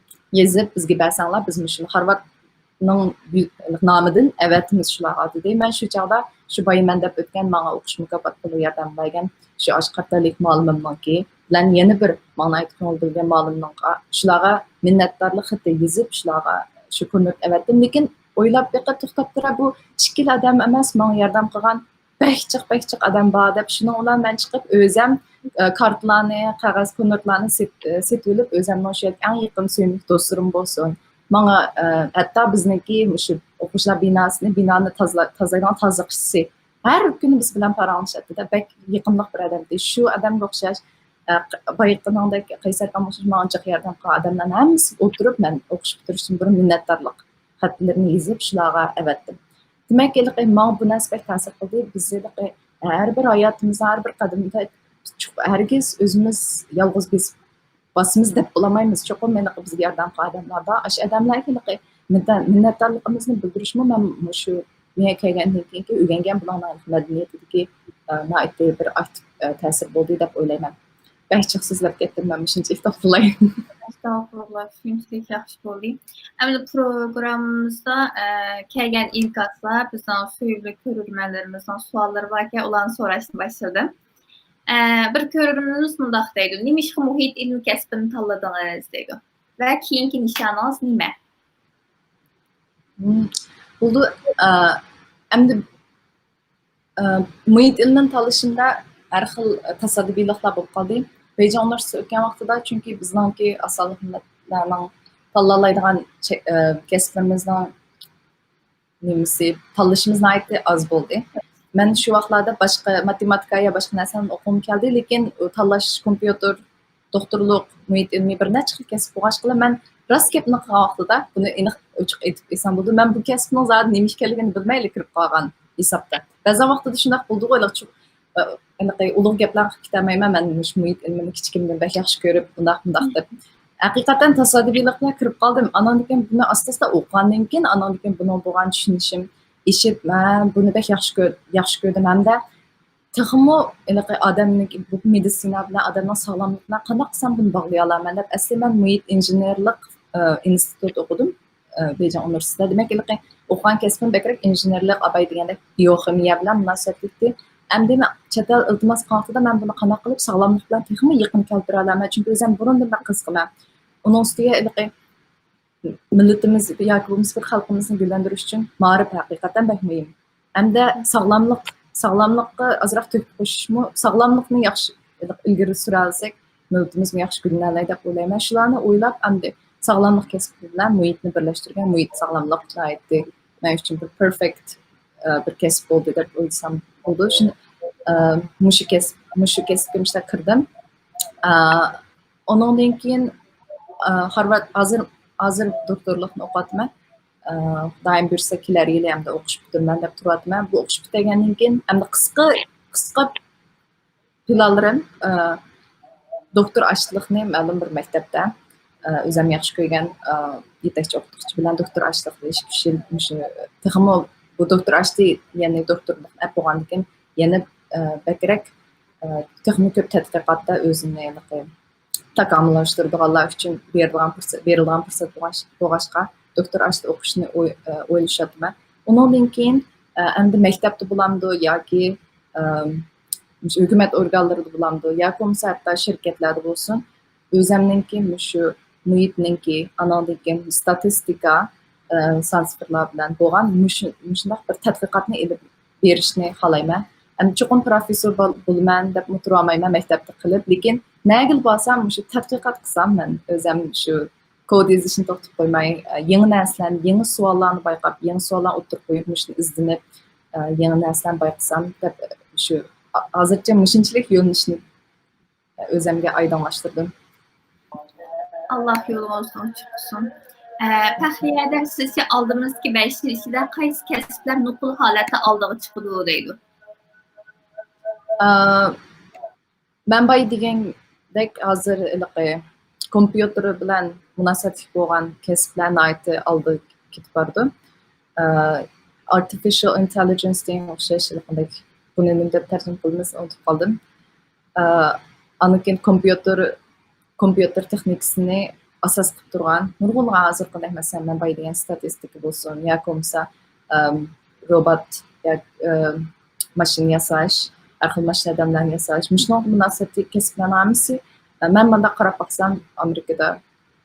يېزىپ بىزگە بەرسەڭلار، بىز مۇشۇنى خارۋاردنىڭ يۈ-، نامىدىن ئەۋەتىمىز شۇلارغا، دېدى. مەن شۇ چاغدا شۇ بايا مەن دەپ ئۆتكەن، ماڭا ئوقۇش مۇكاپات پۇلى ياردەم بەرگەن شۇ ئاشۇ قارا تەنلىك مۇئەللىمنىڭكى بىلەن يەنە بىر ماڭا ناھايىتى كۆڭۈل بۆلگەن مۇئەللىمنىڭغا، شۇلارغا مىننەتدارلىق خېتى يېزىپ، شۇلارغا شۇ كونۋېرت ئەۋەتتىم. لېكىن ئويلاپ بېقىپ توختاپ تۇرا، بۇ ئىككىلا ئادەم ئەمەس، ماڭا ياردەم قىلغان بەك جىق، بەك جىق ئادەم بار دەپ، شۇنىڭ بىلەن مەن چىقىپ ئۆزەم، ئە، كارتىلارنى، قەغەز كونۋېرتلارنى سېت-، ئە، سېتىۋېلىپ، ئۆزەمنىڭ شۇ يەردىكى ئەڭ يېقىن سۆيۈملۈك دوستلىرىم بولسۇن. ماڭا، ئە، ھەتتا بىزنىڭكى مۇشۇ ئوقۇغۇچىلار بىناسىنى، بىنانى تازىلا-، تازىلايدىغان تازىلىقچىسى، ھەر كۈنى بىز بىلەن پاراڭلىشاتتى-دە، بەك يېقىملىق بىر ئادەمدى. شۇ ئادەمگە ئوخشاش، ئە، بايىقىنىڭدەك قەيسەر ئاكام ئوخشاش ماڭا جىق ياردەم قىلغان ئادەملەرنىڭ ھەممىسى ئولتۇرۇپ، مەن ئوقۇش پۈتتۈرۈشتىن بۇرۇن مىننەتدارلىق خەتلىرىنى يېزىپ، شۇلارغا ئەۋەتتىم. دېمەك، ھېلىقى ماڭا بۇ نەرسە بەك تەسىر قىلدى. بىز ھېلىقى ھەر بىر ھاياتىمىزدا، ھەر بىر قەدەمدە ھەرگىز ئۆزىمىز يالغۇز بېسىپ باسىمىز دەپ بولالمايمىز. چوقۇم ھېلىقى بىزگە ياردەم قىلغان ئادەملەر بار. ئاشۇ ئادەملەرگە ھېلىقى مىننەت-، مىننەتدارلىقىمىزنى بىلدۈرۈشمۇ مەن مۇشۇ دۇنياغا كەلگەندىن كېيىنكى ئۆگەنگەن بۇلارنىڭ مەدەنىيىتىدىكى، ئە، ناھايىتى بىر ئاكتىپ، ئە، تەسىر بولدى دەپ ئويلايمەن. بەك جىق سۆزلەپ كەتتىم، مەن مۇشۇنچە توختىلاي. ئەستەغپۇرۇللا، شۇنچىلىك ياخشى بولدى. ئەمدى پروگراممىمىزدا، ئە، كەلگەن ئىنكاسلار، بىزنىڭ سۆيۈملۈك كۆرۈرمەنلىرىمىزنىڭ سوئاللىرى باركەن، ئۇلارنى سوراشنى باشلىدىم. ئە، بىر كۆرۈرمىنىمىز مۇنداق دەيدۇ، نېمىشقا مۇھىت ئىلمى كەسپىنى تاللىدىڭىز دەيدۇ. ۋە كېيىنكى نىشانىڭىز نېمە؟ مم، بولدى، ئە، ئەمدى ئى، مۇھىت ئىلمىنى تاللىشىمدا ھەر خىل تاسادىپىيلىقلار بولۇپ قالدى. بېيجىڭ ئۇنىۋېرسىتېتى ئۆتكەن ۋاقتىدا، چۈنكى بىزنىڭكى ئاز سانلىق مىللەتلەرنىڭ تاللالايدىغان چە-، ئى، كەسىپلىرىمىزنىڭ نېمىسى، تاللىشىمىز ناھايىتى ئاز بولدى. مەن شۇ ۋاقىتلاردا باشقا ماتېماتىكا يا باشقا نەرسىلەرنى ئوقۇغۇم كەلدى، لېكىن ئۇ تاللاش كومپيۇتېر دوختۇرلۇق، مۇھىت ئىلمى بىر نەچچە خىل كەسىپ بولغاچقىلا، مەن راست گەپنى قىلغان ۋاقتىدا، بۇنى ئېنىق ئوچۇق ئېيتىپ ئېيتسام بولىدۇ، مەن بۇ كەسىپنىڭ زادى نېمە ئىكەنلىكىنى بىلمەيلا كىرىپ قالغان ھېسابتا. بەزەن ۋاقتىدا شۇنداق بولىدىغۇ، ھېلىقى چوڭ-، ئە، ھېلىقى ئۇلۇغ گەپلەرنى قىلىپ كېتەلمەيمەن، مەن مۇشۇ مۇھىت ئىلمىنى كىچىكىمدىن بەك ياخشى كۆرۈپ، بۇنداق، بۇنداق دەپ. ھەقىقەتەن تاسادىپىيلىق بىلەن كىرىپ قالدىم. ئاناندىن كېيىن بۇنى ئاستا-ئاستا ئوقۇغاندىن كېيىن، ئاناندىن كېيىن بۇنىڭغا بولغان چۈشىنىشىم ئېشىپ، مەن بۇنى بەك ياخشى كۆر-، ياخشى كۆردۈم ھەمدە تېخىمۇ ھېلىقى ئادەمنىڭ بۇ مېدىتسىنا بىلەن ئادەمنىڭ ساغلاملىقىنى قانداق قىلسام بۇنى باغلىيالايمەن دەپ، ئەسلى مەن مۇھىت ئىنژېنېرلىق، ئى، ئىنستىتۇت ئوقۇدۇم، ئى، بېيجىڭ ئۇنىۋېرسىتېتىدا. دېمەك، ھېلىقى ئوقۇغان كەسپىم بەكرەك ئىنژېنېرلىق، ئاباي دېگەندەك بىيوخىمىيە بىلەن مۇناسىۋەتلىكتى. ئەمدى مەن چەت ئەل ئىلتىماس قىلغان ۋاقتىدا مەن بۇنى قانداق قىلىپ ساغلاملىق بىلەن تېخىمۇ يېقىن كەلتۈرەلەيمەن؟ چۈنكى ئۆزۈم بۇرۇندىن بەك قىزىقىمەن. ئۇنىڭ ئۈستىگە ھېلىقى مىللىتىمىز ياكى بولمىسا بىر خەلقىمىزنى گۈللەندۈرۈش ئۈچۈن مائارىپ ھەقىقەتەن بەك مۇھىم. ھەمدە ساغلاملىق، ساغلاملىققا ئازراق تۆھپە قوشۇشمۇ، ساغلاملىقنى ياخشى ئىلگىرى سۈرەلىسەك، مىللىتىمىزمۇ ياخشى گۈللىنەلەي دەپ ئويلايمەن. شۇلارنى ئويلاپ، ئەمدى ساغلاملىق كەسپى بىلەن مۇھىتنى بىرلەشتۈرگەن مۇھىت ساغلاملىق ناھايىتى مەن ئۈچۈن بىر پېرفېكت، ئە، بىر كەسىپ بولدى دەپ ئويلىسام، بولدى. شۇ، ئە، مۇشۇ كەسىپ، مۇشۇ كەسىپكە مۇشۇنداق كىردىم. ئە، ئۇنىڭدىن كېيىن، ئە، خارۋارد، ھازىر، ھازىر دوكتورلۇقنى ئوقۇۋاتىمەن. ئە، خۇدايىم بۇيرۇسا كېلەر يىلى ئەمدى ئوقۇش پۈتتۈرىمەن دەپ تۇرۇۋاتىمەن. بۇ ئوقۇش پۈتتۈرگەندىن كېيىن ئەمدى قىسقا، قىسقا پىلانلىرىم، ئە، دوكتور ئاشلىقنى مەلۇم بىر مەكتەپتە، ئە، ئۆزۈم ياخشى كۆرگەن، ئە، يېتەكچى ئوقۇتقۇچى بىلەن دوكتور ئاشلىقنى ئىككى ئۈچ يىل مۇشۇ، تېخىمۇ بۇ دوكتور ئاشلىق، يەنى دوكتورلۇقنى ئەپ بولغاندىن كېيىن يەنە، ئە، بەكرەك، ئە، تېخىمۇ كۆپ تەتقىقاتتا ئۆزۈمنى ھېلىقى تاكامۇللاشتۇرىدىغانلار ئۈچۈن بېرىدىغان پۇرسەت، بېرىدىغان پۇرسەت بولغاچ-، بولغاچقا، دوكتور ئاشلىق ئوقۇشنى ئوي-، ئە، ئويلىشىۋاتىمەن. ئۇنىڭدىن كېيىن، ئە، ئەمدى مەكتەپتە بولامدۇ ياكى، ئەم، مۇشۇ ھۆكۈمەت ئورگانلىرىدا بولامدۇ ياكى بولمىسا ھەتتا شىركەتلەردە بولسۇن، ئۆزەمنىڭكى مۇشۇ مۇھىتنىڭكى، ئانىڭدىن كېيىن ستاتىستىكا، ئە، سان سىفىرلار بىلەن بولغان مۇشۇ، مۇشۇنداق بىر تەتقىقاتنى ئېلىپ بېرىشنى خالايمەن. ئەمدى چوقۇم پروفېسسور بول-، بولىمەن دەپمۇ تۇرالمايمەن مەكتەپتە قېلىپ، لېكىن نەگىلا بارسام مۇشۇ تەتقىقات قىلسام مەن ئۆزەم شۇ كود يېزىشنى توختىتىپ قويماي، ئە، يېڭى نەرسىلەرنى، يېڭى سوئاللارنى بايقاپ، يېڭى سوئاللارنى ئوتتۇرىغا قويۇپ، مۇشۇنى ئىزدىنىپ، ئە، يېڭى نەرسىلەرنى بايقىسام دەپ، شۇ ھازىرچە مۇشۇنچىلىك يۆنىلىشنى، ئە، ئۆزەمگە ئايدىڭلاشتۇردۇم. ئاللا يولىڭىزنى ئوچۇق قىلسۇن. ئە، پەخرىيە ھەدەم، سىزچە ئالدىمىزدىكى بەش يىل ئىچىدە قايسى كەسىپلەر نوقۇل ھالەتتە ئالدىغا چىقىدۇ دەيدۇ؟ ئە، مەن بايا دېگەندەك، ھازىر ھېلىقى كومپيۇتېر بىلەن مۇناسىۋەتلىك بولغان كەسىپلەر ناھايىتى ئالدىغا كېتىپ بارىدۇ. ئە، ئارتىفىشىيال ئىنتېللىجېنس دېگەن ئوخشاش ھېلىقىدەك، بۇنى نېمە دەپ تەرجىمە قىلىمىز، ئۇنتۇپ قالدىم. ئە، ئاندىن كېيىن كومپيۇتېر، كومپيۇتېر تېخنىكىسىنى ئاساس قىلىپ تۇرغان نۇرغۇنلىغان ھازىرقىدەك، مەسىلەن، مەن بايا دېگەن ستاتىستىكا بولسۇن، ياكى بولمىسا، ئەم، روبوت، ياكى، ئەم، ماشىنا ياساش، ھەر خىل ماشىنا ئادەملەرنى ياساش، مۇشۇنىڭغا مۇناسىۋەتلىك كەسىپلەرنىڭ ھەممىسى، ئە، مەن مۇنداق قاراپ باقسام، ئامېرىكىدا،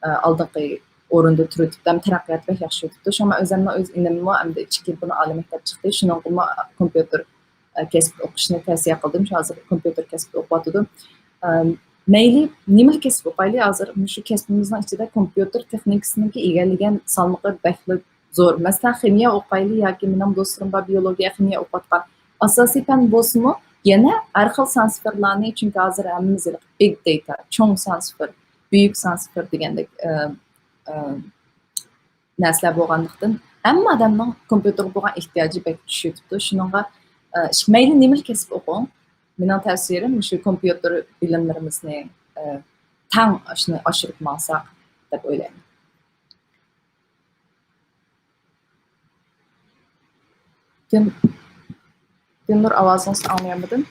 ئە، ئالدىنقى ئورۇندا تۇرۇۋېتىپتۇ، ھەم تەرەققىياتى بەك ياخشى ئۆتۈپتۇ. شۇڭا ئۆزۈمنىڭ ئۆز ئىنىممۇ ئەمدى ئىككى يىل بۇرۇن ئالىي مەكتەپ چىقتى، شۇنىڭغىمۇ كومپيۇتېر، ئە، كەسپىنى ئوقۇشنى تەۋسىيە قىلدىم. شۇ ھازىر كومپيۇتېر كەسپىدە ئوقۇۋاتىدۇ. ئەم، مەيلى نېمىلا كەسىپ ئوقۇيلى، ھازىر مۇشۇ كەسپىمىزنىڭ ئىچىدە كومپيۇتېر تېخنىكىسىنىڭكى ئىگىلىگەن سالمىقى بەكلا زور. مەسىلەن، خىمىيە ئوقۇيلى ياكى مېنىڭ دوستلىرىم بار بىيولوگىيە، خىمىيە ئوقۇۋاتقان. ئاساسىي پەن بولسىمۇ، يەنە ھەر خىل سان سىفىرلارنى، چۈنكى ھازىر ھەممىمىز بىگ داتا، چوڭ سان سىفىر، بۈيۈك سان سىفىر دېگەندەك، ئە، ئە، نەرسىلەر بولغانلىقتىن، ھەممە ئادەمنىڭ كومپيۇتېرغا بولغان ئېھتىياجى بەك چۈشۈۋېتىپتۇ. شۇنىڭغا، ئە، مەيلى نېمىلا كەسىپ ئوقۇڭ، مېنىڭ تەۋسىيەم مۇشۇ كومپيۇتېر بىلىملىرىمىزنى، ئە، تەڭ شۇنى ئاشۇرۇپ ماڭساق دەپ ئويلايمەن. گۈل-، گۈلنۇر، ئاۋازىڭىزنى ئاڭلىيالمىدىم.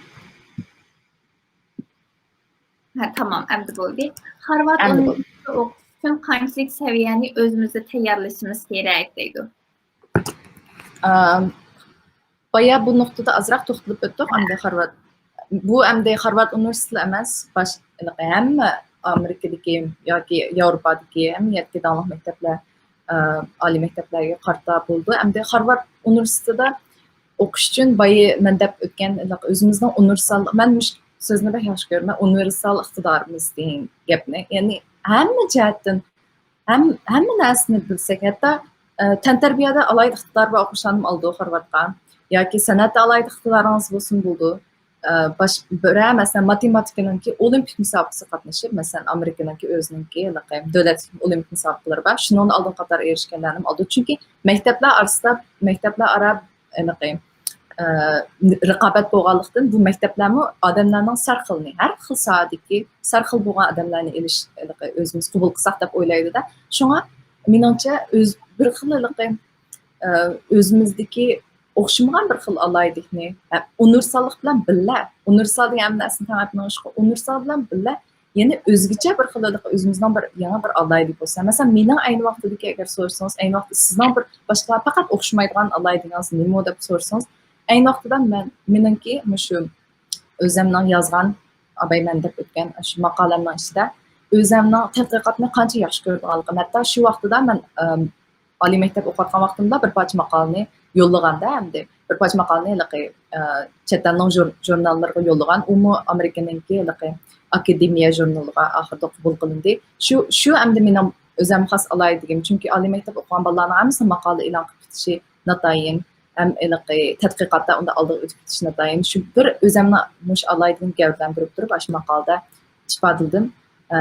ھە، تامام، ئەمدى بولدى. خارۋارد ئۇنىۋېرسىتېتىدا ئوقۇش ئۈچۈن قانچىلىك سەۋىيەنى ئۆزىمىزدە تەييارلىشىمىز كېرەك دەيدۇ. ئەم، بايا بۇ نۇقتىدا ئازراق توختىلىپ ئۆتتۇق. ئەمدى خارۋارد، بۇ ئەمدى خارۋارد ئۇنىۋېرسىتېتى ئەمەس، باش-، ھەممە ئامېرىكىدىكى ياكى ياۋروپادىكى ھەممە يەردىكى داڭلىق مەكتەپلەر، ئە، ئالىي مەكتەپلەرگە قارىتا بولىدۇ. ئەمدى خارۋارد ئۇنىۋېرسىتېتىدا ئوقۇش ئۈچۈن بايا مەن دەپ ئۆتكەن ئۆزىمىزنىڭ ئۇنىۋېرسال، مەن مۇشۇ سۆزنى بەك ياخشى كۆرىمەن، ئۇنىۋېرسال ئىقتىدارىمىز دېگەن گەپنى. يەنى ھەممە جەھەتتىن، ھەم-، ھەممە نەرسىنى بىلسەك، ھەتتا، ئە، تەنتەربىيەدە ئالاھىدە ئىقتىدار بار ئوقۇغۇچىلارنىمۇ ئالىدۇ خارۋاردقا. ياكى سەنئەتتە ئالاھىدە ئىقتىدارىڭىز بولسۇن بولىدۇ. ئە، باش-، بىرەر، مەسىلەن، ماتېماتىكىنىڭكى ئولىمپىك مۇسابىقىسىگە قاتنىشىپ، مەسىلەن، ئامېرىكىنىڭكى ئۆزىنىڭكى ھېلىقى دۆلەت ئولىمپىك مۇسابىقىلىرى بار. شۇنىڭدا ئالدىنقى قاتارغا ئېرىشكەنلەرنىمۇ ئالىدۇ. چۈنكى مەكتەپلەر ئارىسىدا، مەكتەپلەر ئارا ھېلىقى، ئە، رىقابەت بولغانلىقتىن، بۇ مەكتەپلەرمۇ ئادەملەرنىڭ سەرخىلىنى، ھەر خىل ساھەدىكى سەرخىل بولغان ئادەملەرنى ئېلىش، ھېلىقى ئۆزىمىز قوبۇل قىلساق دەپ ئويلايدۇ-دە. شۇڭا مېنىڭچە ئۆز-، بىر خىل ھېلىقى، ئە، ئۆزىمىزدىكى ئوخشىمىغان بىر خىل ئالاھىدىلىكنى، ئە، ئۇنىۋېرساللىق بىلەن بىللە، ئۇنىۋېرسال دېگەن ھەممە نەرسىنى تەڭ ئېلىپ مېڭىشقا، ئۇنىۋېرسال بىلەن بىللە يەنە ئۆزگىچە بىر خىل ھېلىقى ئۆزىمىزنىڭ بىر يېڭى بىر ئالاھىدىلىكى بولسا. مەسىلەن، مېنىڭ ئەينى ۋاقتىدىكى، ئەگەر سورىسىڭىز، ئەينى ۋاقىتتا سىزنىڭ بىر باشقىلارغا پەقەت ئوخشىمايدىغان ئالاھىدىلىكىڭىز نېمە دەپ سورىسىڭىز، ئەينى ۋاقتىدا مەن، مېنىڭكى مۇشۇ ئۆزەمنىڭ يازغان، ئاباي مەن دەپ ئۆتكەن شۇ ماقالەمنىڭ ئىچىدە ئۆزەمنىڭ تەتقىقاتنى قانچە ياخشى كۆرىدىغانلىقىم. ھەتتا شۇ ۋاقتىدا مەن، ئەم، ئالىي مەكتەپ ئوقۇۋاتقان ۋاقتىمدا بىر پارچە ماقالىنى يوللىغاندا، ئەمدى بىر پارچە ماقالىنى ھېلىقى، ئە، چەت ئەلنىڭ ژۇر-، ژۇرناللىرىغا يوللىغان، ئۇمۇ ئامېرىكىنىڭكى ھېلىقى ئاكادېمىيە ژۇرنىلىغا ئاخىرىدا قوبۇل قىلىندى. شۇ، شۇ ئەمدى مېنىڭ ئۆزەم خاس ئالاھىدىلىكىم، چۈنكى ئالىي مەكتەپ ئوقۇغان بالىلارنىڭ ھەممىسىنىڭ ماقالە ئېلان قىلىپ كېتىشى ناتايىن، ھەم ھېلىقى تەتقىقاتتا ئۇنداق ئالدىغا ئۆتۈپ كېتىشنى ئاتايىن. شۇ بىر ئۆزۈمنى مۇشۇ ئالاھىدىلىكنى گەۋدىلەندۈرۈپ تۇرۇپ، ئاشۇ ماقالىدە ئىپادىلىدىم. ئە،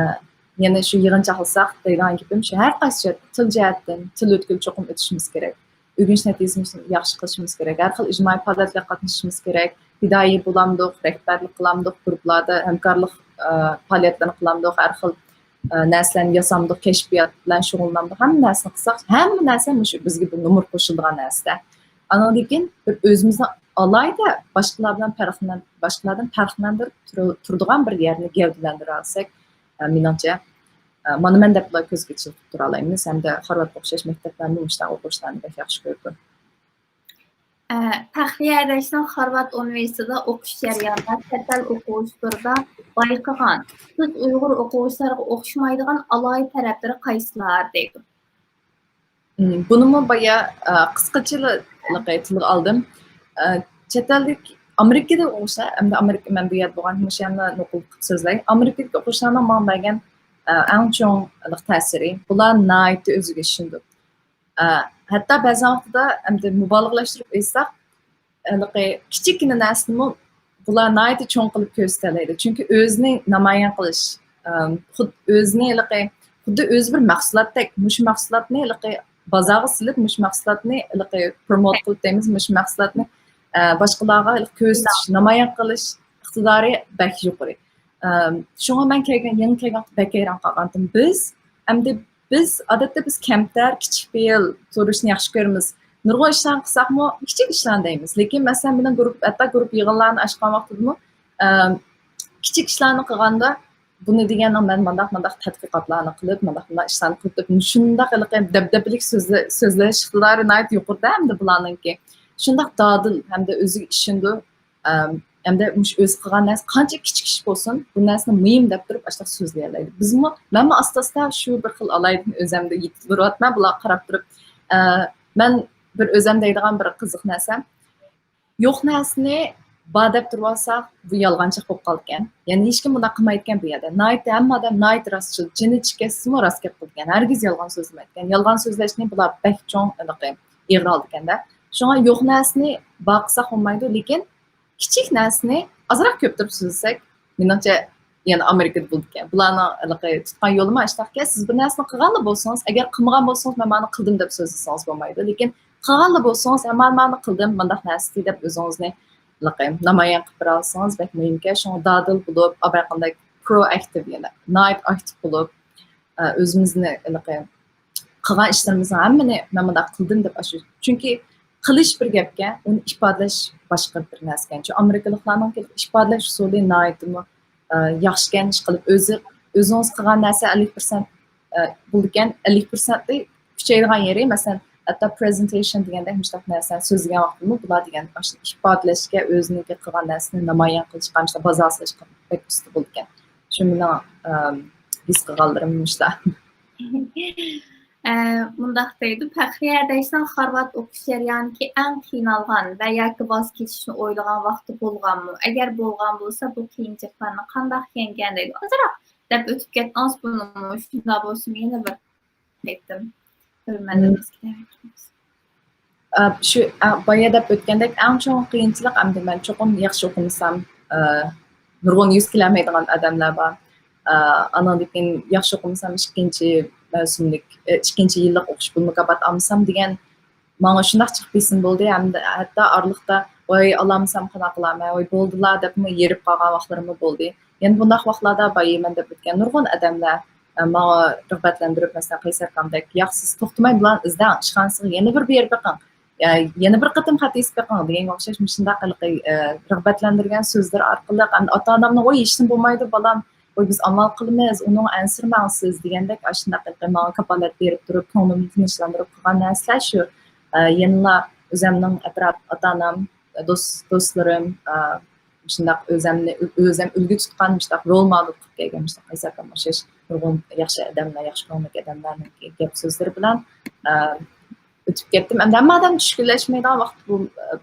يەنە شۇ يىغىنچاقلىساق دەيدىغان گېپىم شۇ، ھەر قايسى جەھەتتىن، تىل جەھەتتىن، تىل ئۆتكىلى چوقۇم ئۆتۈشىمىز كېرەك. ئۆگىنىش نەتىجىسىنى ياخشى قىلىشىمىز كېرەك. ھەر خىل ئىجتىمائىي پائالىيەتلەرگە قاتنىشىشىمىز كېرەك. پىدائىي بولامدۇق، رەھبەرلىك قىلامدۇق، گۇرۇپپىلاردا ھەمكارلىق، ئە، پائالىيەتلىرىنى قىلامدۇق، ھەر خىل، ئە، نەرسىلەرنى ياسامدۇق، كەشپىيات بىلەن شۇغۇللىنامدۇق، ھەممە نەرسىنى قىلساق، ھەممە نەرسە مۇشۇ بىزگە بىر نومۇر قوشۇلىدىغان نەرسە. ئاندىن كېيىن بىر ئۆزىمىزنى ئالاھىدە باشقىلار بىلەن پەرقلەن-، باشقىلاردىن پەرقلەندۈرۈپ تۇرۇ-، تۇرىدىغان بىر يەرنى گەۋدىلەندۈرەلىسەك، ئە، مېنىڭچە، ئە، مانا مەن دەپلا كۆزگە چېلىقىپ تۇرالايمىز ھەمدە خارۋارد ئوخشاش مەكتەپلەرمۇ مۇشۇنداق ئوقۇغۇچىلارنى بەك ياخشى كۆرىدۇ. ئە، پەخرىيە ھەدەشنىڭ خارۋارد ئۇنىۋېرسىتېتىدا ئوقۇش جەريانىدا چەت ئەل ئوقۇغۇچىلىرىدا بايقىغان، سىز ئۇيغۇر ئوقۇغۇچىلارغا ئوخشىمايدىغان ئالاھىدە تەرەپلىرى قايسىلار دەيدۇ؟ مم، بۇنىمۇ بايا، ئە، قىسقىچىلا تىلغا ئالدىم. ئە، چەت ئەلدىكى، ئامېرىكىدا ئوقۇغۇچىلار، ئەمدى ئامېرىكا، مەن بۇ يەردە بولغان، مۇشۇ يەرنى نوقۇل قىلىپ سۆزلەي. ئامېرىكىدىكى ئوقۇغۇچىلارنىڭ ماڭا بەرگەن، ئە، ئەڭ چوڭ تەسىرى، بۇلار ناھايىتى ئۆزىگە ئىشىنىدۇ. ئە، ھەتتا بەزەن ۋاقتىدا، ئەمدى مۇبالىغىلەشتۈرۈپ ئېيتساق، ھېلىقى كىچىككىنە نەرسىنىمۇ بۇلار ناھايىتى چوڭ قىلىپ كۆرسىتەلەيدۇ. چۈنكى ئۆزىنى نامايان قىلىش، ئەم، خۇد-، ئۆزىنى ھېلىقى، خۇددى ئۆزى بىر مەھسۇلاتتەك، مۇشۇ مەھسۇلاتنى ھېلىقى بازارغا سېلىپ، مۇشۇ مەھسۇلاتنى ھېلىقى پروموت قىلىپ دەيمىز، مۇشۇ مەھسۇلاتنى، ئە، باشقىلارغا ھېلىقى كۆرسىتىش، نامايان قىلىش ئىقتىدارى بەك يۇقىرى. ئەم، شۇڭا مەن كەلگەن، يېڭى كەلگەن ۋاقىتتا بەك ھەيران قالغانتىم. بىز ئەمدى بىز، ئادەتتە بىز كەمتەر، كىچىك پېئىل تۇرۇشنى ياخشى كۆرىمىز. نۇرغۇن ئىشلارنى قىلساقمۇ، كىچىك ئىشلارنى دەيمىز. لېكىن، مەسىلەن، مېنىڭ گۇرۇپ، ھەتتا گۇرۇپ يىغىنلارنى ئاچقان ۋاقتىدىمۇ، ئەم، كىچىك ئىشلارنى قىلغاندا، بۇنى دېگەننىڭ مەن مانداق، مانداق تەتقىقاتلارنى قىلىپ، مانداق، مانداق ئىشلارنى قىلىپ دەپ، شۇنداق ھېلىقى دەبدەبىلىك سۆزلە-، سۆزلەش ئىقتىدارى ناھايىتى يۇقىرىدا ئەمدى بۇلارنىڭكى. شۇنداق دادىل ھەمدە ئۆزىگە ئىشىنىدۇ. ئەم، ئەمدى مۇشۇ ئۆزى قىلغان نەرسە قانچە كىچىك ئىش بولسۇن، بۇ نەرسىنى مۇھىم دەپ تۇرۇپ ئاشۇنداق سۆزلىيەلەيدۇ. بىزمۇ، مەنمۇ ئاستا-ئاستا شۇ بىر خىل ئالاھىدىلىكنى ئۆزۈمدە يېتىلدۈرۈۋاتىمەن، بۇلارغا قاراپ تۇرۇپ. ئە، مەن بىر ئۆزۈم دەيدىغان بىر قىزىق نەرسەم، يوق نەرسىنى بار دەپ تۇرۇۋالساق، بۇ يالغانچىلىق بولۇپ قالىدىكەن. يەنى ھېچكىم بۇنداق قىلمايدىكەن بۇ يەردە. ناھايىتى، ھەممە ئادەم ناھايىتى راستچىل، جېنى چىقسىمۇ راست گەپ قىلىدىكەن. ھەرگىز يالغان سۆزلىمەيدىكەن. يالغان سۆزلەشنى بۇلار بەك چوڭ ھېلىقى ئېغىر ئالىدىكەن-دە. شۇڭا يوق نەرسىنى بار قىلساق بولمايدۇ، لېكىن كىچىك نەرسىنى ئازراق كۆپتۈرۈپ سۆزلىسەك، مېنىڭچە يەنە ئامېرىكىدا بولىدىكەن. بۇلارنىڭ ھېلىقى تۇتقان يولىمۇ ئاشۇنداقكەن، سىز بىر نەرسىنى قىلغانلا بولسىڭىز، ئەگەر قىلمىغان بولسىڭىز، مەن مانا قىلدىم دەپ سۆزلىسىڭىز بولمايدۇ. لېكىن قىلغانلا بولسىڭىز، ھە، مانا، مانا قىلدىم، مانداق نەرسىدى دەپ ئۆزىڭىزنى ھېلىقى نامايان قىلىپ بېرەلىسىڭىز بەك مۇھىمكەن. شۇڭا دادىل بولۇپ، ھەر قانداق پروئاكتىپ، يەنە ناھايىتى ئاكتىپ بولۇپ، ئە، ئۆزىمىزنى ھېلىقى قىلغان ئىشلىرىمىزنىڭ ھەممىنى مەن مۇنداق قىلدىم دەپ ئاشۇ. چۈنكى قىلىش بىر گەپكەن، ئۇنى ئىپادىلەش باشقا بىر نەرسىكەن. چۈنكى ئامېرىكىلىقلارنىڭ ئىپادىلەش ئۇسۇلى ناھايىتىمۇ، ئە، ياخشىكەن، ئىشقىلىپ ئۆزى، ئۆزىڭىز قىلغان نەرسە ئەللىك پىرسەنت، ئە، بولىدىكەن، ئەللىك پىرسەنتى كۈچەيدىغان يېرى، مەسىلەن، ھەتتا پرېزېنتېيشن دېگەندەك مۇشۇنداق نەرسىلەرنى سۆزلىگەن ۋاقتىمۇ بۇلار دېگەن ئاشۇ ئىپادىلەشكە، ئۆزىنىڭكى قىلغان نەرسىنى نامايان قىلىشقا، مۇشۇنداق بازار سېلىشقا بەك ئۇستا بولىدىكەن. شۇ مېنىڭ، ئەم، ھېس قىلغانلىرىم مۇشۇلار. ئە، مۇنداق دەيدۇ، پەخرىيە ھەدەشنىڭ خارۋارد ئوقۇش جەريانىدىكى ئەڭ قىينالغان ۋە ياكى ۋاز كېچىشنى ئويلىغان ۋاقتى بولغانمۇ؟ ئەگەر بولغان بولسا، بۇ قىيىنچىلىقلارنى قانداق يەڭگەن دەيدۇ. ئازراق دەپ ئۆتۈپ كەتتىڭىز بۇنىمۇ، شۇنداق بولسىمۇ يەنە بىر قېتىم كۆرۈرمەنلىرىمىزگە دەۋەت قىلىمىز. ئە، شۇ، ئە، بايا دەپ ئۆتكەندەك، ئەڭ چوڭ قىيىنچىلىق ئەمدى مەن چوقۇم ياخشى ئوقۇمىسام، ئە، نۇرغۇن يۈز كېلەلمەيدىغان ئادەملەر بار. ئە، ئانىڭدىن كېيىن ياخشى ئوقۇمىسام، ئىككىنچى مەۋسۇملۇك، ئە، ئىككىنچى يىللىق ئوقۇش پۇل مۇكاپات ئالمىسام دېگەن ماڭا شۇنداق جىق بېسىم بولدى، ھەمدە ھەتتا ئارىلىقتا، ۋاي، ئالالمىسام قانداق قىلارمەن، ۋاي، بولدىلا دەپمۇ ھېرىپ قالغان ۋاقىتلىرىممۇ بولدى. يەنە بۇنداق ۋاقىتلاردا بايا مەن دەپ ئۆتكەن نۇرغۇن ئادەملەر، ئە، ماڭا رىغبەتلەندۈرۈپ، مەسىلەن، قەيسەر ئاكامدەك، ياق، سىز توختىماي بۇلارنى ئىزدەڭ، ئىشخانىسىغا يەنە بىر بېرىپ بېقىڭ، يا، يەنە بىر قېتىم خەت يېزىپ بېقىڭ دېگەنگە ئوخشاش مۇشۇنداق ھېلىقى، ئە، رىغبەتلەندۈرگەن سۆزلىرى ئارقىلىق، ئەمدى ئاتا-ئانامنىڭ، ۋاي، ھېچنېمە بولمايدۇ، بالام، ۋاي، بىز ئامال قىلىمىز، ئۇنىڭغا ئەنسىرىمەڭ سىز دېگەندەك ئاشۇنداق ھېلىقى ماڭا كاپالەت بېرىپ تۇرۇپ، كۆڭلۈمنى تىنچلاندۇرۇپ قىلغان نەرسىلەر شۇ. ئە، يەنىلا ئۆزەمنىڭ ئەتراپ، ئاتا-ئانام، دوست، دوستلىرىم، ئە، مۇشۇنداق ئۆزەمنى، ئۆزەم ئۈلگە تۇتقان مۇشۇنداق رول مودېل قىلىپ كەلگەن مۇشۇنداق قەيسەر ئاكامغا ئوخشاش نۇرغۇن ياخشى ئادەملەر، ياخشى كۆڭۈللۈك ئادەملەرنىڭ گەپ سۆزلىرى بىلەن، ئە، ئۆتۈپ كەتتىم. ئەمدى ھەممە ئادەم چۈشكۈنلەشمەيدىغان ۋاقىت بۇ،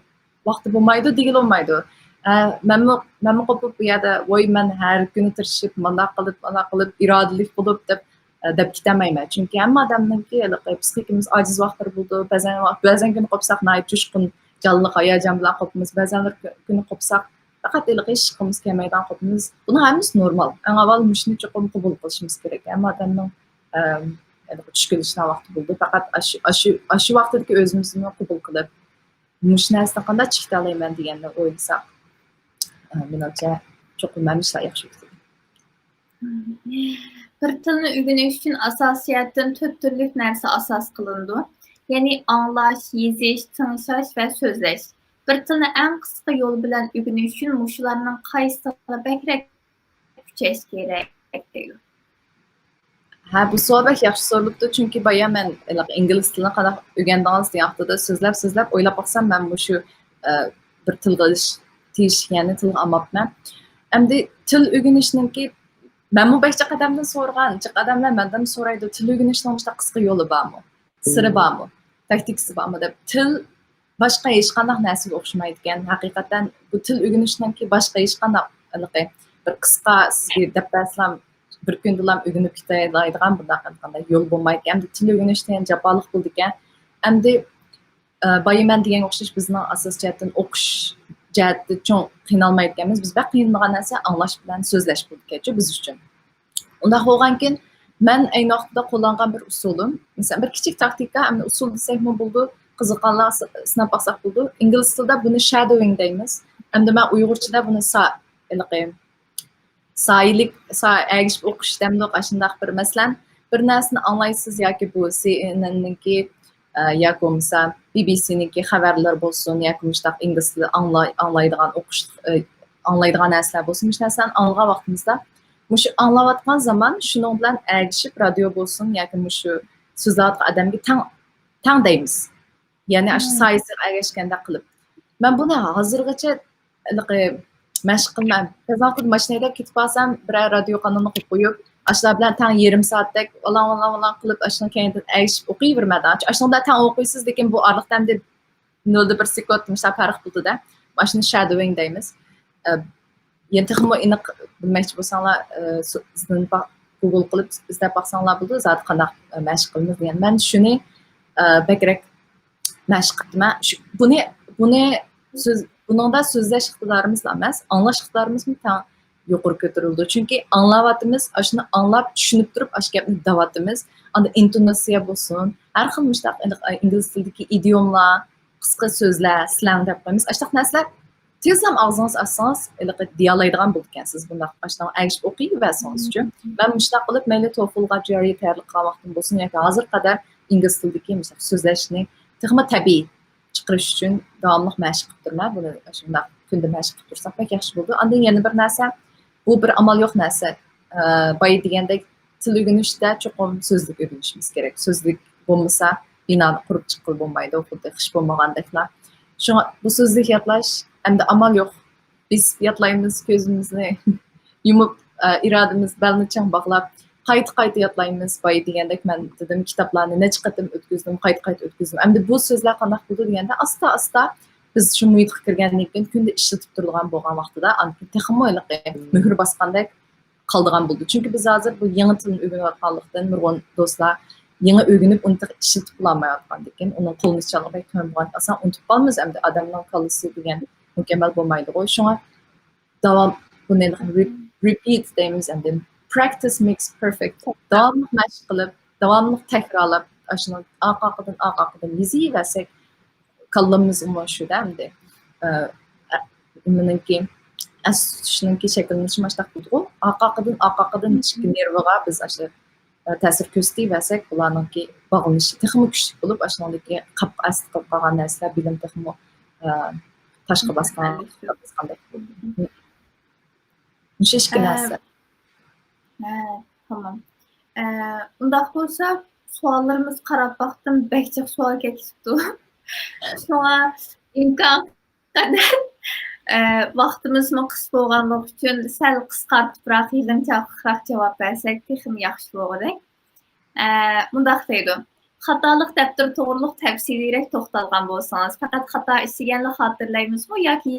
ۋاقتى بولمايدۇ دېگىلى بولمايدۇ. ئە، مەنمۇ، مەنمۇ قوپۇپ بۇ يەردە، ۋوي، مەن ھەر كۈنى تىرىشىپ، مانداق قىلىپ، مانداق قىلىپ، ئىرادىلىك بولۇپ دەپ، ئە، دەپ كېتەلمەيمەن. چۈنكى ھەممە ئادەمنىڭكى ھېلىقى پسىخىكىمىز ئاجىز ۋاقىتلىرى بولىدۇ. بەزەن، بەزەن كۈنى قوپساق ناھايىتى جۇشقۇن جانلىق ھاياجان بىلەن قوپىمىز. بەزەن بىر كۈ-، كۈنى قوپساق، پەقەت ھېلىقى ھېچ قىلغۇمىز كەلمەيدىغان قوپىمىز. بۇنىڭ ھەممىسى نورمال. ئەڭ ئاۋۋال مۇشۇنى چوقۇم قوبۇل قىلىشىمىز كېرەك. ھەممە ئادەمنىڭ، ئەم، چۈش كېلىشىنىڭ ۋاقتى بولىدۇ. پەقەت ئاشۇ، ئاشۇ، ئاشۇ ۋاقتىدىكى ئۆزىمىزنى قوبۇل قىلىپ، مۇشۇ نەرسىنى قانداق چىقىتالايمەن دېگەننى ئويلىساق، ئە، مېنىڭچە چوقۇم ھەممە ئىشلار ياخشى ئۆتىدۇ. بىر تىلنى ئۆگىنىش ئۈچۈن ئاساسىي جەھەتتىن تۆت تۈرلۈك نەرسە ئاساس قىلىنىدۇ. يەنى ئاڭلاش، يېزىش، تىڭشاش ۋە سۆزلەش. بىر تىلنى ئەڭ قىسقا يول بىلەن ئۆگىنىش ئۈچۈن مۇشۇلارنىڭ قايسىسىغا بەكرەك كۈچەش كېرەك دەيدۇ. ھە، بۇ سوئال بەك ياخشى سورىلىپتۇ، چۈنكى بايا مەن ھېلىقى ئىنگلىز تىلىنى قانداق ئۆگەندىڭىز دېگەن ھەققىدە سۆزلەپ، سۆزلەپ ئويلاپ باقسام، مەن مۇشۇ، ئە، بىر تىلغا ئېلىش تېگىشلىك يەرنى تىلغا ئالماپتىمەن. ئەمدى تىل ئۆگىنىشنىڭكى، مەنمۇ بەك جىق ئادەمدىن سورىغان، جىق ئادەملەر مەندىن سورايدۇ، تىل ئۆگىنىشنىڭ مۇشۇنداق قىسقا يولى بارمۇ؟ سىرى بارمۇ؟ تاكتىكىسى بارمۇ دەپ. تىل باشقا ھېچقانداق نەرسىگە ئوخشىمايدىكەن. ھەقىقەتەن بۇ تىل ئۆگىنىشنىڭكى باشقا ھېچقانداق ھېلىقى بىر قىسقا سىزگە دەپ بەرسىلەم، بىر كۈندىلام ئۆگىنىپ كېتەلەيدىغان بۇنداق قانداق يول بولمايدىكەن. ئەمدى تىل ئۆگىنىش دېگەن جاپالىق بولىدىكەن. ئەمدى، ئە، بايا مەن دېگەنگە ئوخشاش بىزنىڭ ئاساسىي جەھەتتىن ئوقۇش جەھەتتە چوڭ قىينالمايدىكەنمىز. بىز بەك قىينىلىدىغان نەرسە ئاڭلاش بىلەن سۆزلەش بولىدىكەنچۇ بىز ئۈچۈن. ئۇنداق بولغانكىن، مەن ئەينى ۋاقىتتا قوللانغان بىر ئۇسۇلۇم، مەسىلەن، بىر كىچىك تاكتىكا، ئەمدى ئۇسۇل دېسەكمۇ بولىدۇ، قىزىققانلار س-، سىناپ باقساق بولىدۇ. ئىنگلىز تىلىدا بۇنى shadowing دەيمىز. ئەمدى مەن ئۇيغۇرچىدا بۇنى سا-، ھېلىقى سايىلىك، سا-، ئەگىشىپ ئوقۇش دەمدۇق، ئاشۇنداق بىر، مەسىلەن، بىر نەرسىنى ئاڭلايسىز ياكى بۇ سى ئېن ئېن نىڭكى، ئە، ياكى بولمىسا بى بى سى نىڭكى خەۋەرلىرى بولسۇن ياكى مۇشۇنداق ئىنگلىز تىلى ئاڭلاي-، ئاڭلايدىغان ئوقۇش، ئە، ئاڭلايدىغان نەرسىلەر بولسۇن، مۇشۇ نەرسىلەرنى ئاڭلىغان ۋاقتىمىزدا، مۇشۇ ئاڭلاۋاتقان زامان شۇنىڭ بىلەن ئەگىشىپ رادىيو بولسۇن ياكى مۇشۇ سۆزلەۋاتقان ئادەمگە تەڭ، تەڭ دەيمىز. يەنى ئاشۇ سايىسىغا ئەگەشكەندەك قىلىپ. مەن بۇنى ھازىرغىچە ھېلىقى مەشىق قىلماي، بەزى ۋاقىتتا ماشىنا ھەيدەپ كېتىپ قالسام، بىرەر رادىيو قانىلىنى قويۇپ قويۇپ، ئاشۇلار بىلەن تەڭ يېرىم سائەتتەك ئالاڭ، ئالاڭ، ئالاڭ قىلىپ، ئاشۇنىڭ كەينىدىن ئەگىشىپ ئوقۇيۋېرىمەن. ئاشۇنىڭدا تەڭ ئوقۇيسىز، لېكىن بۇ ئارىلىقتا ئەمدى نۆلدە بىر سېكۇنت مۇشۇنداق پەرق بولىدۇ-دە. مانا شۇنى shadowing دەيمىز. ئە، يەنە تېخىمۇ ئېنىق بىلمەكچى بولساڭلار، ئە، سو-، ئىزدىنىپ باق-، گوگل قىلىپ ئىزدەپ باقساڭلار بولىدۇ، زادى قانداق، ئە، مەشىق قىلىمىز دېگەن. مەن شۇنى، ئە، بەكرەك مەشىق قىپتىمەن. شۇ، بۇنى، بۇنى سۆز-، بۇنىڭدا سۆزلەش ئىقتىدارىمىزلا ئەمەس، ئاڭلاش ئىقتىدارىمىزمۇ تەڭ يۇقىرى كۆتۈرۈلىدۇ. چۈنكى ئاڭلاۋاتىمىز، ئاشۇنى ئاڭلاپ، چۈشىنىپ تۇرۇپ، ئاشۇ گەپنى دەۋاتىمىز. ئاندىن ئىنتوناتسىيە بولسۇن، ھەر خىل مۇشۇنداق ئىنگلىز تىلىدىكى ئىدىيوملار، قىسقا سۆزلەر، سلەڭ دەپ قويىمىز. ئاشۇنداق نەرسىلەر تېزلا ئاغزىڭىز ئاچسىڭىز، ھېلىقى دېيەلەيدىغان بولىدىكەنسىز، بۇنداق ئاشۇنداق ئەگىشىپ ئوقۇيۋەرسىڭىزچۇ. مەن مۇشۇنداق قىلىپ، مەيلى توفلغا، جىئارئىگە تەييارلىق قىلغان ۋاقتىم بولسۇن ياكى ھازىرغا قەدەر ئىنگلىز تىلىدىكى مۇشۇنداق سۆزلەشنى تېخىمۇ تەبىئىي چىقىرىش ئۈچۈن داۋاملىق مەشىق قىلىپ تۇرىمەن. بۇنى شۇنداق كۈندە مەشىق قىلىپ تۇرساق بەك ياخشى بولىدۇ. ئاندىن يەنە بىر نەرسە، بۇ بىر ئامال يوق نەرسە. ئە، بايا دېگەندەك، تىل ئۆگىنىشتە چوقۇم سۆزلۈك ئۆگىنىشىمىز كېرەك. سۆزلۈك بولمىسا، بىنانى قۇرۇپ چىققىلى بولمايدۇ، خۇددى خىش بولمىغاندەكلا. شۇڭا بۇ سۆزلۈك ياتلاش ئەمدى ئامال يوق. بېسىپ ياتلايمىز، كۆزىمىزنى يۇمۇپ، ئە، ئىرادىمىز بەلنى چىڭ باغلاپ، قايتا-قايتا ياتلايمىز. بايا دېگەندەك، مەن دېدىم، كىتابلارنى نەچچە قېتىم ئۆتكۈزدۈم، قايتا-قايتا ئۆتكۈزدۈم. ئەمدى بۇ سۆزلەر قانداق بولىدۇ دېگەندە، ئاستا-ئاستا بىز شۇ مۇھىتقا كىرگەندىن كېيىن كۈندە ئىشلىتىپ تۇرىدىغان بولغان ۋاقتىدا، ئاندىن كېيىن تېخىمۇ ھېلىقى مۆھۈر باسقاندەك قالىدىغان بولىدۇ. چۈنكى بىز ھازىر بۇ يېڭى تىلنى ئۆگىنىۋاتقانلىقتىن، نۇرغۇن دوستلار يېڭى ئۆگىنىپ، ئۇنى تېخى ئىشلىتىپ بولالمايۋاتقاندىكىن، ئۇنىڭ قوللىنىشچانلىقى بەك تۆۋەن بولغان، ئاسان ئۇنتۇپ قالىمىز. ئەمدى ئادەمنىڭ كاللىسى دېگەن مۇكەممەل بولمايدىغۇ. شۇڭا داۋام، بۇنى رېپىت دەيمىز، ئەمدى practice makes perfect. داۋاملىق مەشىق قىلىپ، داۋاملىق تەكرارلاپ، ئاشۇنى ئارقا-ئارقىدىن، ئارقا-ئارقىدىن يېزىۋەرسەك، كاللىمىزمۇ شۇ-دە ئەمدى. ئە، ئە، نېمىنىڭكى، ئەس تۇتۇشنىڭكى شەكىللىنىشى مۇشۇنداق بولىدىغۇ. ئارقا-ئارقىدىن، ئارقا-ئارقىدىن ئىچكى نېرۋىغا بىز ئاشۇ، ئە، تەسىر كۆرسىتىۋەرسەك، بۇلارنىڭكى باغلىنىشى تېخىمۇ كۈچلۈك بولۇپ، ئاشۇنىڭدىكى قاپقا ئەستە قېلىپ قالغان نەرسىلەر، بىلىم تېخىمۇ، ئە، تاشقا باسقان، باسقاندەك بولىدۇ. مۇشۇ ئىككى ئە، نەرسە. ھە، تامام. ئە، ئۇنداق بولسا، سوئاللىرىمىزغا قاراپ باقتىم، بەك جىق سوئال كەپ كېتىپتۇ. شۇڭا ئىمكان قەدەر، ئە، ۋاقتىمىزمۇ قىس بولغانلىقى ئۈچۈن سەل قىسقارتىپراق، يىغىنچاقلىقراق جاۋاب بەرسەك تېخىمۇ ياخشى بولغۇدەك. ئە، مۇنداق دەيدۇ، خاتالىق دەپتىرى توغرۇلۇق تەپسىلىيرەك توختالغان بولسىڭىز، پەقەت خاتا ئىشلىگەنلا خاتىرىلەيمىزمۇ ياكى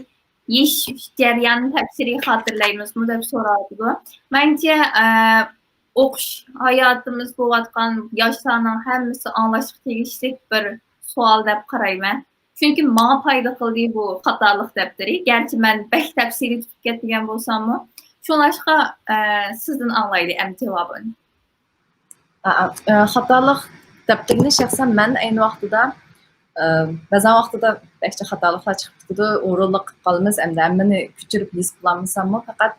يېشىش جەريانىنى تەپسىلىي خاتىرىلەيمىزمۇ دەپ سوراۋاتىدۇ. مەنچە، ئە، ئوقۇش ھاياتىمىز بولۇۋاتقان ياشلارنىڭ ھەممىسى ئاڭلاشقا تېگىشلىك بىر سوئال دەپ قارايمەن. چۈنكى ماڭا پايدا قىلدى بۇ خاتالىق دەپتىرى. گەرچە مەن بەك تەپسىلىي تۇتۇپ كەتمىگەن بولساممۇ. شۇڭلاشقا، ئە، سىزدىن ئاڭلايلى ئەمدى جاۋابىنى. ئا، ئا، ئە، خاتالىق دەپتىرىنى شەخسەن مەن ئەينى ۋاقتىدا، ئە، بەزەن ۋاقتىدا بەكچە خاتالىقلار چىقىپ كېتىدۇ، ئورۇنلۇق قىلىپ قالىمىز، ئەمدى ھەممىنى كۆچۈرۈپ يېزىپ بولالمىساممۇ، پەقەت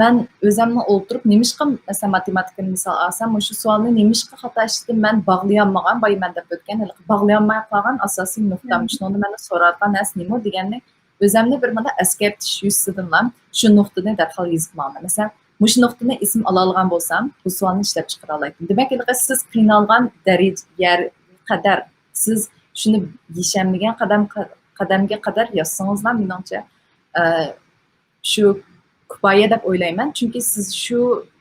مەن ئۆزەمنىڭ ئولتۇرۇپ، نېمىشقا، مەسىلەن، ماتېماتىكىنى مىسال ئالسام، مۇشۇ سوئالنى نېمىشقا خاتا ئىشلىدىم، مەن باغلىيالمىغان، بايا مەن دەپ ئۆتكەن، ھېلىقى باغلىيالماي قالغان ئاساسىي نۇقتام، مم. شۇنىڭدا مەندىن سوراۋاتقان نەرسە نېمە دېگەننى ئۆزەمنى بىر مۇنداق ئەسكەرتىش يۈزىسىدىنلا شۇ نۇقتىنى دەرھال يېزىپ ماڭىمەن. مەسىلەن، مۇشۇ نۇقتىنى ئېسىمگە ئالالىغان بولسام، بۇ سوئالنى ئىشلەپ چىقىرالايتتىم. دېمەك، ھېلىقى سىز قىينالغان دەرىجە، يەر قەدەر، سىز شۇنى يېشەلمىگەن قەدەم، قەدەمگە قەدەر يازسىڭىزلا، مېنىڭچە، ئە، شۇ كۇپايە دەپ ئويلايمەن. چۈنكى سىز شۇ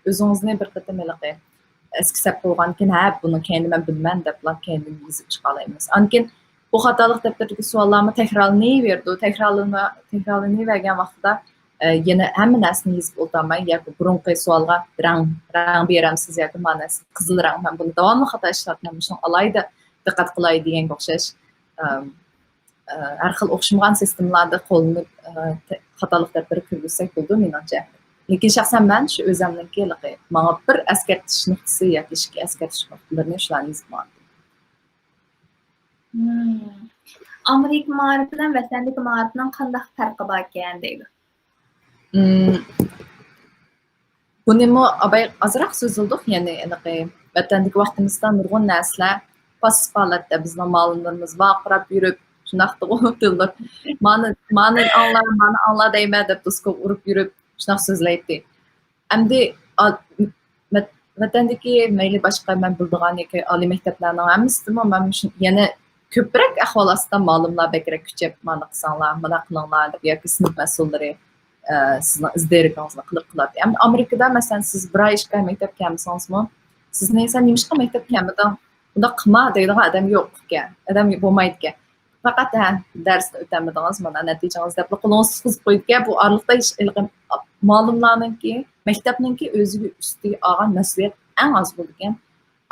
ئۆزىڭىزنى بىر قېتىم ھېلىقى ئەسكە سەپ قويغاندىن كېيىن، ھە، بۇنى كەينىدىن مەن بىلىمەن دەپلا كەينىدىن يېزىپ چىقالايمىز. ئاندىن كېيىن بۇ خاتالىق دەپتىرىدىكى سوئاللارمۇ تەكرارلىنىۋېرىدۇ. تەكرارلىنىۋ-، تەكرارلىنىۋەرگەن ۋاقتىدا، ئە، يەنە ھەممە نەرسىنى يېزىپ ئولتۇرماي ياكى بۇرۇنقى سوئالغا رەڭ، رەڭ بېرەمسىز ياكى مانا قىزىل رەڭ، مەن بۇنى داۋاملىق خاتا ئىشلەتمەن، مۇشۇنى ئالايدا، دىققەت قىلاي دېگەنگە ئوخشاش، ئەم، ئە، ھەر خىل ئوخشىمىغان سىستېمىلاردا قوللىنىپ، ئە، تە-، خاتالىق دەپتىرى كىرگۈزسەك بولىدۇ، مېنىڭچە. لېكىن شەخسەن مەن شۇ ئۆزەمنىڭكى ھېلىقى ماڭا بىر ئەسكەرتىش نۇقتىسى ياكى ئىككى ئەسكەرتىش نۇقتىلىرىنى شۇلارنى يېزىپ ماڭدىم. مم. ئامېرىكا مائارىپى بىلەن ۋەتەندىكى مائارىپنىڭ قانداق پەرقى باركەن دەيدۇ. مم. بۇنىمۇ ئاباي ئازراق سۆزلىدۇق، يەنى ھېلىقى ۋەتەندىكى ۋاقتىمىزدا نۇرغۇن نەرسىلەر پاسسىپ ھالەتتە، بىزنىڭ مۇئەللىملىرىمىز ۋارقىراپ يۈرۈپ، شۇنداقتىغۇ تىللىرى، مانا، مانا ئاڭلا، مانا ئاڭلا دەيمەن دەپ دوسكوغا ئۇرۇپ يۈرۈپ، شۇنداق سۆزلەيتتى. ئەمدى ئا-، ۋەت-، ۋەتەندىكى مەيلى باشقا مەن بىلىدىغان ياكى ئالىي مەكتەپلەرنىڭ ھەممىسىدىمۇ مەن مۇشۇ يەنە كۆپرەك ئەھۋال ئاستىدا مۇئەللىملار بەكرەك كۈچەپ، مانا قىلساڭلار، مانا قىلىڭلار دەپ ياكى سىنىپ مەسئۇللىرى، ئە، سىزنىڭ ئىز دېرىكىڭىزنى قىلىپ قىلاتتى. ئەمدى ئامېرىكىدا، مەسىلەن، سىز بىر ئاي ئىككى ئاي مەكتەپكە كەلمىسىڭىزمۇ، سىزنى، «سەن نېمىشقا مەكتەپكە كەلمىدىڭ؟ بۇنداق قىلما» دەيدىغان ئادەم يوق ئىكەن، ئادەم بولمايدىكەن. پەقەت، «ھە، دەرسنى ئۆتەلمىدىڭىز، مانا نەتىجىڭىز» دەپلا قولىڭىزنى سوزۇپ قويىدىكەن. بۇ ئارىلىقتا ھېچ ھېلىقى مۇئەللىملارنىڭكى، مەكتەپنىڭكى ئۆزىگە ئۈستىگە ئالغان مەسئۇلىيەت ئەڭ ئاز بولىدىكەن.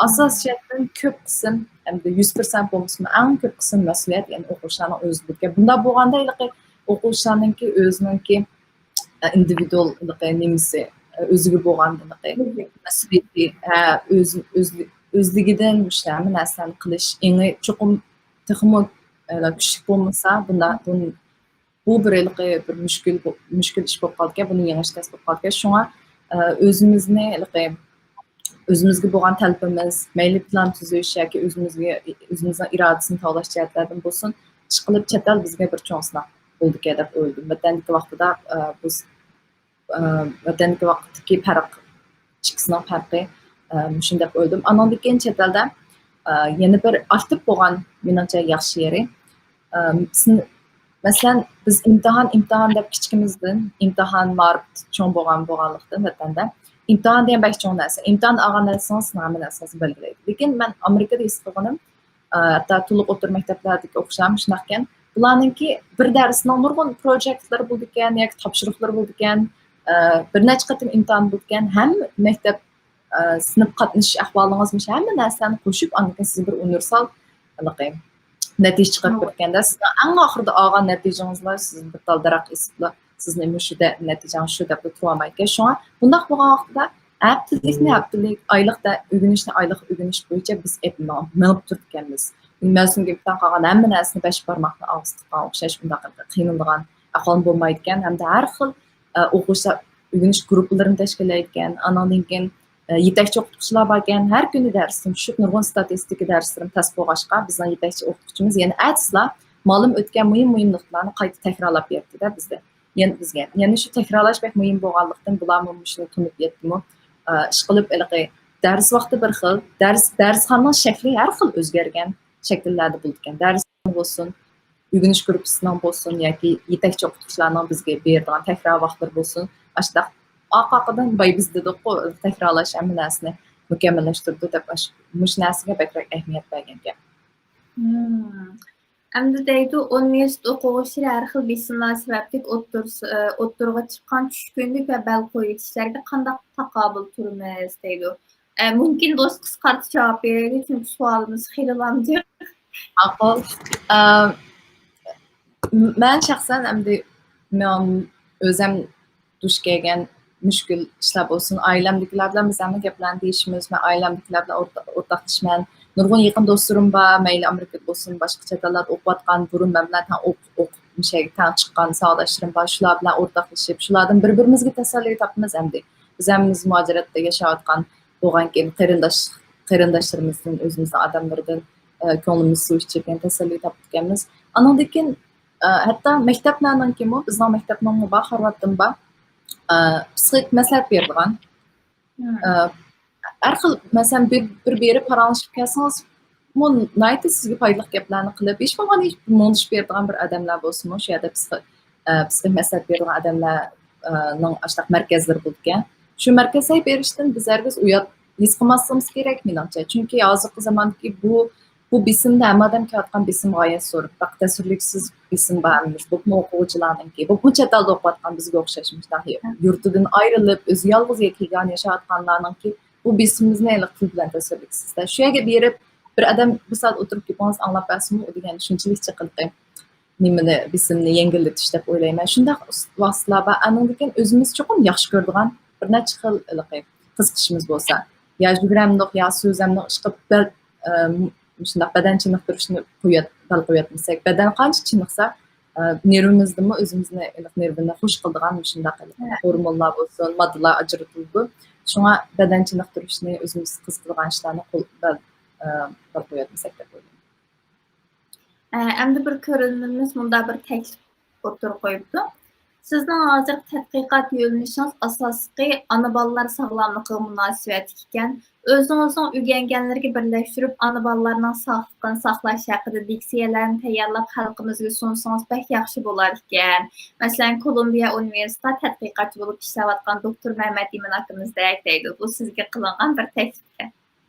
ئاساسىي جەھەتتىن كۆپ قىسىم، ئەمدى يۈز پىرسەنت بولمىسىمۇ، ئەڭ كۆپ قىسىم مەسئۇلىيەت، يەنى ئوقۇغۇچىلارنىڭ ئۆزىدىكەن. بۇنداق بولغاندا ھېلىقى ئوقۇغۇچىلارنىڭكى ئۆزىنىڭكى، ئە، ئىندىۋىدۇئال ھېلىقى نېمىسى، ئە، ئۆزىگە بولغان ھېلىقى مەسئۇلىيىتى، ھە، ئۆز-، ئۆزلۈ-، ئۆزلۈكىدىن مۇشۇ ھەممە نەرسىلەرنى قىلىش ئېڭى چوقۇم تېخىمۇ، ئە، كۈچلۈك بولمىسا، بۇنداق، بۇن-، بۇ بىر ھېلىقى بىر مۈشكۈل بو-، مۈشكۈل ئىش بولۇپ قالىدىكەن، بۇنى يېڭىش تەس بولۇپ قالىدىكەن. شۇڭا، ئە، ئۆزىمىزنى ھېلىقى، ئۆزىمىزگە بولغان تەلىپىمىز، مەيلى پىلان تۈزۈش ياكى ئۆزىمىزگە، ئۆزىمىزنىڭ ئىرادىسىنى تاۋلاش جەھەتلەردىن بولسۇن، ئىشقىلىپ چەت ئەل بىزگە بىر چوڭ سىناق بولىدىكەن دەپ ئويلىدىم. ۋەتەندىكى ۋاقتىدا، ئە، بۇ س-، ئە، ۋەتەندىكى ۋاقىتتىكى پەرق، ئىككىسىنىڭ پەرقى، ئە، مۇشۇنى دەپ ئويلىدىم. ئانىڭدىن كېيىن چەت ئەلدە، ئە، يەنە بىر ئاكتىپ بولغان، مېنىڭچە، ياخشى يېرى، ئە، سىن-، مەسىلەن، بىز ئىمتىھان، ئىمتىھان دەپ كىچىكىمىزدىن، ئىمتىھان مائارىپ چوڭ بولغان، بولغانلىقتىن ۋەتەندە ئىمتىھان دېگەن بەك چوڭ نەرسە. ئىمتىھان ئالغان نەرسىڭىز سىزنىڭ ھەممە نەرسىڭىزنى بەلگىلەيدۇ. لېكىن مەن ئامېرىكىدا ھېس قىلغىنىم، ئە، ھەتتا تولۇق ئوتتۇرا مەكتەپلەردىكى ئوخشام شۇنداقكەن. بۇلارنىڭكى بىر دەرسنىڭ نۇرغۇن پروجېكتلىرى بولىدىكەن ياكى تاپشۇرۇقلىرى بولىدىكەن، ئە، بىر نەچچە قېتىم ئىمتىھان بولىدىكەن. ھەممە مەكتەپ، ئە، سىنىپ قاتنىشىش ئەھۋالىڭىز، مۇشۇ ھەممە نەرسىلەرنى قوشۇپ، ئاندىن كېيىن سىز بىر ئۇنىۋېرسال ھېلىقى نەتىجە چىقىرىپ بېرىدىكەندە، سىزنىڭ ئەڭ ئاخىرىدا ئالغان نەتىجىڭىزلا سىز بىر تال دەرەخ ئېسىپلا، سىزنى مۇشۇ دە-، نەتىجەڭ شۇ دەپلا تۇرالمايدىكەن. شۇڭا بۇنداق بولغان ۋاقتىدا ھەپتىلىكنى ھەپتىلىك، ئايلىقتا ئۆگىنىشنى ئايلىق ئۆگىنىش بويىچە بىز ئېلىپ مېڭ-، مېڭىپ تۇرىدىكەنمىز. مەن سىزگە بىر تال قالغان ھەممە نەرسىنى بەش بارماقنى ئاغزىغا تىققان ئوخشاش ئۇنداق قىينىلىدىغان ئەھۋال بولمايدىكەن. ھەمدە ھەر خىل، ئە، ئوقۇغۇچىلار ئۆگىنىش گۇرۇپپىلىرىنى تەشكىللەيدىكەن. ئانىڭدىن كېيىن، ئە، يېتەكچى ئوقۇتقۇچىلار باركەن. ھەر كۈنى دەرستىن چۈشۈپ، نۇرغۇن ستاتىستىكا دەرسلىرىم تەس بولغاچقا، بىزنىڭ يېتەكچى ئوقۇتقۇچىمىز يەنە ئەتىسىلا مالىم ئۆتكەن مۇھىم، مۇھىم نۇقتىلارنى قايتا تەكرارلاپ بېرەتتى-دە بىزگە. يەنە بىزگە. يەنە شۇ تەكرارلاش بەك مۇھىم بولغانلىقتىن، بۇلارمۇ مۇشۇنى تونۇپ يەتتىمۇ. ئە، ئىشقىلىپ، ھېلىقى دەرس ۋاقتى بىر خىل، دەرس، دەرسخانىنىڭ شەكلى ھەر خىل ئۆزگەرگەن شەكىللەردە بولىدىكەن. دەرس بولسۇن، ئۆگىنىش گۇرۇپپىسىنىڭ بولسۇن ياكى يېتەكچى ئوقۇتقۇچىلارنىڭ بىزگە بېرىدىغان تەكرار ۋاقىتلىرى بولسۇن، ئاشۇنداق ئارقا-ئارقىدىن، بايا بىز دېدۇققۇ، تەكرارلاش ھەممە نەرسىنى مۇكەممەللەشتۈرىدۇ دەپ، ئاش-، مۇشۇ نەرسىگە بەكرەك ئەھمىيەت بەرگەنكەن. مم. ئەمدى دەيدۇ، ئۇنىۋېرسىتېت ئوقۇغۇچىلىرى ھەر خىل بېسىملار سەۋەبلىك ئوتتۇرىسى-، ئوتتۇرىغا چىققان چۈشكۈنلۈك ۋە بەل قويۇۋېتىشلەرگە قانداق تاقابىل تۇرىمىز دەيدۇ. ئە، مۇمكىن دوست قىسقارتىپ جاۋاب بېرەيلى، چۈنكى سوئالىمىز خېلىلا جىق. ماقۇل. ئە، مەن شەخسەن ئەمدى مەن ئۆزەم دۇچ كەلگەن مۈشكۈل ئىشلار بولسۇن، ئائىلەمدىكىلەر بىلەن بىز ھەممە گەپلەرنى دېيىشىمىز، مەن ئائىلەمدىكىلەر بىلەن ئورتا-، ئورتاقلىشىمەن. نۇرغۇن يېقىن دوستلىرىم بار، مەيلى ئامېرىكىدا بولسۇن، باشقا چەت ئەللەردە ئوقۇۋاتقان، بۇرۇن مەن بىلەن تەڭ ئوق-، ئوق-، مۇشۇ يەرگە تەڭ چىققان ساۋاقداشلىرىم بار، شۇلار بىلەن ئورتاقلىشىپ، شۇلاردىن بىر-بىرىمىزگە تەسەللى تاپىمىز ئەمدى. بىز ھەممىمىز مۇھاجىرەتتە ياشاۋاتقان بولغانكىن، قېرىنداش، قېرىنداشلىرىمىزدىن، ئۆزىمىزنىڭ ئادەملىرىدىن، ئە، كۆڭلىمىز سۇ ئىچىپ، يەنە تەسەللى تاپىدىكەنمىز. ئانىڭدىن كېيىن، ئە، ھەتتا مەكتەپلەرنىڭكىمۇ، بىزنىڭ مەكتەپنىڭمۇ بار، خارۋاردتىمۇ بار، ئە، پسىخىك مەسلىھەت بېرىدىغان. ئە، ھەر خىل، مەسىلەن، بىر، بىر بېرىپ پاراڭلىشىپ كەلسىڭىز، بۇ ناھايىتى سىزگە پايدىلىق گەپلەرنى قىلىپ، ھېچ بولمىغاندا ھېچ مۇڭدىشىپ بېرىدىغان بىر ئادەملەر بولسىمۇ، شۇ يەردە پسىخ-، ئە، پسىخىك مەسلىھەت بېرىدىغان ئادەملەرنىڭ ئاشۇنداق مەركەزلىرى بولىدىكەن. شۇ مەركەزلەرگە بېرىشتىن بىز ھەرگىز ئۇيات ھېس قىلماسلىقىمىز كېرەك، مېنىڭچە. چۈنكى ھازىرقى زاماندىكى بۇ، بۇ بېسىمدا ھەممە ئادەم كېلىۋاتقان بېسىم غايەت زور. بەك تەسۋىرلىگۈسىز بېسىم بار ئەمدى. بولۇپمۇ ئوقۇغۇچىلارنىڭكى، بولۇپمۇ چەت ئەلدە ئوقۇۋاتقان بىزگە ئوخشاش مۇشۇنداق يۇرتىدىن ئايرىلىپ، ئۆزى يالغۇز يەككە ياشاۋاتقانلارنىڭكى بۇ بېسىمىمىزنى ھېلىقى تىل بىلەن تەسۋىرلىگۈسىز-دە. شۇ يەرگە بېرىپ، بىر ئادەم بىر سائەت ئولتۇرۇپ گېپىڭىزنى ئاڭلاپ بەرسىمۇ، ئۇ دېگەن شۇنچىلىك چېقىلىقى نېمىنى، بېسىمنى يەڭگىللىتىش دەپ ئويلايمەن. شۇنداق ۋاسىتىلەر بار. ئانىڭدىن كېيىن ئۆزىمىز چوقۇم ياخشى كۆرىدىغان بىر نەچچە خىل ھېلىقى قىزىقىشىمىز بولسا، يا يۈگۈرەمدۇق، يا سۈزەمدۇق، ئىشقىلىپ بەل-، ئە، مۇشۇنداق بەدەن چېنىقتۇرۇشنى قويۇۋەت-، بەل قويۇۋەتمىسەك، بەدەن قانچە چېنىقسا، ئە، نېرۋىمىزدىمۇ ئۆزىمىزنى، نېرۋىنى خۇش قىلىدىغان مۇشۇنداق ھورمونلار بولسۇن، ماددىلار ئاجرىتىلىدۇ. شۇڭا بەدەن چېنىقتۇرۇشنى ئۆزىمىز قىزىقىدىغان ئىشلارنى قول-، بەل، ئە، بەل قويۇۋەتمىسەك دەپ ئويلايمەن. ئە، ئەمدى بىر كۆرۈرمەنلىرىمىز مۇنداق بىر تەكلىپ ئوتتۇرىغا قويۇپتۇ. سىزنىڭ ھازىرقى تەتقىقات يۆنىلىشىڭىز ئاساسلىقى ئانا بالىلار ساغلاملىقىغا مۇناسىۋەتلىك ئىكەن. ئۆزىڭىزنىڭ ئۆگەنگەنلىرىگە بىرلەشتۈرۈپ، ئانا بالىلارنىڭ ساغلىقىنى ساقلاش ھەققىدە لېكسىيەلەرنى تەييارلاپ، خەلقىمىزگە سۇنسىڭىز بەك ياخشى بولاركەن. مەسىلەن، كولومبىيە ئۇنىۋېرسىتېتىدا تەتقىقاتچى بولۇپ ئىشلەۋاتقان دوكتور مەمەت ئىمىن ئاكىمىزدەك دەيدۇ. بۇ سىزگە قىلىنغان بىر تەكلىپكەن.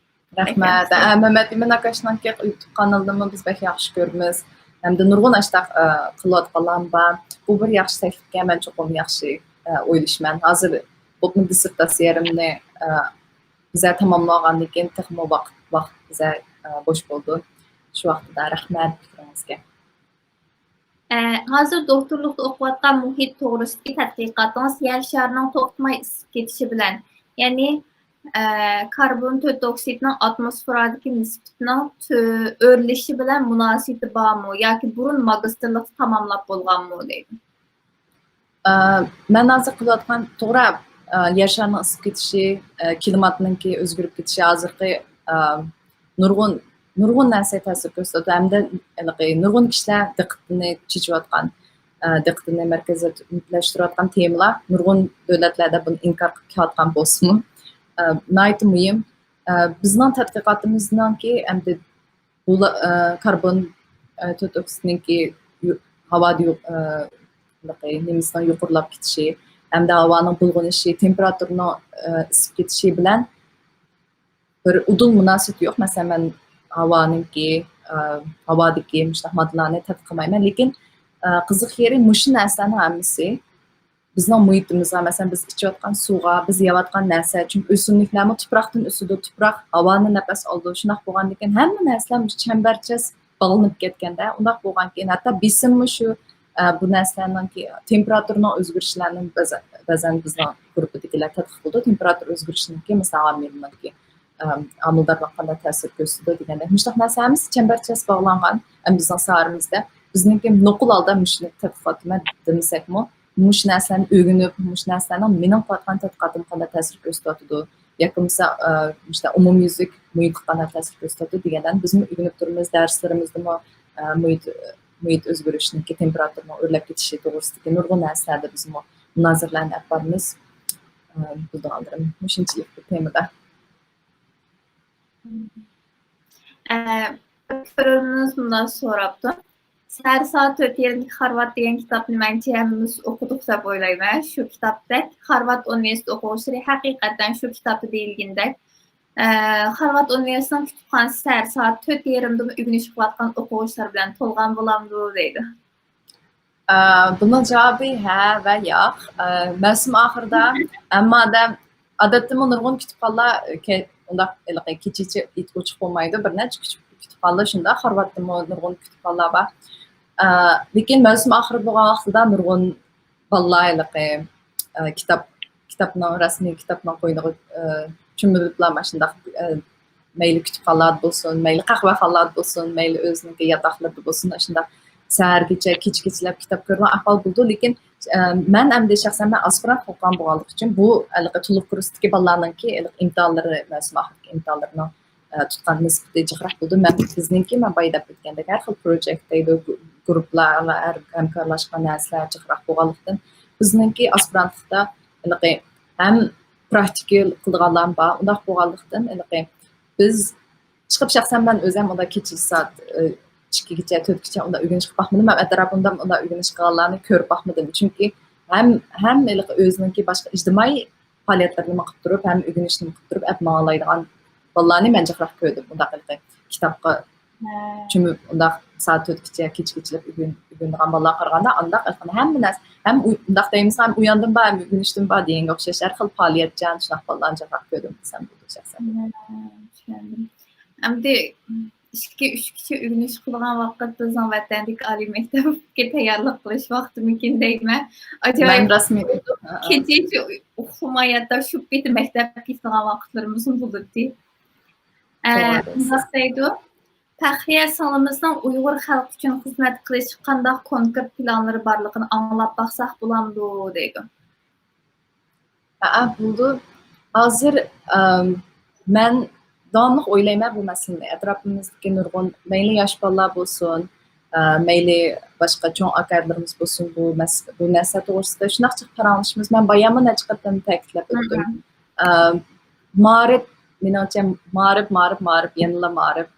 رەھمەت. ئە، مەمەت ئىمىن ئاكاشنىڭكى يۇتۇب قانىلىنىمۇ بىز بەك ياخشى كۆرىمىز. ھەمدە نۇرغۇن ئاشتاق، ئە، قىلىۋاتقانلار بار. بۇ بىر ياخشى تەكلىپكەن، مەن چوقۇم ياخشى، ئە، ئويلىشىمەن. ھازىر بولۇپمۇ دىسسېرتاتسىيەمنى، ئە، بىزە تاماملىۋالغاندىن كېيىن تېخىمۇ ۋاقىت، ۋاقىت بىزە، ئە، بوش بولىدۇ. شۇ ۋاقتىدا رەھمەت پىكرىڭىزگە. ئە، ھازىر دوكتورلۇقتا ئوقۇۋاتقان مۇھىت توغرىسىدىكى تەتقىقاتىڭىز يەر شارىنىڭ توختىماي ئىسسىپ كېتىشى بىلەن، يەنى، ئە، كاربون تۆت ئوكسىدنىڭ ئاتموسفېرادىكى نىسبىتىنىڭ تۆ-، ئۆرلىشى بىلەن مۇناسىۋىتى بارمۇ ياكى بۇرۇن ماگىستىرلىقتا تاماملاپ بولغانمۇ دەيدۇ. ئە، مەن ھازىر قىلىۋاتقان، توغرا، ئە، يەر شارىنىڭ ئىسسىپ كېتىشى، ئە، كىلىماتنىڭكى ئۆزگىرىپ كېتىشى ھازىرقى، ئە، نۇرغۇن، نۇرغۇن نەرسىگە تەسىر كۆرسىتىدۇ ھەمدە ھېلىقى نۇرغۇن كىشىلەر دىققىتىنى چېچىۋاتقان، ئە، دىققىتىنى مەركەزلەشتۈرۈۋاتقان تېمىلار، نۇرغۇن دۆلەتلەردە بۇنى ئىنكار قىلىپ كېلىۋاتقان بولسىمۇ، ئە، ناھايىتى مۇھىم. ئە، بىزنىڭ تەتقىقاتىمىزنىڭكى ئەمدى بۇلا-، ئە، كاربون، ئە، تۆت ئوكسىدنىڭكى يۇ-، ھاۋادا يۇ-، ئە، نېمىسىنىڭ يۇقىرىلاپ كېتىشى ھەمدە ھاۋانىڭ بۇلغىنىشى، تېمپېراتۇرىنىڭ، ئە، ئىسسىپ كېتىشى بىلەن بىر ئۇدۇل مۇناسىۋىتى يوق. مەسىلەن، مەن ھاۋانىڭكى، ئە، ھاۋادىكى مۇشۇنداق ماددىلارنى تەتقىق قىلمايمەن، لېكىن، ئە، قىزىق يېرى مۇشۇ نەرسىلەرنىڭ ھەممىسى بىزنىڭ مۇھىتىمىزغا، مەسىلەن، بىز ئىچىۋاتقان سۇغا، بىز يەۋاتقان نەرسە، چۈنكى ئۆسۈملۈكلەرمۇ تۇپراقتىن ئۆسىدۇ، تۇپراق ھاۋانى نەپەس ئالىدۇ. شۇنداق بولغاندىكىن ھەممە نەرسىلەر مۇشۇ چەمبەرچاس باغلىنىپ كەتكەندە، ئۇنداق بولغانكىن ھەتتا بېسىممۇ شۇ، ئە، بۇ نەرسىلەرنىڭكى تېمپېراتۇرىنىڭ ئۆزگىرىشلەرنى بەزەن، بەزەن بىزنىڭ گۇرۇپپىدىكىلەر تەتقىق قىلىدۇ، تېمپېراتۇرا ئۆزگىرىشىنىڭكى، مىسالغا، ئامىلنىڭكى ئەم، ئامىلدارلىق قانداق تەسىر كۆرسىتىدۇ دېگەندەك مۇشۇنداق نەرسە ھەممىسى چەمبەرچاس باغلانغان. ئەمدى بىزنىڭ ساھەمىزدە بىزنىڭكى نوقۇل ھالدا مۇشۇنى تەتقىق قىلىۋاتىمەن دېمىسەكمۇ، مۇشۇ نەرسىلەرنى ئۆگىنىپ، مۇشۇ نەرسىلەرنىڭ مېنىڭ قىلىۋاتقان تەتقىقاتىمغا قانداق تەسىر كۆرسىتىۋاتىدۇ ياكى بولمىسا، ئە، مۇشۇنداق ئومۇميۈزلۈك مۇھىتقا قانداق تەسىر كۆرسىتىۋاتىدۇ دېگەنلەرنى بىزمۇ ئۆگىنىپ تۇرىمىز. دەرسلىرىمىزدىمۇ، ئە، مۇھىت، مۇھىت ئۆزگىرىشىنىڭكى، تېمپېراتۇرىنىڭ ئۆرلەپ كېتىشى توغرىسىدىكى نۇرغۇن نەرسىلەردە بىزمۇ مۇنازىرىلەرنى ئېلىپ بارىمىز. ئە، بىلىدىغانلىرىم مۇشۇنچىلىك بۇ تېمىدا. ئە، بىر كۆرۈرمىنىمىز مۇنداق سوراپتۇ. سەھەر سائەت تۆت يېرىمدىكى خارۋارد دېگەن كىتابنى مەنچە ھەممىمىز ئوقۇدۇق دەپ ئويلايمەن. شۇ كىتابتەك خارۋارد ئۇنىۋېرسىتېت ئوقۇغۇچىلىرى ھەقىقەتەن شۇ كىتابتا دېيىلگىنىدەك، ئە، خارۋارد ئۇنىۋېرسىتېتىنىڭ كۇتۇپخانىسى سەھەر سائەت تۆت يېرىمدىمۇ ئۆگىنىش قىلىۋاتقان ئوقۇغۇچىلار بىلەن تولغان بولامدۇ دەيدۇ. ئە، بۇنىڭ جاۋابى ھە ۋە ياق. ئە، مەۋسۇم ئاخىرىدا ھەممە ئادەم، ئادەتتىمۇ نۇرغۇن كۇتۇپخانىلار كە-، ئۇنداق ھېلىقى كېچىچە ئېچىق بولمايدۇ. بىر نەچچە كۇتۇپ-، كۇتۇپخانىلار شۇنداق. خارۋاردتىمۇ نۇرغۇن كۇتۇپخانىلار بار. ئە، لېكىن مەۋسۇم ئاخىرى بولغان ۋاقتىدا نۇرغۇن بالىلار ھېلىقى، ئە، كىتاب، كىتابنىڭ، رەسمىي كىتابنىڭ قوينىغا، ئە، چۆمۈلۈپلا مانا شۇنداق، ئە، مەيلى كۇتۇپخانىلاردا بولسۇن، مەيلى قەھۋەخانىلاردا بولسۇن، مەيلى ئۆزىنىڭكى ياتاقلىرىدا بولسۇن، شۇنداق سەھەرگىچە، كېچىگىچىلەپ كىتاب كۆرىدىغان ئەھۋال بولىدۇ. لېكىن، ئە، مەن ئەمدى شەخسەن مەن ئاسپىرانت ئوقۇغان بولغانلىقى ئۈچۈن بۇ ھېلىقى تولۇق كۇرستىكى بالىلارنىڭكى ھېلىقى ئىمتىھانلىرى، مەۋسۇم ئاخىرىدىكى ئىمتىھانلىرىنىڭ، ئە، تۇتقان نىسبىتى جىقراق بولىدۇ. مەن، بىزنىڭكى، مەن بايا دەپ ئۆتكەندەك، ھەر خىل پروجېكت دەيدۇ، گۇ-، گۇرۇپپىلار، ھەر ھەمكارلاشقان نەرسىلەر جىقراق بولغانلىقتىن، بىزنىڭكى ئاسپىرانتلىقتا ھېلىقى ھەم پراكتىكا قىلىدىغانلار بار، ئۇنداق بولغانلىقتىن، ھېلىقى بىز چىقىپ، شەخسەن مەن ئۆزۈم ئۇنداق كېچە سائەت، ئى، ئىككىگىچە، تۆتكىچە ئۇنداق ئۆگىنىشكە باقمىدىم. ھەم ئەتراپىمدا ئۇنداق ئۆگىنىش قىلغانلارنى كۆرۈپ باقمىدىم. چۈنكى ھەم، ھەم ھېلىقى ئۆزىنىڭكى باشقا ئىجتىمائىي پائالىيەتلىرىنىمۇ قىلىپ تۇرۇپ، ھەم ئۆگىنىشنىمۇ قىلىپ تۇرۇپ، ئەپ ماڭالايدىغان بالىلارنى مەن جىقراق كۆردۈم. ئۇنداق ھېلىقى كىتابقا ھە. چۆمۈپ، ئۇنداق سائەت تۆتكىچە، كېچىگىچىلەپ ئۆگۈن-، ئۆگىنىدىغان بالىلارغا قارىغاندا، ئانداق ھەممە نەرسە، ھەم ئۇ-، ئۇنداق دەيمىز، ھەم ئۇياندىم بار، ھەم ئۆگىنىشتىن بار دېگەنگە ئوخشاش ھەر خىل پائالىيەتچان، شۇنداق بالىلارنى جىقراق كۆردۈم دېسەم بولىدۇ شەخسەن. ھە، چۈشەندىم. ئەمدى ئىككى، ئۈچ كىشى ئۆگىنىش قىلىدىغان ۋاقىت بىزنىڭ ۋەتەندىكى ئالىي مەكتەپكە تەييارلىق قىلىش ۋاقتىمىكىن دەيمەن. ئاجايىپ مەن رەسمىي. كېچىچە ئۇخلىماي ھەتتا شۇ پېتى مەكتەپكە كېتىدىغان ۋاقىتلىرىمىزمۇ بولاتتى. ئە، توغرا دەيسىز. مۇنداق دەيدۇ، پەخرىيە سىڭلىمىزنىڭ ئۇيغۇر خەلقى ئۈچۈن خىزمەت قىلىش قانداق كونكرېت پىلانلىرى بارلىقىنى ئاڭلاپ باقساق بولامدۇ دەيدۇ. ھەئە، بولىدۇ. ھازىر، ئەم، مەن داۋاملىق ئويلايمەن بۇ مەسىلىنى. ئەتراپىمىزدىكى نۇرغۇن، مەيلى ياش بالىلار بولسۇن، ئە، مەيلى باشقا چوڭ ئاكا-ئاكىلىرىمىز بولسۇن، بۇ مەس-، بۇ نەرسە توغرىسىدا شۇنداق جىق پاراڭلىشىمىز. مەن باياممۇ نەچچە قېتىم تەكىتلەپ ئۆتتۈم. ئە، مائارىپ، مېنىڭچە مائارىپ، مائارىپ، مائارىپ، يەنىلا مائارىپ.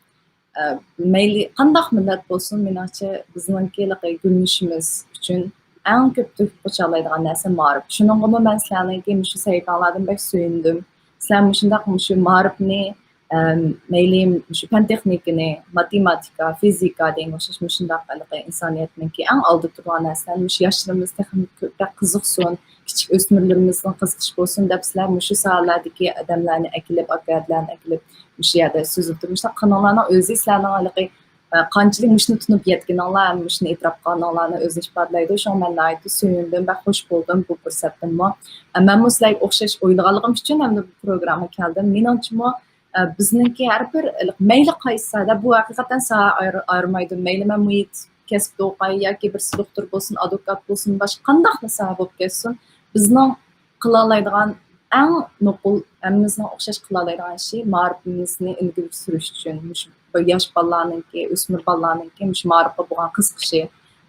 ئە، مەيلى قانداق مىللەت بولسۇن، مېنىڭچە بىزنىڭكى ھېلىقى گۈللىنىشىمىز ئۈچۈن ئەڭ كۆپ تۆھپە قوشالايدىغان نەرسە مائارىپ. شۇنىڭغىمۇ مەن سىلەرنىڭكى مۇشۇ سەھىپەڭلاردىن بەك سۆيۈندۈم. سىلەر مۇشۇنداق مۇشۇ مائارىپنى، ئەم، مەيلى مۇشۇ پەن تېخنىكىنى، ماتېماتىكا، فىزىكا دېگەنگە ئوخشاش مۇشۇنداق ھېلىقى ئىنسانىيەتنىڭكى ئەڭ ئالدىدا تۇرغان نەرسىلەرنى مۇشۇ ياشلىرىمىز تېخىمۇ كۆپرەك قىزىقسۇن، كىچىك ئۆسمۈرلىرىمىزنىڭ قىزىقىشى بولسۇن دەپ سىلەر مۇشۇ ساھەلەردىكى ئادەملەرنى ئەكېلىپ، ئاكا-ئاكىلەرنى ئەكېلىپ، مۇشۇ يەردە سۆزلىتىپ، مۇشۇنداق قىلغىنىڭلارنىڭ ئۆزى سىلەرنىڭ ھېلىقى، ئە، قانچىلىك مۇشۇنى تونۇپ يەتكىنىڭلار ھەم مۇشۇنى ئېتىراپ قىلغانىڭلارنىڭ ئۆزىنى ئىپادىلەيدۇ. شۇڭا مەن ناھايىتى سۆيۈندۈم ۋە خوش بولدۇم بۇ پۇرسەتتىنمۇ. ئە، مەنمۇ سىلەرگە ئوخشاش ئويلىغانلىقىم ئۈچۈن ھەمدە بۇ پروگراممىغا كەلدىم. مېنىڭچىمۇ، ئە، بىزنىڭكى ھەر بىر، مەيلى قايسى ساھەدە، بۇ ھەقىقەتەن ساھە ئاير-، ئايرىمايدۇ. مەيلى مەن مۇھىت كەسىپتە ئوقۇي ياكى بىرسى دوختۇر بولسۇن، ئادۋوكات بولسۇن، باشقا قانداقلا ساھە بولۇپ كەتسۇن، بىزنىڭ قىلالايدىغان ئەڭ نوقۇل، ھەممىمىزنىڭ ئوخشاش قىلالايدىغان ئىشى مائارىپىمىزنى ئىلگىرى سۈرۈش ئۈچۈن، مۇشۇ ياش بالىلارنىڭكى، ئۆسمۈر بالىلارنىڭكى مۇشۇ مائارىپقا بولغان قىزىقىشى،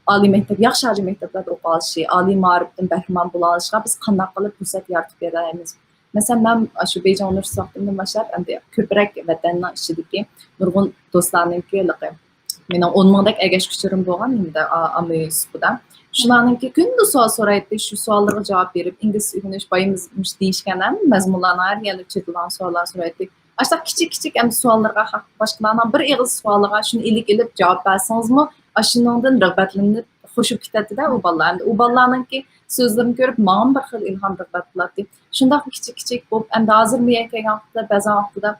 ئالىي مەكتەپ، ياخشى ئالىي مەكتەپلەردە ئوقۇۋالىشى، ئالىي مائارىپتىن بەھرىمەن بولالىشىغا بىز قانداق قىلىپ پۇرسەت يارىتىپ بېرەلەيمىز؟ مەسىلەن، مەن ئاشۇ بېيجىڭ ئۇنىۋېرسىتېتىدىن باشلاپ، ئەمدى كۆپرەك ۋەتەننىڭ ئىچىدىكى نۇرغۇن دوستلارنىڭكى ھېلىقى مېنىڭ ئون مىڭدەك ئەگەشكۈچىلىرىم بولغان، ئەمدى ئا-، ئاممىۋى سۇپىدا. شۇلارنىڭكى كۈندە سوئال سورايتتى، شۇ سوئاللارغا جاۋاب بېرىپ، ئىنگلىزچە ئۆگىنىش بايىمىز مۇشۇ دېيىشكەن ھەممە مەزمۇنلارنىڭ ھەر يەرلىك چېتىلغان سوئاللارنى سورايتتى. ئاشۇنداق كىچىك كىچىك ئەمدى سوئاللارغا ھەق-، باشقىلارنىڭ بىر ئېغىز سوئالىغا شۇنى ئىلىك ئېلىپ جاۋاب بەرسىڭىزمۇ، ئاشۇنىڭدىن رىغبەتلىنىپ خوشۇپ كېتەتتى-دە ئۇ بالىلار. ئەمدى ئۇ بالىلارنىڭكى سۆزلىرىنى كۆرۈپ ماڭىمۇ بىر خىل ئىلھام، رىغبەت بولاتتى. شۇنداق كىچىك كىچىك بولۇپ، ئەمدى ھازىر بۇ يەرگە كەلگەن ۋاقىتتا بەزەن ۋاقتىدا،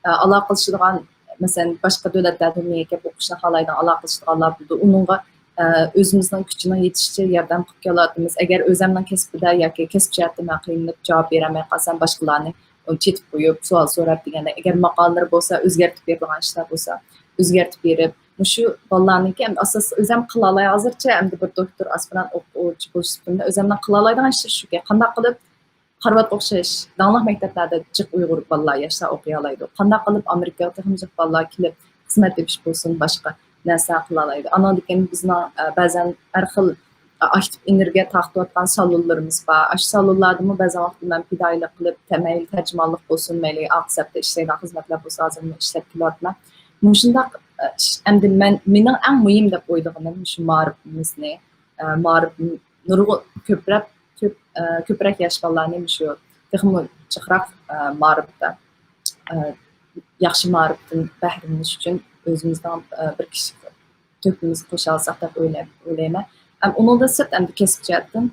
ئە، ئالاقىلىشىدىغان، مەسىلەن، باشقا دۆلەتلەردىن بۇ يەرگە كېلىپ ئوقۇشنى خالايدىغان ئالاقىلىشىدىغانلار بولىدۇ. ئۇنىڭغا، ئە، ئۆزىمىزنىڭ كۈچىنىڭ يېتىشىچە ياردەم قىلىپ كېلىۋاتىمىز. ئەگەر ئۆزەمنىڭ كەسپىدە ياكى كەسىپ جەھەتتە مەن قىينىلىپ جاۋاب بېرەلمەي قالسام، باشقىلارنى چېتىپ قويۇپ، سوئال سوراپ دېگەندەك، ئەگەر ماقالىلىرى بولسا، ئۆزگەرتىپ بېرىدىغان ئىشلار بولسا، ئۆزگەرتىپ بېرىپ، مۇشۇ بالىلارنىڭكى ئەمدى ئاساسىي ئۆزەم قىلالاي، ھازىرچە ئەمدى بىر دوكتور ئاسپىرانت ئوقۇغۇچى بولۇش سۈپىتىمدە ئۆزەمنىڭ قىلالايدىغان ئىشى شۇكى، قانداق قىلىپ خارۋاردقا ئوخشاش داڭلىق مەكتەپلەردە جىق ئۇيغۇر بالىلار، ياشلار ئوقۇيالايدۇ؟ قانداق قىلىپ ئامېرىكىغا تېخىمۇ جىق بالىلار كېلىپ خىزمەت تېپىش بولسۇن، باشقا نەرسە قىلالايدۇ؟ ئانىڭدىن كېيىن بىزنىڭ، ئە، بەزەن ھەر خىل، ئە، ئاكتىپ ئېنېرگىيە تارقىتىۋاتقان سالونلىرىمىز بار. ئاشۇ سالونلاردىمۇ بەزەن ۋاقىتتا مەن پىدائىيلىق قىلىپ، تە-، مەيلى تەرجىمانلىق بولسۇن، مەيلى ئارقا سەپتە ئىشلەيدىغان خىزمەتلەر بولسا، ھازىرمۇ ئىشلەپ كېلىۋاتىمەن. مۇشۇنداق، ئە، ئىش، ئەمدى مەن، مېنىڭ ئەڭ مۇھىم دەپ ئويلىغىنىم مۇشۇ مائارىپىمىزنى، ئە، مائارىپ نۇرغۇن كۆپرەك، كۆپ، ئە، كۆپرەك ياش بالىلارنى مۇشۇ تېخىمۇ جىقراق، ئە، مائارىپتا، ئە، ياخشى مائارىپتىن بەھرىلىنىش ئۈچۈن ئۆزىمىزنىڭ، ئە، بىر كىشىلىك تۆھپىمىزنى قوشالىساق دەپ ئويلاي-، ئويلايمەن. ھەم ئۇنىڭدىن سىرت ئەمدى كەسىپ جەھەتتىن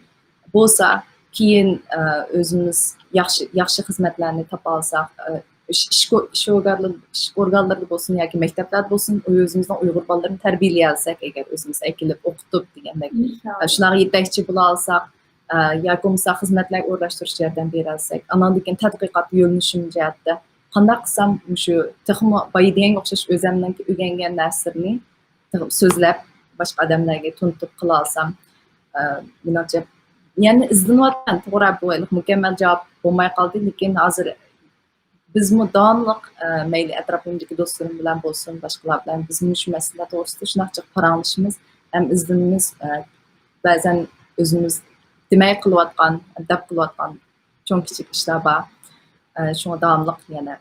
بولسا كېيىن، ئە، ئۆزىمىز ياخشى، ياخشى خىزمەتلەرنى تاپالىساق، ئە، ئىش، ئىش كو-، ئىش ئورگانلىرى، ئىش ئورگانلىرىدا بولسۇن ياكى مەكتەپلەردە بولسۇن، ئۆزىمىزنىڭ ئۇيغۇر بالىلىرىنى تەربىيەلىيەلىسەك، ئەگەر ئۆزىمىز ئەكېلىپ ئوقۇتۇپ دېگەندەك، ئىنشاللا. شۇلارغا يېتەكچى بولاالساق، ئە، ياكى بولمىسا خىزمەتلەرگە ئورۇنلاشتۇرۇش ياردەم بېرەلىسەك، ئاناندىن كېيىن تەتقىقات يۆنىلىشىم جەھەتتە قانداق قىلسام مۇشۇ تېخىمۇ بايا دېگەنگە ئوخشاش ئۆزەمنىڭكى ئۆگەنگەن نەرسىلىرىنى تېخى سۆزلەپ، باشقا ئادەملەرگە تونۇتۇپ قىلالىسام، ئە، مېنىڭچە، يەنە ئىزدىنىۋاتىمەن. توغرا، بۇ ھېلىقى مۇكەممەل جاۋاب بولماي قالدى، لېكىن ھازىر بىزمۇ داۋاملىق، ئە، مەيلى ئەتراپىمدىكى دوستلىرىم بىلەن بولسۇن، باشقىلار بىلەن بىزمۇ شۇ مەسىلە توغرىسىدا شۇنداق جىق پاراڭلىشىمىز ھەم ئىزدىنىمىز. ئە، بەزەن ئۆزىمىز دېمەي قىلىۋاتقان، دەپ قىلىۋاتقان چوڭ كىچىك ئىشلار بار. ئە، شۇڭا داۋاملىق يەنە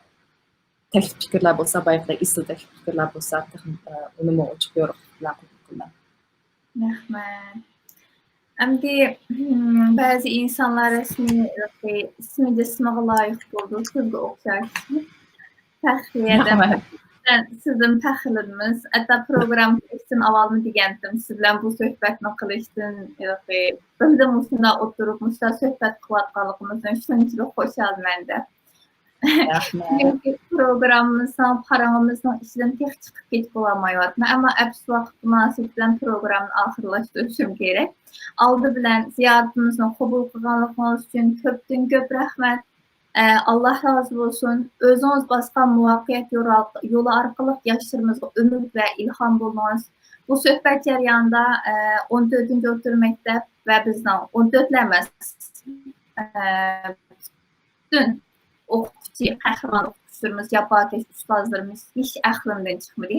تەكلىپ پىكىرلەر بولسا، بايىقىدەك ئېسىل تەكلىپ پىكىرلەر بولسا، تېخى، ئە، ئۇنىمۇ ئوچۇق يورۇقلۇق بىلەن قوبۇل قىلىمەن. رەھمەت. ئەمدى، ھىم، بەزى ئىنسانلار رەسمىي، ئىسمى جىسمىغا لايىق بولىدۇ، سىزگە ئوخشاش. پەخرىيە دەپ، رەھمەت. سىزدىن پەخىرلىنىمىز. ھەتتا پروگرامما قىلىشتىن ئاۋۋالمۇ دېگەنتىم، سىز بىلەن بۇ سۆھبەتنى قىلىشتىن، ھېلىقى، بىلدىم مۇشۇنداق ئولتۇرۇپ، مۇشۇنداق سۆھبەت قىلىۋاتقانلىقىمىزدىن شۇنچىلىك خۇشالمەن دەپ. رەھمەت. چۈنكى پروگراممىمىزنىڭ، پاراڭىمىزنىڭ ئىچىدىن تېخى چىقىپ كېتىپ بولالمايۋاتىمەن. ئەمما ئەپسۇس، ۋاقىت مۇناسىۋىتى بىلەن پروگراممىنى ئاخىرلاشتۇرۇشۇم كېرەك. ئالدى بىلەن زىيارىتىمىزنى قوبۇل قىلغانلىقىڭىز ئۈچۈن كۆپتىن كۆپ رەھمەت. ئە، ئاللا رازى بولسۇن. ئۆزىڭىز باسقان مۇۋەپپەقىيەت يورا-، يولى ئارقىلىق ياشلىرىمىزغا ئۈمىد ۋە ئىلھام بولدىڭىز. بۇ سۆھبەت جەريانىدا، ئە، ئون تۆتىنچى ئوتتۇرا مەكتەپ ۋە بىزنىڭ، ئون تۆتلا ئەمەس، ئە، پۈتۈن ئوقۇتقۇچى، قەھرىمان ئوقۇتقۇچىلىرىمىز، جاپاكەش ئۇستازلىرىمىز ھېچ ئەقلىمدىن چىقمىدى.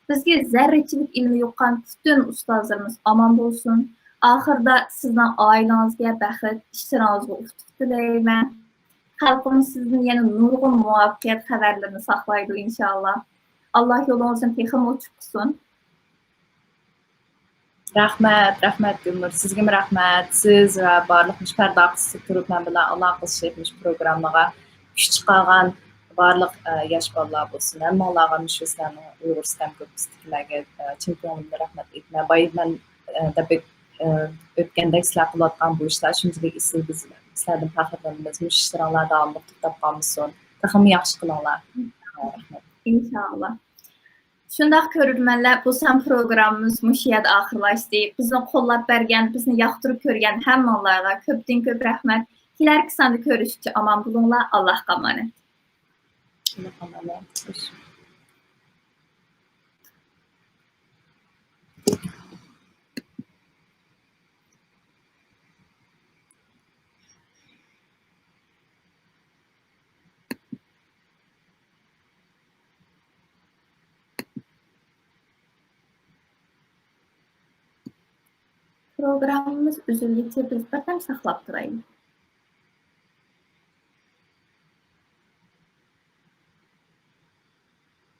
بىزگە زەررىچىلىك ئىلمى يۇققان پۈتۈن ئۇستازلىرىمىز ئامان بولسۇن. ئاخىرىدا سىزنىڭ ئائىلىڭىزگە بەخت، ئىشلىرىڭىزغا ئۇتۇق تىلەيمەن. خەلقىمىز سىزدىن يەنە نۇرغۇن مۇۋەپپەقىيەت خەۋەرلىرىنى ساقلايدۇ، ئىنشاللا. ئاللا يولىڭىزنى تېخىمۇ ئوچۇق قىلسۇن. رەھمەت، رەھمەت، گۈلنۇر. سىزگىمۇ رەھمەت. سىز ۋە بارلىق مۇشۇ پەردە ئارقىسىدا تۇرۇپ مەن بىلەن ئالاقىلىشىپ، مۇشۇ پروگراممىغا كۈچ چىقارغان بارلىق، ئە، ياش بالىلار بولسۇن، ھەممىڭلارغا مۇشۇ سىلەرنىڭ ئۇيغۇر ستەم گۇرۇپپىسىدىكىلەرگە، ئە، چىن كۆڭلۈمدىن رەھمەت ئېيتىمەن. بايا مەن، ئە، دەپ، ئە، ئۆتكەندەك سىلەر قىلىۋاتقان بۇ ئىشلار شۇنچىلىك ئېسىل، بىز سىلەردىن پەخىرلىنىمىز. مۇشۇ ئىشلىرىڭلار داۋاملىق توختاپ قالمىسۇن. تېخىمۇ ياخشى قىلىڭلار. رەھمەت. ئىنشاللا. شۇنداق، كۆرۈرمەنلەر، بۇ سان پروگراممىمىز مۇشۇ يەردە ئاخىرلاشتى. بىزنى قوللاپ بەرگەن، بىزنى ياقتۇرۇپ كۆرگەن ھەممىڭلارغا كۆپتىن كۆپ رەھمەت. كېلەركى ساندا كۆرۈشكىچە ئامان بولۇڭلار. ئاللاھقا ئامانەت. ئاللاھقا ئامانەت. خوش. پروگراممىمىز ئۈزۈلگىچە بىز بىردەم ساقلاپ تۇرايلى.